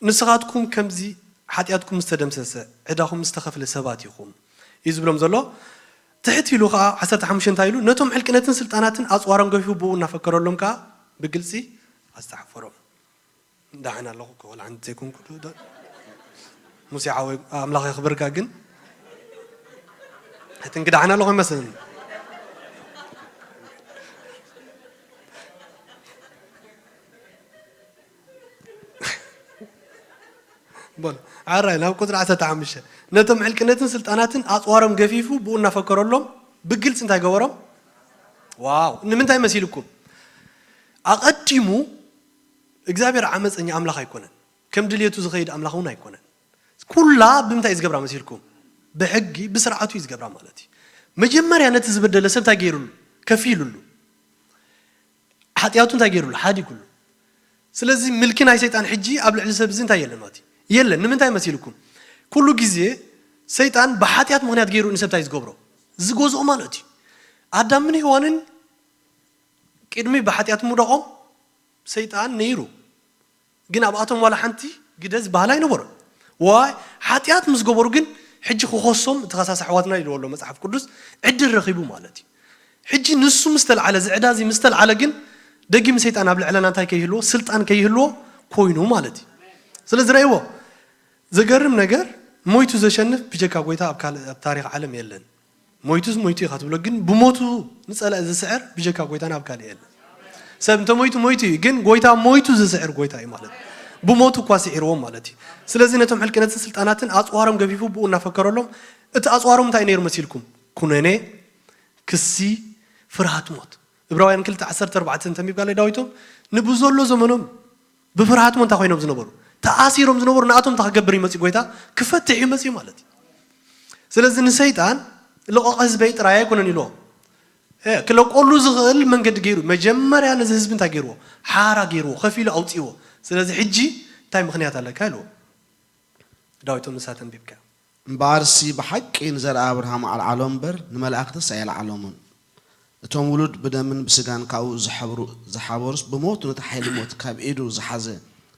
ንስኻትኩም ከምዚ ሓጢኣትኩም ዝተደምሰሰ ዕዳኹም ዝተኸፍለ ሰባት ኢኹም እዩ ዝብሎም ዘሎ ትሕት ኢሉ ከዓ ዓሰርተ ሓሙሽተ እንታይ ኢሉ ነቶም ዕልቅነትን ስልጣናትን ኣፅዋሮም ገፊፉ ብኡ እናፈከረሎም ከዓ ብግልፂ ኣስተሓፈሮም ዳሕን ኣለኹ እኮ ወላ ሓንቲ ዘይኮንኩ ዶ- ዶ- ሙሴ ሓወይ ኣምላኽ የኽብርካ ግን ሕትን ክዳሕን ኣለኹ ይመስለኒ ዓራይ ናብ ቁፅሪ ዓሰርተ ሓሙሽተ፣ ነቶም ዕልቅነትን ስልጣናትን ኣፅዋሮም ገፊፉ ብኡ እናፈከረሎም ብግልፂ እንታይ ገበሮም? ዋው! ንምንታይ መሲልኩም? ኣቐዲሙ እግዚኣብሔር ዓመፀኛ ኣምላኽ ኣይኮነን፣ ከም ድልየቱ ዝኸይድ ኣምላኽ እውን ኣይኮነን። ኩላ ብምንታይ እዩ ዝገብራ መሲልኩም? ብሕጊ ብስርዓቱ እዩ ዝገብራ ማለት እዩ። መጀመርያ ነቲ ዝበደለ ሰብ እንታይ ገይሩሉ? ከፊሉሉ። ሓጢኣቱ እንታይ ገይሩሉ? ሓዲጉሉ። ስለዚ ምልኪ ናይ ሰይጣን ሕጂ ኣብ ልዕሊ ሰብ እዚ እንታይ የለን ማለት እዩ? የለን። ንምንታይ መሲልኩም? ኩሉ ግዜ ሰይጣን ብሓጢኣት ምኽንያት ገይሩ ንሰብ እንታይ ዝገብሮ? ዝገዝኦ ማለት እዩ። ኣዳምን ሔዋንን ቅድሚ ብሓጢኣት ምውዳቖም ሰይጣን ነይሩ። ግን ኣብኣቶም ዋላ ሓንቲ ግደ ዝበሃል ኣይነበሮን። ዋይ ሓጢኣት ምስ ገበሩ ግን ሕጂ ክኸሶም እቲ ከሳሲ ኣሕዋትና ኢልዎ ኣሎ መጽሓፍ ቅዱስ ዕድል ረኺቡ ማለት እዩ። ሕጂ ንሱ ምስ ተልዓለ፣ እዚ ዕዳ እዚ ምስ ተልዓለ ግን ደጊም ሰይጣን ኣብ ልዕለና እንታይ ከይህልዎ? ስልጣን ከይህልዎ ኮይኑ ማለት እዩ። ስለዚ ረእይዎ፣ ዘገርም ነገር፣ ሞይቱ ዘሸንፍ ብጀካ ጎይታ ኣብ ካልእ ኣብ ታሪኽ ዓለም የለን። ሞይቱስ ሞይቱ ኢኻ ትብሎ፣ ግን ብሞቱ ንጸላኢ ዝስዕር ብጀካ ጎይታና ኣብ ካልእ የለን። ሰብ እንተ ሞይቱ ሞይቱ እዩ፣ ግን ጎይታ ሞይቱ ዝስዕር ጎይታ እዩ ማለት እዩ። ብሞቱ እኳ ስዒርዎም ማለት እዩ። ስለዚ ነቶም ሕልቅነትን ስልጣናትን ኣጽዋሮም ገፊፉ ብኡ እናፈከረሎም፣ እቲ ኣጽዋሮም እንታይ ነይሩ መሲልኩም? ኩነኔ፣ ክሲ፣ ፍርሃት ሞት። ዕብራውያን ክልተ ዓሰርተ ኣርባዕተ እንተሚብካ ዳዊቶም ንብዘሎ ዘመኖም ብፍርሃት ሞ እንታይ ኮይኖም ዝነበሩ? ተኣሲሮም ዝነበሩ ንኣቶም እንታይ ክገብር እዩ መፅኡ? ጎይታ ክፈትሕ እዩ መፅኡ ማለት እዩ። ስለዚ ንሰይጣን ልቐቕ ህዝበይ ጥራይ ኣይኮነን ኢልዎ። እ፣ ክለቆሉ ዝኽእል መንገዲ ገይሩ መጀመርያ ነዚ ህዝቢ እንታይ ገይርዎ? ሓራ ገይርዎ፣ ከፊሉ ኣውፅዎ። ስለዚ ሕጂ እንታይ ምኽንያት ኣለካ ኢልዎ። ዳዊቶም ንሳ ተንቢብካ። እምበኣርሲ ብሓቂ ንዘርኣ ኣብርሃም ኣልዓሎ እምበር ንመላእኽትስ ኣየልዓሎምን። እቶም ውሉድ ብደምን ብስጋን ካብኡ ዝሓበሩ ዝሓበሩስ ብሞቱ ነቲ ሓይሊ ሞት ካብ ኢዱ ዝሓዘ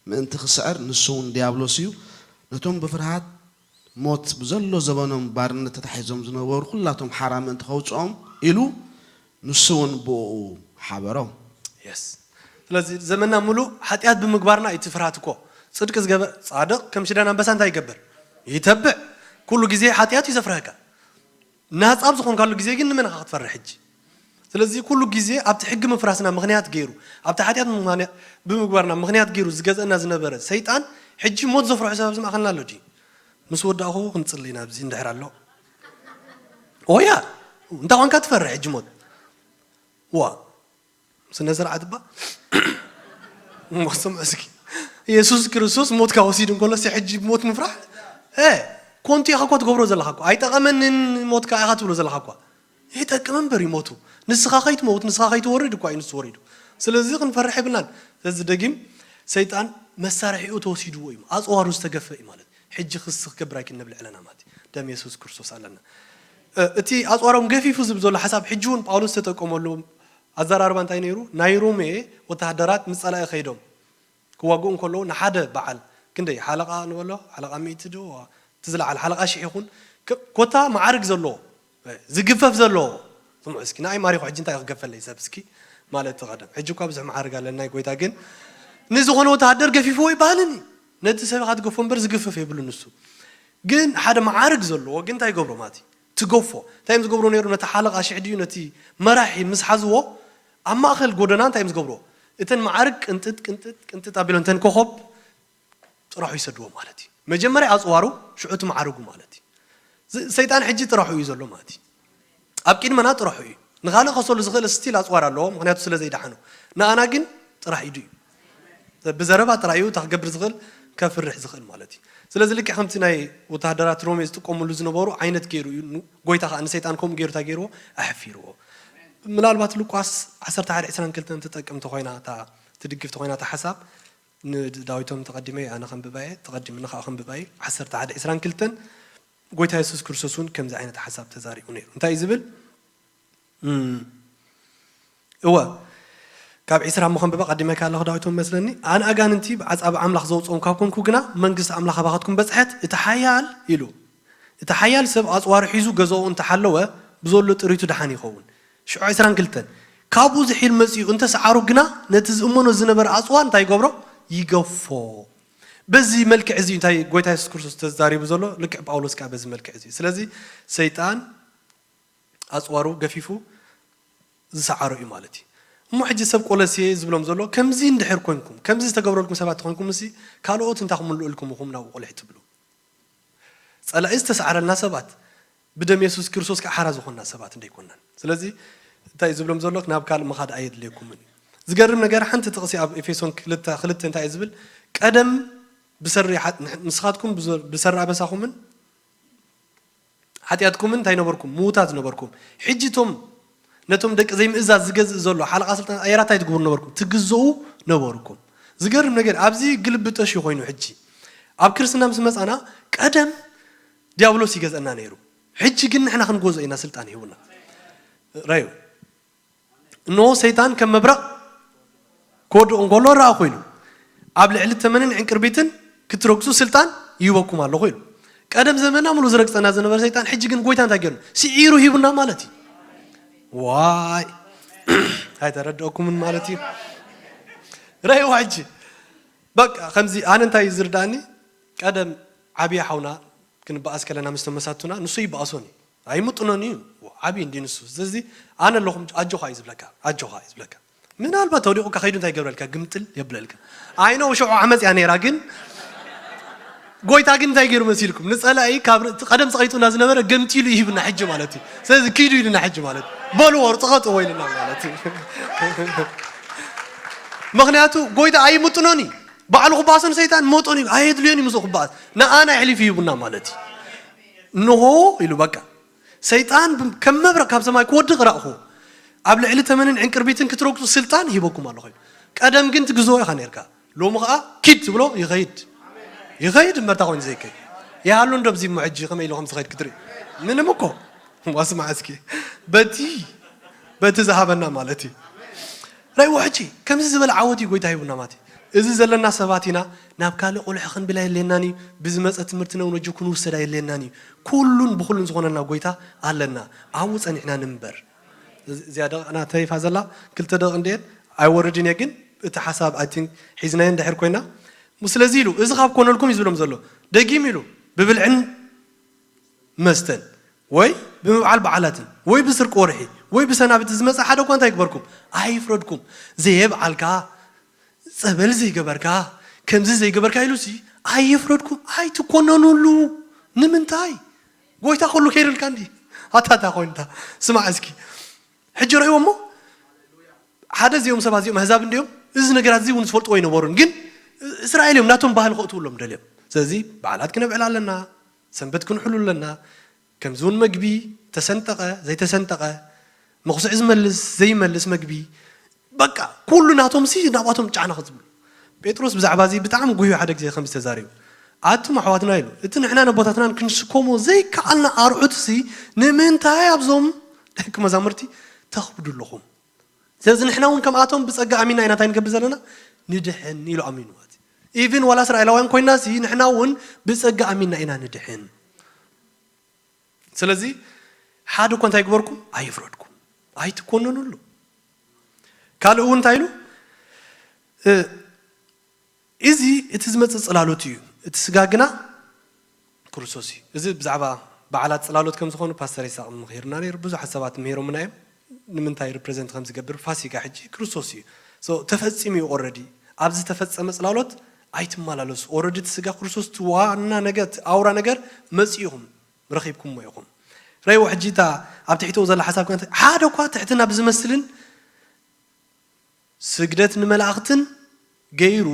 ምእንቲ ክስዕር ንሱ እውን ዲያብሎስ እዩ። ነቶም ብፍርሃት ሞት ብዘሎ ዘበኖም ባርነት ተታሒዞም ዝነበሩ ኩላቶም ሓራ ምእንቲ ከውፅኦም ኢሉ ንሱ እውን ብእኡ ሓበሮም። የስ። ስለዚ ዘመንና ሙሉእ ሓጢኣት ብምግባርና እዩ እቲ ፍርሃት እኮ። ጽድቂ ዝገበር ጻድቕ ከም ሽዳን ኣንበሳ እንታይ ይገብር? ይተብዕ። ኩሉ ግዜ ሓጢኣት እዩ ዘፍርሃካ። ናጻ ኣብ ዝኾንካሉ ግዜ ግን ንመን ኢኻ ክትፈርሕ ሕጂ? ስለዚ ኩሉ ግዜ ኣብቲ ሕጊ ምፍራስና ምኽንያት ገይሩ፣ ኣብቲ ሓጢኣት ምኽንያት ብምግባርና ምኽንያት ገይሩ ዝገዝአና ዝነበረ ሰይጣን ሕጂ ሞት ዘፍርሖ ሰብ ኣብዚ ማእኸልና ኣሎ ድዩ? ምስ ወዳእኹ ክንጽሊ ኢና ኣብዚ እንድሕር ኣሎ። ኦያ፣ እንታይ ኾንካ ትፈርሕ ሕጂ ሞት? ዋ፣ ስነ ስርዓት እባ እሞ ስምዑ እስኪ። የሱስ ክርስቶስ ሞትካ ወሲዱ እንከሎ ሲ ሕጂ ሞት ምፍራሕ? እ፣ ኮንቱ ኢኻ እኮ ትገብሮ ዘለኻ እኮ። ኣይጠቐመንን ሞትካ ኢኻ ትብሎ ዘለኻ እኳ። ይጠቅም እምበር እዩ ሞቱ። ንስኻ ከይትመውት፣ ንስኻ ከይትወርድ እኳ እዩ ንሱ ወሪዱ። ስለዚ ክንፈርሕ የብልናን። ስለዚ ደጊም ሰይጣን መሳርሒኡ ተወሲድዎ እዩ። ኣጽዋሩ ዝተገፈ እዩ ማለት። ሕጂ ክሲ ክገብር ኣይክእል ንብል ዕለና ማለት እዩ። ደም የሱስ ክርስቶስ ኣለና። እ፣ እቲ ኣጽዋሮም ገፊፉ ዝብል ዘሎ ሓሳብ ሕጂ እውን ጳውሎስ ዝተጠቀመሉ ኣዘራርባ እንታይ ነይሩ? ናይ ሮሜ ወተሃደራት ንጸላኢ ከይዶም ክዋግኡ እንከለዉ ንሓደ በዓል ክንደይ ሓለቓ ንበሎ፣ ሓለቓ ሚእቲ ዶ፣ እቲ ዝለዓለ ሓለቓ ሽሕ ይኹን፣ ክ-፣ ኮታ መዓርግ ዘለዎ፣ እ፣ ዝግፈፍ ዘለዎ፣ ስምዑ እስኪ፣ ንኣይ ማሪኹ ሕጂ እንታይ ክገፈለይ ሰብ እስኪ ማለት እቲ ቀደም። ሕጂ እኳ ብዙሕ መዓርግ ኣለና ናይ ጎይታ፣ ግን ንዝኾነ ወተሃደር ገፊፍዎ ይበሃልን እዩ። ነቲ ሰብ ኢኻ ትገፎ እምበር ዝግፈፍ የብሉን ንሱ። ግን ሓደ መዓርግ ዘለዎ ግን እንታይ ይገብሮ ማለት እዩ? ትገፎ። እንታይ እዮም ዝገብሩ ነይሩ? ነቲ ሓለቓ ሽሕ ድዩ ነቲ መራሒ ምስ ሓዝዎ ኣብ ማእኸል ጎደና እንታይ እዮም ዝገብርዎ? እተን መዓርግ ቅንጥጥ ቅንጥጥ ቅንጥጥ ኣቢሎ እተን ኮኸብ ጥራሑ ይሰድዎ ማለት እዩ። መጀመርያ ኣፅዋሩ ሽዑ እቲ መዓርጉ ማለት እዩ። ዝ-፣ ሰይጣን ሕጂ ጥራሑ እዩ ዘሎ ማለት እዩ። ኣብ ቅድመና ጥራሑ እዩ። ንኻልእ ከሰሉ ዝኽእል ስቲል ኣፅዋር ኣለዎ፣ ምኽንያቱ ስለ ዘይደሓኑ። ንኣና ግን ጥራሕ ኢዱ እዩ። ብዘረባ ጥራይ እዩ እታ ክገብር ዝኽእል፣ ከፍርሕ ዝኽእል ማለት እዩ። ስለዚ ልክዕ ከምቲ ናይ ወተሃደራት ሮሜ ዝጥቀሙሉ ዝነበሩ ዓይነት ገይሩ እዩ። ን-፣ ጎይታ ኸዓ ንሰይጣን ከምኡ ገይሩ እንታይ ገይርዎ? ኣሕፊርዎ። ምናልባት ሉቃስ ዓሰርተ ሓደ ዕስራን ክልተን ትጠቅም ተኾይና፣ እታ ትድግፍ ተኾይና እታ ሓሳብ፣ ንዳዊቶም ተቐዲመ ኣነ ከንብባየ፣ ተቐዲምኒ ኸዓ ከንብባየ። ዓሰርተ ሓደ ዕስራን ክልተን ጎይታ የሱስ ክርስቶስ እውን ከምዚ ዓይነት ሓሳብ ተዛሪቡ ነይሩ። እንታይ እዩ ዝብል? እም፣ እወ፣ ካብ ዕስራ እሞ ከንብባ ቀዲመካ ኣለኹ ዳዊቶም መስለኒ። ኣነ ኣጋንንቲ ብዓጻቢ ኣምላኽ ዘውጽኦም ካብ ኮንኩ ግና መንግስቲ ኣምላኽ ኣባኻትኩም በጽሐት። እቲ ሓያል ኢሉ፣ እቲ ሓያል ሰብ ኣጽዋሩ ሒዙ ገዛኡ እንተሓለወ ብዘሎ ጥሪቱ ደሓን ይኸውን። ሽዑ ዕስራን ክልተን ካብኡ ዝሒል መጺኡ እንተሰዓሩ ግና ነቲ ዝእመኖ ዝነበረ ኣጽዋር እንታይ ይገብሮ? ይገፎ። በዚ መልክዕ እዚ እንታይ ጎይታ የሱስ ክርስቶስ ተዛሪቡ ዘሎ? ልክዕ ጳውሎስ ከኣ በዚ መልክዕ እዚ። ስለዚ ሰይጣን ኣጽዋሩ ገፊፉ ዝሰዓሮ እዩ ማለት እዩ። እሞ ሕጂ ሰብ ቆለሴ ዝብሎም ዘሎ ከምዚ እንድሕር ኮንኩም፣ ከምዚ ዝተገብረልኩም ሰባት ተኾንኩም፣ እሲ ካልኦት እንታይ ክምልኡልኩም ኢኹም ናብኡ ቆልሒ ትብሉ? ጸላኢ ዝተሰዓረልና ሰባት ብደም የሱስ ክርስቶስ ከዓ ሓራ ዝኾንና ሰባት እንደይኮናን። ስለዚ እንታይ ዝብሎም ዘሎ ናብ ካልእ ምኻድ ኣየድልየኩምን እዩ። ዝገርም ነገር ሓንቲ ጥቕሲ ኣብ ኤፌሶን ክልተ ክልተ እንታይ እዩ ዝብል? ቀደም ብሰሪ ሓ- ንስኻትኩም ብዘ- ብሰሪ ኣበሳኹምን ሓጢኣትኩምን እንታይ ነበርኩም? ምዉታት ነበርኩም። ሕጂ እቶም ነቶም ደቂ ዘይምእዛዝ ዝገዝእ ዘሎ ሓለቓ ስልጣን ኣየራታይ ትግብሩ ነበርኩም? ትግዝኡ ነበርኩም። ዝገርም ነገር ኣብዚ ግልብጠሽ እዩ ኮይኑ ሕጂ ኣብ ክርስትና ምስ መጻና ቀደም ዲያብሎስ ይገዝአና ነይሩ። ሕጂ ግን ንሕና ክንገዝኦ ኢና ስልጣን ሂቡና። ራዩ እንሆ ሰይጣን ከም መብረቕ ክወድቕ እንከሎ ረኣኹ ኢሉ። ኣብ ልዕሊ ተመንን ዕንቅርቢትን ክትረግጹ ስልጣን ይህበኩም ኣለኹ ኢሉ። ቀደም ዘመና ሙሉ ዝረግጸና ዝነበረ ሰይጣን ሕጂ ግን ጎይታ እንታይ ገይሩ? ስዒሩ ሂቡና ማለት እዩ። ዋይ ኣይተረድኦኩምን ማለት እዩ። ረእይዋ ሕጂ በቃ ከምዚ ኣነ እንታይ እዩ ዝርዳእኒ ቀደም ዓብዪ ሓውና ክንበኣስ ከለና ምስ ተመሳቱና ንሱ ይበኣሶን እዩ ኣይምጥኖን እዩ። ዓብዪ እንዲ ንሱ ስለዚ ኣነ ኣለኹም ኣጆኻ እዩ ዝብለካ ኣጆኻ እዩ ዝብለካ። ምናልባት ተወዲቑካ ከይዱ እንታይ ይገብረልካ ግምጥል የብለልካ። ኣይኖ ሽዑ ዓመፅ እያ ነይራ ግን ጎይታ ግን እንታይ ገይሩ መሲልኩም ንፀላኢ ካብ ርእቲ ቀደም ፀቂጡና ዝነበረ ገምጢሉ ይህብና ሕጂ ማለት እዩ። ስለዚ ኪዱ ኢልና ሕጂ ማለት እዩ። በልዎ ርፅቐጥዎ ኢልና ማለት እዩ። ምክንያቱ ጎይታ ኣይምጥኖን እዩ። ባዕሉ ክበኣሶ ንሰይጣን መጠኑ እዩ ኣየድልዮን እዩ ምስኡ ክበኣስ ንኣና የሕሊፉ ይህቡና ማለት እዩ። እንሆ ኢሉ በቃ ሰይጣን ከም መብረቕ ካብ ሰማይ ክወድቕ ረእኹ። ኣብ ልዕሊ ተመንን ዕንቅርቢትን ክትረግጹ ስልጣን ሂበኩም ኣለኹ። ቀደም ግን ትግዝኦ ኢኻ ነርካ። ሎሚ ኸዓ ኪድ ትብሎ ይኸይድ ይኸይድ እምበርታ ኮይኑ ዘይከይድ ይሃሉ እንዶ ብዚ እሞ ሕጂ ከመይ ኢሉ ከም ዝኸይድ ክትርኢ ምንም እኮ ዋስማዕ እስኪ በቲ በቲ ዝሃበና ማለት እዩ። ራእይዎ ሕጂ ከምዚ ዝበለ ዓወት እዩ ጎይታ ሂቡና ማለት እዩ። እዚ ዘለና ሰባት ኢና ናብ ካልእ ቁልሒ ክንብል ኣየድልየናን እዩ። ብዝመፀ ትምህርቲ ነውነጁ ክንውሰድ ኣየድልየናን እዩ። ኩሉን ብኩሉን ዝኾነና ጎይታ ኣለና። ኣብኡ ፀኒሕና ንንበር። እዚኣ ደቂቕና ተሪፋ ዘላ ክልተ ደቂቕ እንድየን ኣይወርድን እየ ግን እቲ ሓሳብ ኣይ ቲንክ ሒዝናዮ እንድሕር ኮይና ስለዚ ኢሉ እዚ ካብ ኮነልኩም እዩ ዝብሎም ዘሎ። ደጊም ኢሉ ብብልዕን መስተን ወይ ብምብዓል በዓላትን ወይ ብስርቂ ወርሒ ወይ ብሰናብቲ ዝመጽእ ሓደ እኳ እንታይ ይግበርኩም? ኣይፍረድኩም። ዘየብዓልካ፣ ጸበል ዘይገበርካ፣ ከምዚ ዘይገበርካ ኢሉሲ ኣይፍረድኩም። ኣይትኮነኑሉ። ንምንታይ? ጎይታ ኩሉ ከይርልካ እንዲ ኣታታ ኮይንታ ስማዕ እስኪ ሕጂ ረእይዎ እሞ ሓደ እዚኦም ሰባት እዚኦም ኣህዛብ እንዲኦም እዚ ነገራት እዚ እውን ዝፈልጥዎ ኣይነበሩን ግን እስራኤል እዮም ናቶም ባህሊ ከእትውሎም ደልዮም ስለዚ በዓላት ክነብዕል ኣለና ሰንበት ክንሕሉ ኣለና ከምዚ እውን መግቢ ተሰንጠቐ ዘይተሰንጠቐ መኽስዒ ዝመልስ ዘይመልስ መግቢ በቃ ኩሉ ናቶም ሲ ናብኣቶም ጫዕና ክትብሉ ጴጥሮስ ብዛዕባ እዚ ብጣዕሚ ጉህዩ ሓደ ግዜ ከምዚ ተዛሪቡ ኣቱም ኣሕዋትና ኢሉ እቲ ንሕና ነቦታትናን ክንስከሞ ዘይከኣልና ኣርዑት ሲ ንምንታይ ኣብዞም ደቂ መዛሙርቲ ተኽብዱ ኣለኹም ስለዚ ንሕና እውን ከምኣቶም ብጸጋ ኣሚና ኢና እንታይ ንገብር ዘለና ንድሕን ኢሉ ኣሚኑ ማለት ኢቭን ዋላ እስራኤላውያን ኮይና ሲ ንሕና እውን ብጸጋ ኣሚና ኢና ንድሕን ስለዚ ሓደ እኳ እንታይ ግበርኩም ኣይፍረድኩም ኣይትኮነኑሉ ካልእ እውን እንታይ ኢሉ እዚ እቲ ዝመፅእ ፅላሎት እዩ እቲ ስጋ ግና ክርስቶስ እዩ እዚ ብዛዕባ በዓላት ፅላሎት ከም ዝኾኑ ፓስተር ይሳቅ ምክርና ነይሩ ብዙሓት ሰባት ምሂሮምና እዮም ንምንታይ ሪፕሬዘንት ከም ዝገብር ፋሲጋ ሕጂ ክርስቶስ እዩ ተፈፂሙ እዩ ኦረዲ ኣብ ዝተፈፀመ ፅላሎት ኣይትመላለሱ ኦረዲ እቲ ስጋ ክርስቶስ ዋና ነገር ኣውራ ነገር መፅኢኹም ረኺብኩምዎ ኢኹም ረይዎ ሕጂ እታ ኣብ ትሕትኡ ዘላ ሓሳብ ሓደ እኳ ትሕትና ብዝመስልን ስግደት ንመላእኽትን ገይሩ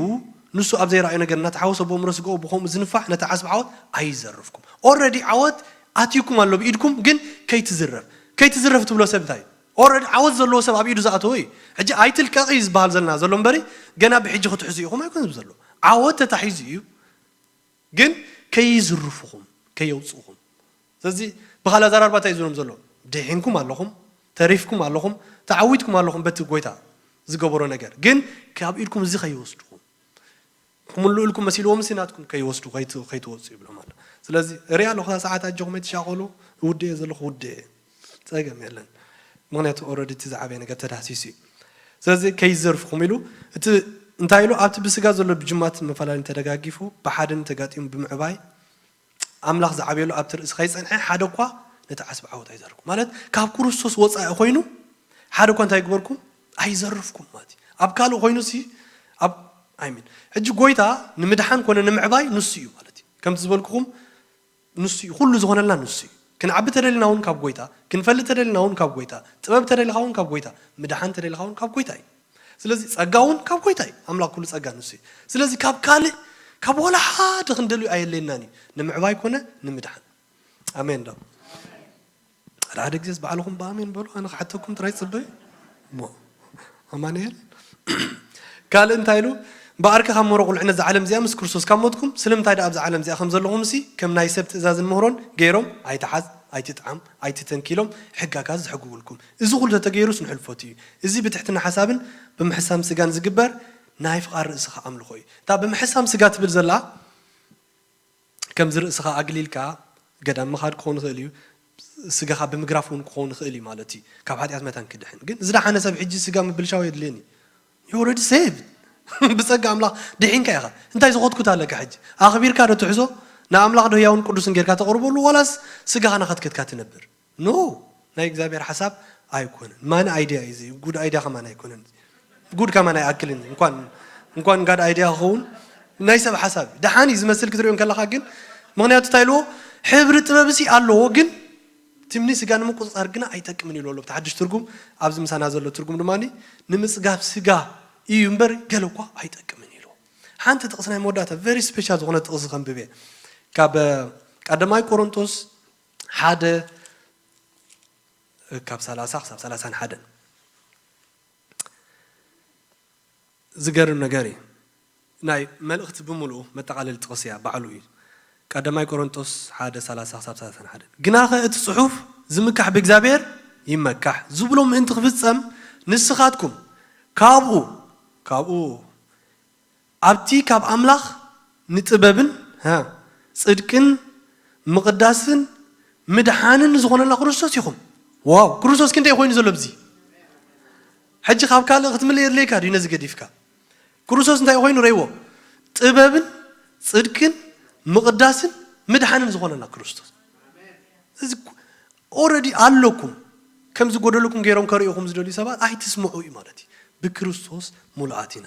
ንሱ ኣብ ዘይረኣዮ ነገር እናተሓወሰ ብእምሮ ስጋኡ ብኸምኡ ዝንፋሕ ነቲ ዓስቢ ዓወት ኣይዘርፍኩም ኦረዲ ዓወት ኣትዩኩም ኣሎ ብኢድኩም ግን ከይትዝረፍ ከይትዝረፍ ትብሎ ሰብ እንታይ ኦረዲ ዓወት ዘለዎ ሰብ ኣብ ኢዱ ዝኣተወ እዩ ሕጂ ኣይትልቀቕ እዩ ዝበሃል ዘለና ዘሎ እምበሪ ገና ብሕጂ ክትሕዙ ኢኹም ኣይኮን ዘሎ ዓወት ተታሒዙ እዩ ግን ከይዝርፉኹም ከየውፅኹም ስለዚ ብኻል ኣዘራርባ እንታይ ዝብሎም ዘሎ ድሒንኩም ኣለኹም ተሪፍኩም ኣለኹም ተዓዊትኩም ኣለኹም በቲ ጎይታ ዝገበሮ ነገር ግን ካብ ኢድኩም እዚ ከይወስድኹም ክምልኡልኩም መሲልዎም ሲ ናትኩም ከይወስዱ ከይትወፁ ይብሎም ኣሎ ስለዚ ሪኣ ኣለኹ ሰዓት ኣጆኹም ኣይትሻቐሉ ውድእ ዘለኹ ውድእ ጸገም የለን ምክንያቱ ኦረዲ እቲ ዝዓበየ ነገር ተዳህሲሱ እዩ ስለዚ ከይዘርፍኹም ኢሉ እቲ እንታይ ኢሉ ኣብቲ ብስጋ ዘሎ ብጅማት መፈላለን ተደጋጊፉ ብሓደን ተጋጢሙ ብምዕባይ ኣምላኽ ዝዓብየሉ ኣብቲ ርእሲ ከይጸንሐ ሓደ እኳ ነቲ ዓስቢ ዓወት ኣይዘርኩም ማለት ካብ ክርስቶስ ወፃኢ ኮይኑ ሓደ እኳ እንታይ ግበርኩም ኣይዘርፍኩም ማለት እዩ። ኣብ ካልእ ኮይኑ ሲ ኣብ ኣይሚን ሕጂ ጎይታ ንምድሓን ኮነ ንምዕባይ ንሱ እዩ ማለት እዩ። ከምቲ ዝበልኩኹም ንሱ እዩ፣ ኩሉ ዝኾነልና ንሱ እዩ። ክንዓቢ ተደሊና እውን ካብ ጎይታ፣ ክንፈልጥ ተደሊና እውን ካብ ጎይታ፣ ጥበብ ተደሊኻ እውን ካብ ጎይታ፣ ምድሓን ተደሊኻ እውን ካብ ጎይታ እዩ። ስለዚ ጸጋ እውን ካብ ጎይታ እዩ። ኣምላኽ ኩሉ ጸጋ ንሱ እዩ። ስለዚ ካብ ካልእ ካብ ዋላ ሓደ ክንደልዩ ኣየድልየናን እዩ፣ ንምዕባይ ኮነ ንምድሓን። ኣሜን ዶ? ሓደ ሓደ ግዜስ ባዕልኹም ብኣሜን በሉ፣ ኣነ ክሓተኩም ጥራይ ጽበዩ። እሞ ኣማኑኤል ካልእ እንታይ ኢሉ? እምበኣርከ ካብ ምህሮ ቁልዕነት እዛ ዓለም እዚኣ ምስ ክርስቶስ ካብ ሞትኩም፣ ስለምንታይ ደኣ ኣብዛ ዓለም እዚኣ ከም ዘለኹምሲ ከም ናይ ሰብ ትእዛዝን ምህሮን ገይሮም፣ ኣይትሓዝ፣ ኣይትጥዓም፣ ኣይትተንኪ ኢሎም ሕጋጋት ዝሕግጉልኩም? እዚ ኩሉ ተተገይሩስ ንሕልፈቱ እዩ። እዚ ብትሕትና ሓሳብን ብምሕሳም ስጋን ዝግበር ናይ ፍቓር ርእስኻ ኣምልኾ እዩ። እታ ብምሕሳም ስጋ ትብል ዘላ ከምዚ ርእስኻ ኣግሊልካ ገዳም ምኻድ ክኸውን ይኽእል እዩ። ስጋኻ ብምግራፍ እውን ክኸውን ይኽእል እዩ ማለት እዩ። ካብ ሓጢኣት መታን ክድሕን። ግን ዝደሓነ ሰብ ሕጂ ስጋ ምብልሻው የድልየን እዩ። You already saved። ብጸጋ ኣምላኽ ድሒንካ ኢኻ። እንታይ ዝኸትኩት ኣለካ ሕጂ? ኣኽቢርካ ዶ ትሕዞ? ንኣምላኽ ዶ ህያውን ቅዱስን ጌርካ ተቕርበሉ? ዋላስ ስጋኻ ናኸትከትካ ትነብር? ኖ፣ ናይ እግዚኣብሔር ሓሳብ ኣይኮነን። ማን ኣይድያ እዩ እዚ? ጉድ ኣይድያ ከማን ኣይኮነን። ጉድ ከማን ኣይኣክልን እዩ። እንኳን እንኳን ጋድ ኣይድያ ክኸውን ናይ ሰብ ሓሳብ እዩ። ደሓን እዩ ዝመስል ክትሪኦ እንከለኻ ግን፣ ምኽንያቱ እንታይ ኢልዎ? ሕብሪ ጥበብ ሲ ኣለዎ ግን ትምኒ ስጋ ንምቁጽጻር ግና ኣይጠቅምን ኢልዎ ኣሎ። እቲ ሓድሽ ትርጉም ኣብዚ ምሳና ዘሎ ትርጉም ድማ ንምጽጋብ ስጋ እዩ እምበር ገለ እኳ ኣይጠቅምን ኢልዎ። ሓንቲ ጥቕሲ ናይ መወዳእታ very special ዝኾነ ጥቕሲ ከንብብ እየ። ካብ ቀዳማይ ቆሮንቶስ ሓደ ካብ ሰላሳ ክሳብ ሰላሳን ሓደን ዝገርም ነገር እዩ። ናይ መልእኽቲ ብምሉኡ መጠቓለሊ ጥቕሲ እያ፣ ባዕሉ እዩ። ቀዳማይ ቆሮንቶስ ሓደ ሰላሳ ክሳብ ሰላሳን ሓደን። ግናኸ እቲ ጽሑፍ ዝምካሕ ብእግዚኣብሔር ይመካሕ ዝብሎ ምእንቲ ክፍጸም ንስኻትኩም ካብኡ ካብኡ ኣብቲ ካብ ኣምላኽ ንጥበብን ሃ፣ ጽድቅን ምቕዳስን ምድሓንን ዝኾነና ክርስቶስ ኢኹም። ዋው! ክርስቶስ ክንደይ ኮይኑ ዘሎ ብዚ? ሕጂ ካብ ካልእ ክትምልእ የድልየካ ድዩ ነዚ ገዲፍካ? ክርስቶስ እንታይ ኮይኑ ረይዎ? ጥበብን ጽድቅን ምቕዳስን ምድሓንን ዝኾነና ክርስቶስ። እዚ ኦረዲ ኣለኩም። ከምዚ ጎደልኩም ገይሮም ከርእዩኹም ዝደልዩ ሰባት ኣይትስምዑ እዩ ማለት እዩ። ብክርስቶስ ሙሉኣት ኢና።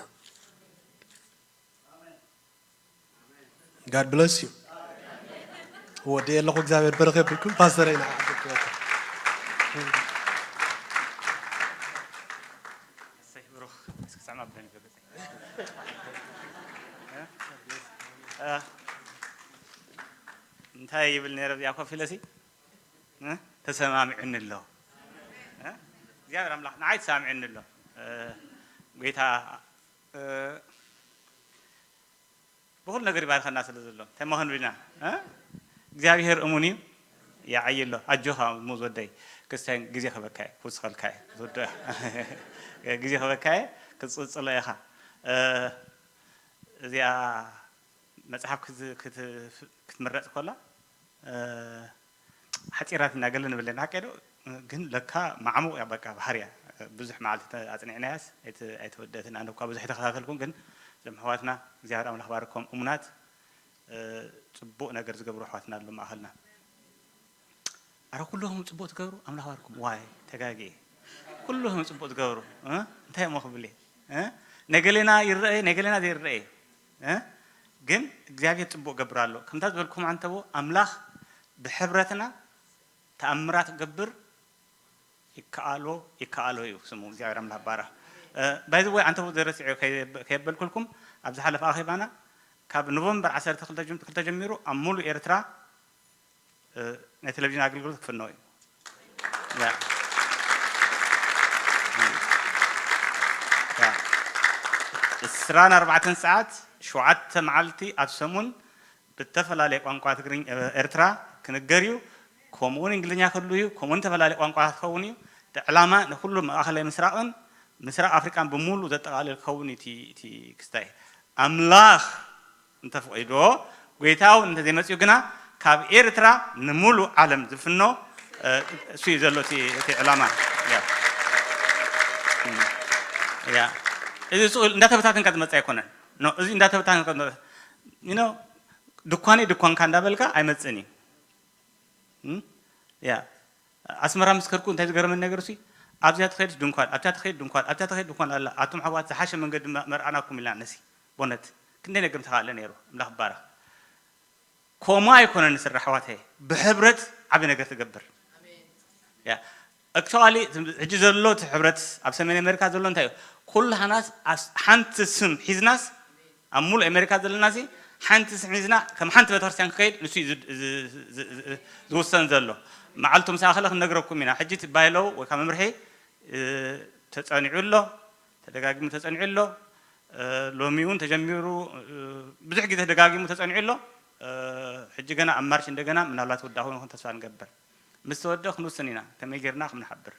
God bless you። ወዲ የለኹ እግዚኣብሔር በረኸ የብልኩም ፓስተረይ ንዓ። እሰይ ብሩኽ እስኪ ስዕማ ብለን ይፈለጥ እንታይ ይብል ነረ እዚኣ ኮፍ ኢለሲ ተሰማሚዑኒ ኣሎ እግዚኣብሔር ኣምላኽ ንዓይ ተሰማሚዑኒ ኣሎ ጌታ ብኹሉ ነገር ይባርኸና ስለ ዘሎ እንታይ መኸንዱ ኢና እግዚኣብሔር እሙን እዩ ይዓይ ኣሎ ኣጆኻ ሙዝ ወደይ ክርስቲያን ግዜ ክበካ እዩ ክውስኸልካ እዩ ዝወዶ ግዜ ክበካ እዩ ክትፅፅሎ ኢኻ እዚኣ መፅሓፍ ክትምረፅ ኮላ ሓፂራት ኢና ገለ ንብል ኢና ሓቀ ዶ ግን ለካ ማዕሙቕ እያ በቃ ባህርያ ብዙሕ መዓልቲ ኣፅኒዕናያስ ኣይተወደእትን ኣነ እኳ ብዙሕ ተኸታተልኩም ግን እዞም ኣሕዋትና እግዚኣብሔር ኣምላኽ ባርኮም እሙናት ፅቡቕ ነገር ዝገብሩ ኣሕዋትና ኣሎ ማእኸልና ኣረ ኩልኹም ፅቡቕ ትገብሩ ኣምላኽ ባርኩም ዋይ ተጋጊ ኩልኹም ፅቡቕ ትገብሩ እንታይ እሞ ክብል ነገሌና ይረአ ነገሌና ዘይረአ ግን እግዚኣብሔር ፅቡቕ ገብር ኣሎ ከምታ ዝበልኩም ኣንተቦ ኣምላኽ ብሕብረትና ተኣምራት ክገብር ይከኣሎ ይከኣሎ እዩ ስሙ እግዚኣብሔር ኣምላኽ ባራ ባይዚ ወይ ኣንተቦ ዘረስዑ ከየበልኩልኩም ኣብ ዝሓለፈ ኣኼባና ካብ ኖቨምበር ዓሰርተ ክልተ ጀሚሩ ኣብ ሙሉ ኤርትራ ናይ ቴሌቪዥን ኣገልግሎት ክፍኖ እዩ። እስራን ኣርባዕተን ሰዓት ሸውዓተ መዓልቲ ኣብ ሰሙን ብተፈላለየ ቋንቋ ትግርኛ ኤርትራ ክንገር እዩ። ከምኡውን እንግሊዝኛ ክህሉ እዩ። ከምኡውን ተፈላለየ ቋንቋ ክኸውን እዩ። እቲ ዕላማ ንኩሉ ማእኸላይ ምስራቕን ምስራቕ ኣፍሪቃን ብሙሉ ዘጠቓልል ክኸውን እዩ እቲ ክስታይ። ኣምላኽ እንተፈቒድዎ፣ ጐይታ እውን እንተዘይመጺኡ ግና፣ ካብ ኤርትራ ንሙሉእ ዓለም ዝፍኖ እሱ እዩ ዘሎ እቲ ዕላማ። እዚ ስኡል እንዳተበታተንካ ዝመጽእ ኣይኮነን። እዚ እንዳተበታተንካ ድኳነይ ድኳንካ እንዳበልካ ኣይመጽእን እዩ። ኣስመራ ምስ ከድኩ እንታይ ዝገረመኒ ነገር እሲ ኣብዚኣ ትኸይድ ድንኳን ኣብታ ትኸይድ ድንኳን ኣብታ ትኸይድ ድንኳን ኣላ ኣቱም ሓዋት ዝሓሸ መንገዲ መ- መርኣናኩም ኢልና ነሲ ቦነት ክንደይ ነገር ምተኻእለ ነይሩ ኣምላኽ ባረኽ ኮማ ኣይኮነን ስራሕ ኣሕዋተይ ብሕብረት ዓቢ ነገር ትገብር ያ ኣክቹዋሊ ሕጂ ዘሎ እቲ ሕብረት ኣብ ሰሜን ኣሜሪካ ዘሎ እንታይ እዩ ኩላህናስ ኣስ- ሓንቲ ስም ሒዝናስ ኣብ ሙሉእ ኣሜሪካ ዘለና ሲ ሓንቲ ስም ሒዝና ከም ሓንቲ ቤተክርስትያን ክኸይድ ንሱ እዩ ዝ- ዝ- ዝ- ዝ- ዝውሰን ዘሎ መዓልቱ ምስ ኣኸለ ክንነግረኩም ኢና ሕጂ እቲ ባይለው ወይ ካብ መምርሒ እ፣ ተጸኒዑ ኣሎ ተደጋጊሙ ተጸኒዑ ኣሎ እ፣ ሎሚ እውን ተጀሚሩ እ፣ ብዙሕ ግዜ ተደጋጊሙ ተጸኒዑ ኣሎ እ፣ ሕጂ ገና ኣብ ማርች እንደገና ምናልባት ወዳእ ኮይኑ ተስፋ ንገብር ምስ ተወደእ ክንውስን ኢና ከመይ ጌርና ከም ንሓብር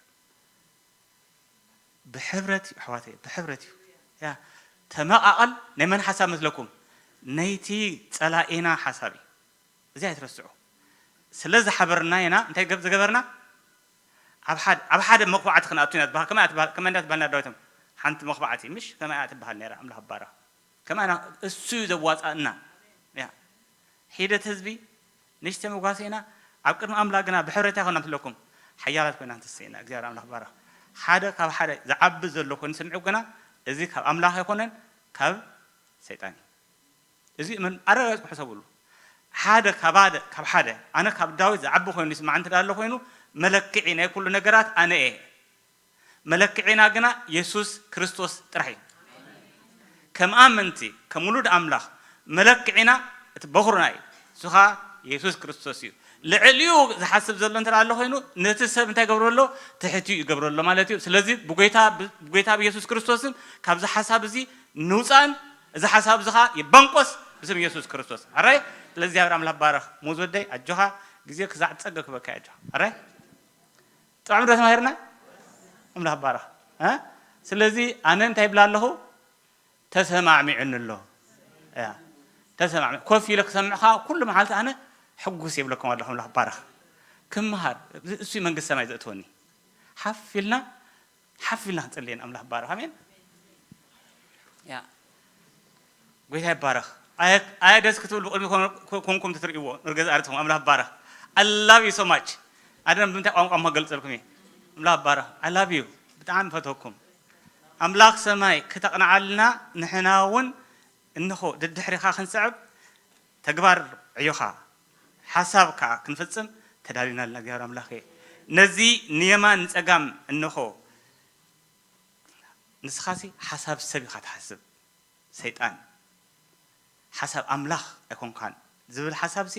ብሕብረት እዩ ኣሕዋተይ ብሕብረት እዩ ያ ተመቓቐል ናይ መን ሓሳብ መስለኩም ነይቲ ጸላኢና ሓሳብ እዩ እዚ ኣይትረስዑ ስለ ዝሓበርና ኢና እንታይ ገብ- ዝገበርና ኣብ ሓደ ኣብ ሓደ መኹባዕቲ ክንኣቱ ኢና ዝበሃል ከመይ ኣትበሃል ከመይ እንዳትበሃልና ዳዊቶም ሓንቲ መኹባዕቲ ምሽ ከመይ እያ ትበሃል ነይራ ኣምላኽ ባረኽ ከመይ ኣና እሱ እዩ ዘዋፃእና ያ ሒደት ህዝቢ ንሽተ መጓሰ ኢና ኣብ ቅድሚ ኣምላኽ ግና ብሕብረት ኣይኮና ትለኩም ሓያላት ኮይና ንትስእና እግዚኣብሔር ኣምላኽ ባረኽ ሓደ ካብ ሓደ ዝዓቢ ዘሎ ኮይኑ ስምዑ ግና እዚ ካብ ኣምላኽ ኣይኮነን ካብ ሰይጣን እዩ እዚ ምን ኣረጋግጽ ሕሰብሉ ሓደ ካብ ሓደ ካብ ሓደ ኣነ ካብ ዳዊት ዝዓቢ ኮይኑ ይስማዕ እንተ ኣሎ ኮይኑ መለክዒ ናይ ኩሉ ነገራት ኣነ እየ መለክዒና ግና የሱስ ክርስቶስ ጥራሕ እዩ ከም ኣመንቲ ከም ውሉድ ኣምላኽ መለክዒና እቲ በኹርና እዩ እሱ ኸዓ የሱስ ክርስቶስ እዩ ልዕሊኡ ዝሓስብ ዘሎ እንተ ኣሎ ኮይኑ ነቲ ሰብ እንታይ ገብረሎ ትሕትኡ ይገብረሎ ማለት እዩ ስለዚ ብጎይታ ብጎይታ ብየሱስ ክርስቶስን ካብዚ ሓሳብ እዚ ንውፃእን እዚ ሓሳብ እዚ ኸዓ ይባንቆስ ብስም የሱስ ክርስቶስ ኣራይ ስለዚ እግዚኣብሔር ኣምላኽ ባረኽ ሞዝ ወደይ ኣጆኻ ግዜ ክዛዕ ፀገ ክበካ ኣጆኻ ኣራይ ጥዑም ዶ ተማሂርና ኣምላኽ ባረኽ እ? ስለዚ ኣነ እንታይ ይብላ ኣለኹ ተሰማዕሚዑኒ ኣሎ ያ ተሰማዕሚ ኮፍ ኢለ ክሰምዕኻ ኩሉ መዓልቲ ኣነ ሕጉስ የብለኩም ኣለኹ ኣምላኽ ባረኽ ክምሃር እሱ መንግስቲ ሰማይ ዘእትወኒ ሓፍ ኢልና ሓፍ ኢልና ክንጽልየን ኣምላኽ ባረኽ ኣሜን ያ ጎይታ ይባረኽ ኣየ ደስ ክትብል ብቅድሚ ኮንኩም ትትርእይዎ ንርገዝ ኣርትኹም ኣምላኽ ባረኽ ኣላቭ ዩ ሶማች ኣደም ብምንታይ ቋንቋ እሞ ገልጸልኩም እየ ኣምላኽ ባረኽ ኣላቭ ዩ ብጣዕሚ ፈተኩም ኣምላኽ ሰማይ ክተቕንዓልና ንሕና እውን እንኾ ደድሕሪኻ ክንስዕብ ተግባር ዕዮኻ ሓሳብ ከዓ ክንፍጽም ተዳሊና ኣለና እግዚኣብሔር ኣምላኽ እየ ነዚ ንየማን ንጸጋም እንኾ ንስኻሲ ሓሳብ ሰብ ኢኻ ትሓስብ ሰይጣን ሓሳብ ኣምላኽ ኣይኮንካን ዝብል ሓሳብሲ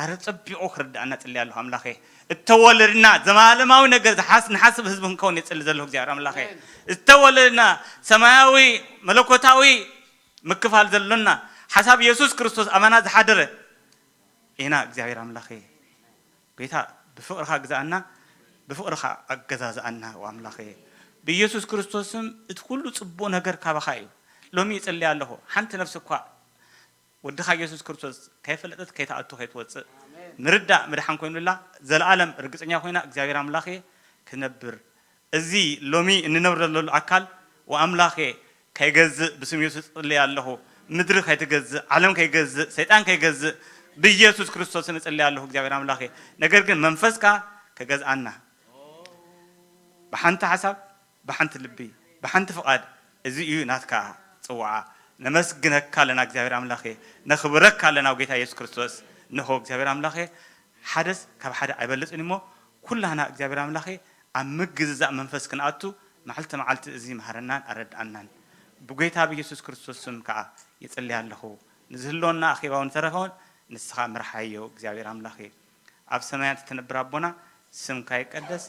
ኣረ ጸቢቑ ክርዳእና ጽሊ ኣለኹ ኣምላኸ እተወለድና ዘማለማዊ ነገር ዝሓስ ንሓስብ ህዝቢ ክንከውን የጽሊ ዘለኹ እግዚኣብሔር ኣምላኸ ዝተወለድና ሰማያዊ መለኮታዊ ምክፋል ዘሎና ሓሳብ የሱስ ክርስቶስ ኣባና ዝሓደረ ኢና እግዚኣብሔር ኣምላኸ ጌታ ብፍቕርኻ ግዛኣና ብፍቕርኻ ኣገዛዝኣና ኣምላኸ ብኢየሱስ ክርስቶስም እቲ ኩሉ ጽቡቕ ነገር ካባኻ እዩ ሎሚ ይጽልያ ኣለኹ ሓንቲ ነፍሲ እኳ ወድኻ ኢየሱስ ክርስቶስ ከይፈለጠት ከይትኣቱ ከይትወፅእ ምርዳእ ምድሓን ኮይኑላ ዘለኣለም ርግፀኛ ኮይና እግዚኣብሔር ኣምላኸ ክነብር እዚ ሎሚ እንነብር ዘለሉ ኣካል ወኣምላኸ ከይገዝእ ብስም የሱስ እጽልይ ኣለኹ ምድሪ ከይትገዝእ ዓለም ከይገዝእ ሰይጣን ከይገዝእ ብኢየሱስ ክርስቶስ እጽልይ ኣለኹ እግዚኣብሔር ኣምላኸ ነገር ግን መንፈስካ ከገዝኣና ብሓንቲ ሓሳብ ብሓንቲ ልቢ ብሓንቲ ፍቓድ እዚ እዩ ናትካ ጽዋዓ ነመስግነካ ኣለና እግዚኣብሔር ኣምላኸ ነኽብረካ ኣለና ጌታ የሱስ ክርስቶስ እንሆ እግዚኣብሔር ኣምላኸ ሓደስ ካብ ሓደ ኣይበልፅን እሞ ኩላህና እግዚኣብሔር ኣምላኸ ኣብ ምግዝዛእ መንፈስ ክንኣቱ መዓልቲ መዓልቲ እዚ መሃረናን ኣረድኣናን ብጎይታ ብየሱስ ክርስቶስ ስም ከዓ ይፅሊ ኣለኹ ንዝህልወና ኣኼባውን ዝተረፈውን ንስኻ ምርሓዮ እግዚኣብሔር ኣምላኸ ኣብ ሰማያት እትነብር ኣቦና ስምካ ይቀደስ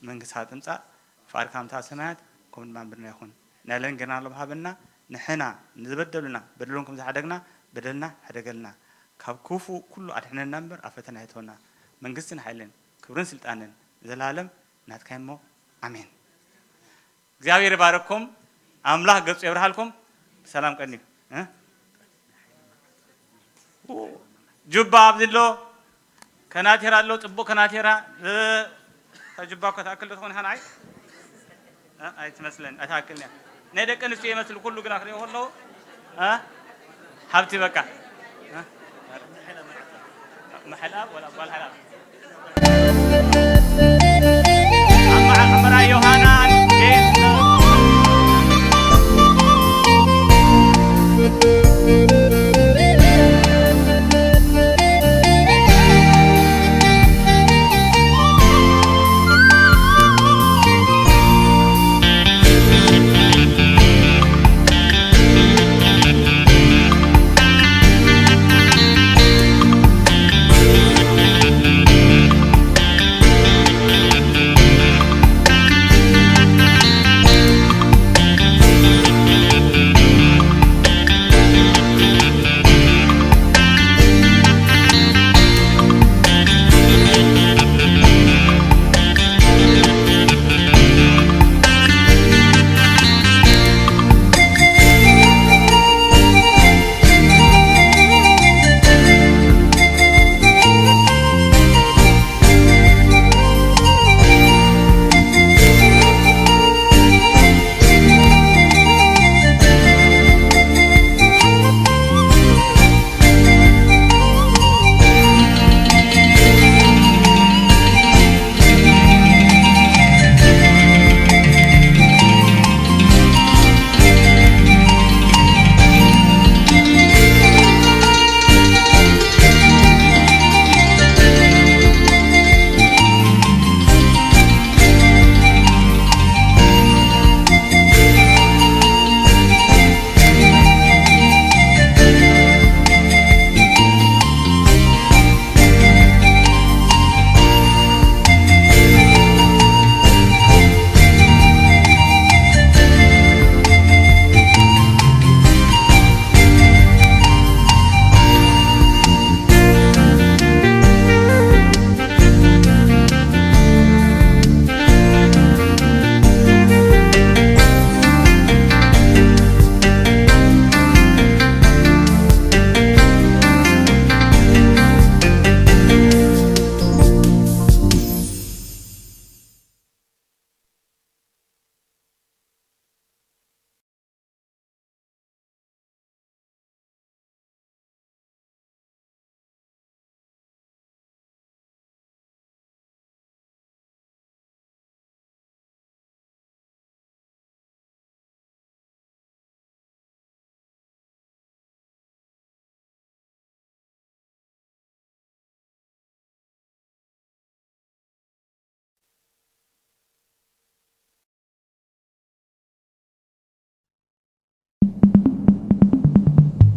መንግስታ ትምፃእ ፍቓድካ ምታ ሰማያት ከምኡ ድማ ምድርና ይኹን ናይ ለንገና ሎም ሃበና ንሕና ንዝበደሉና በደሎም ከም ዝሓደግና በደልና ሕደገልና ካብ ክፉእ ኩሉ ኣድሕነና እምበር ኣብ ፈተና ኣይተወና መንግስትን ሓይልን ክብርን ስልጣንን ዘላለም ናትካ እሞ ኣሜን እግዚኣብሔር ይባረኩም ኣምላኽ ገጹ የብርሃልኩም ሰላም ቀንዩ እ? ጁባ ኣብዚ ኣሎ ከናቴራ ኣሎ ጽቡቕ ከናቴራ እ፣ እታ ጁባ እኮ ትኣክል ዶ ትኾን ኢኻ ንዓይ እ፣ ኣይትመስለን ኣይትኣክልን እያ ናይ ደቂ ኣንስትዮ ይመስል ኩሉ ግና ክሪኦ ከለዉ እ፣ ሓብቲ በቃ እ፣ መሐላብ ወላ ጓል ሓላብ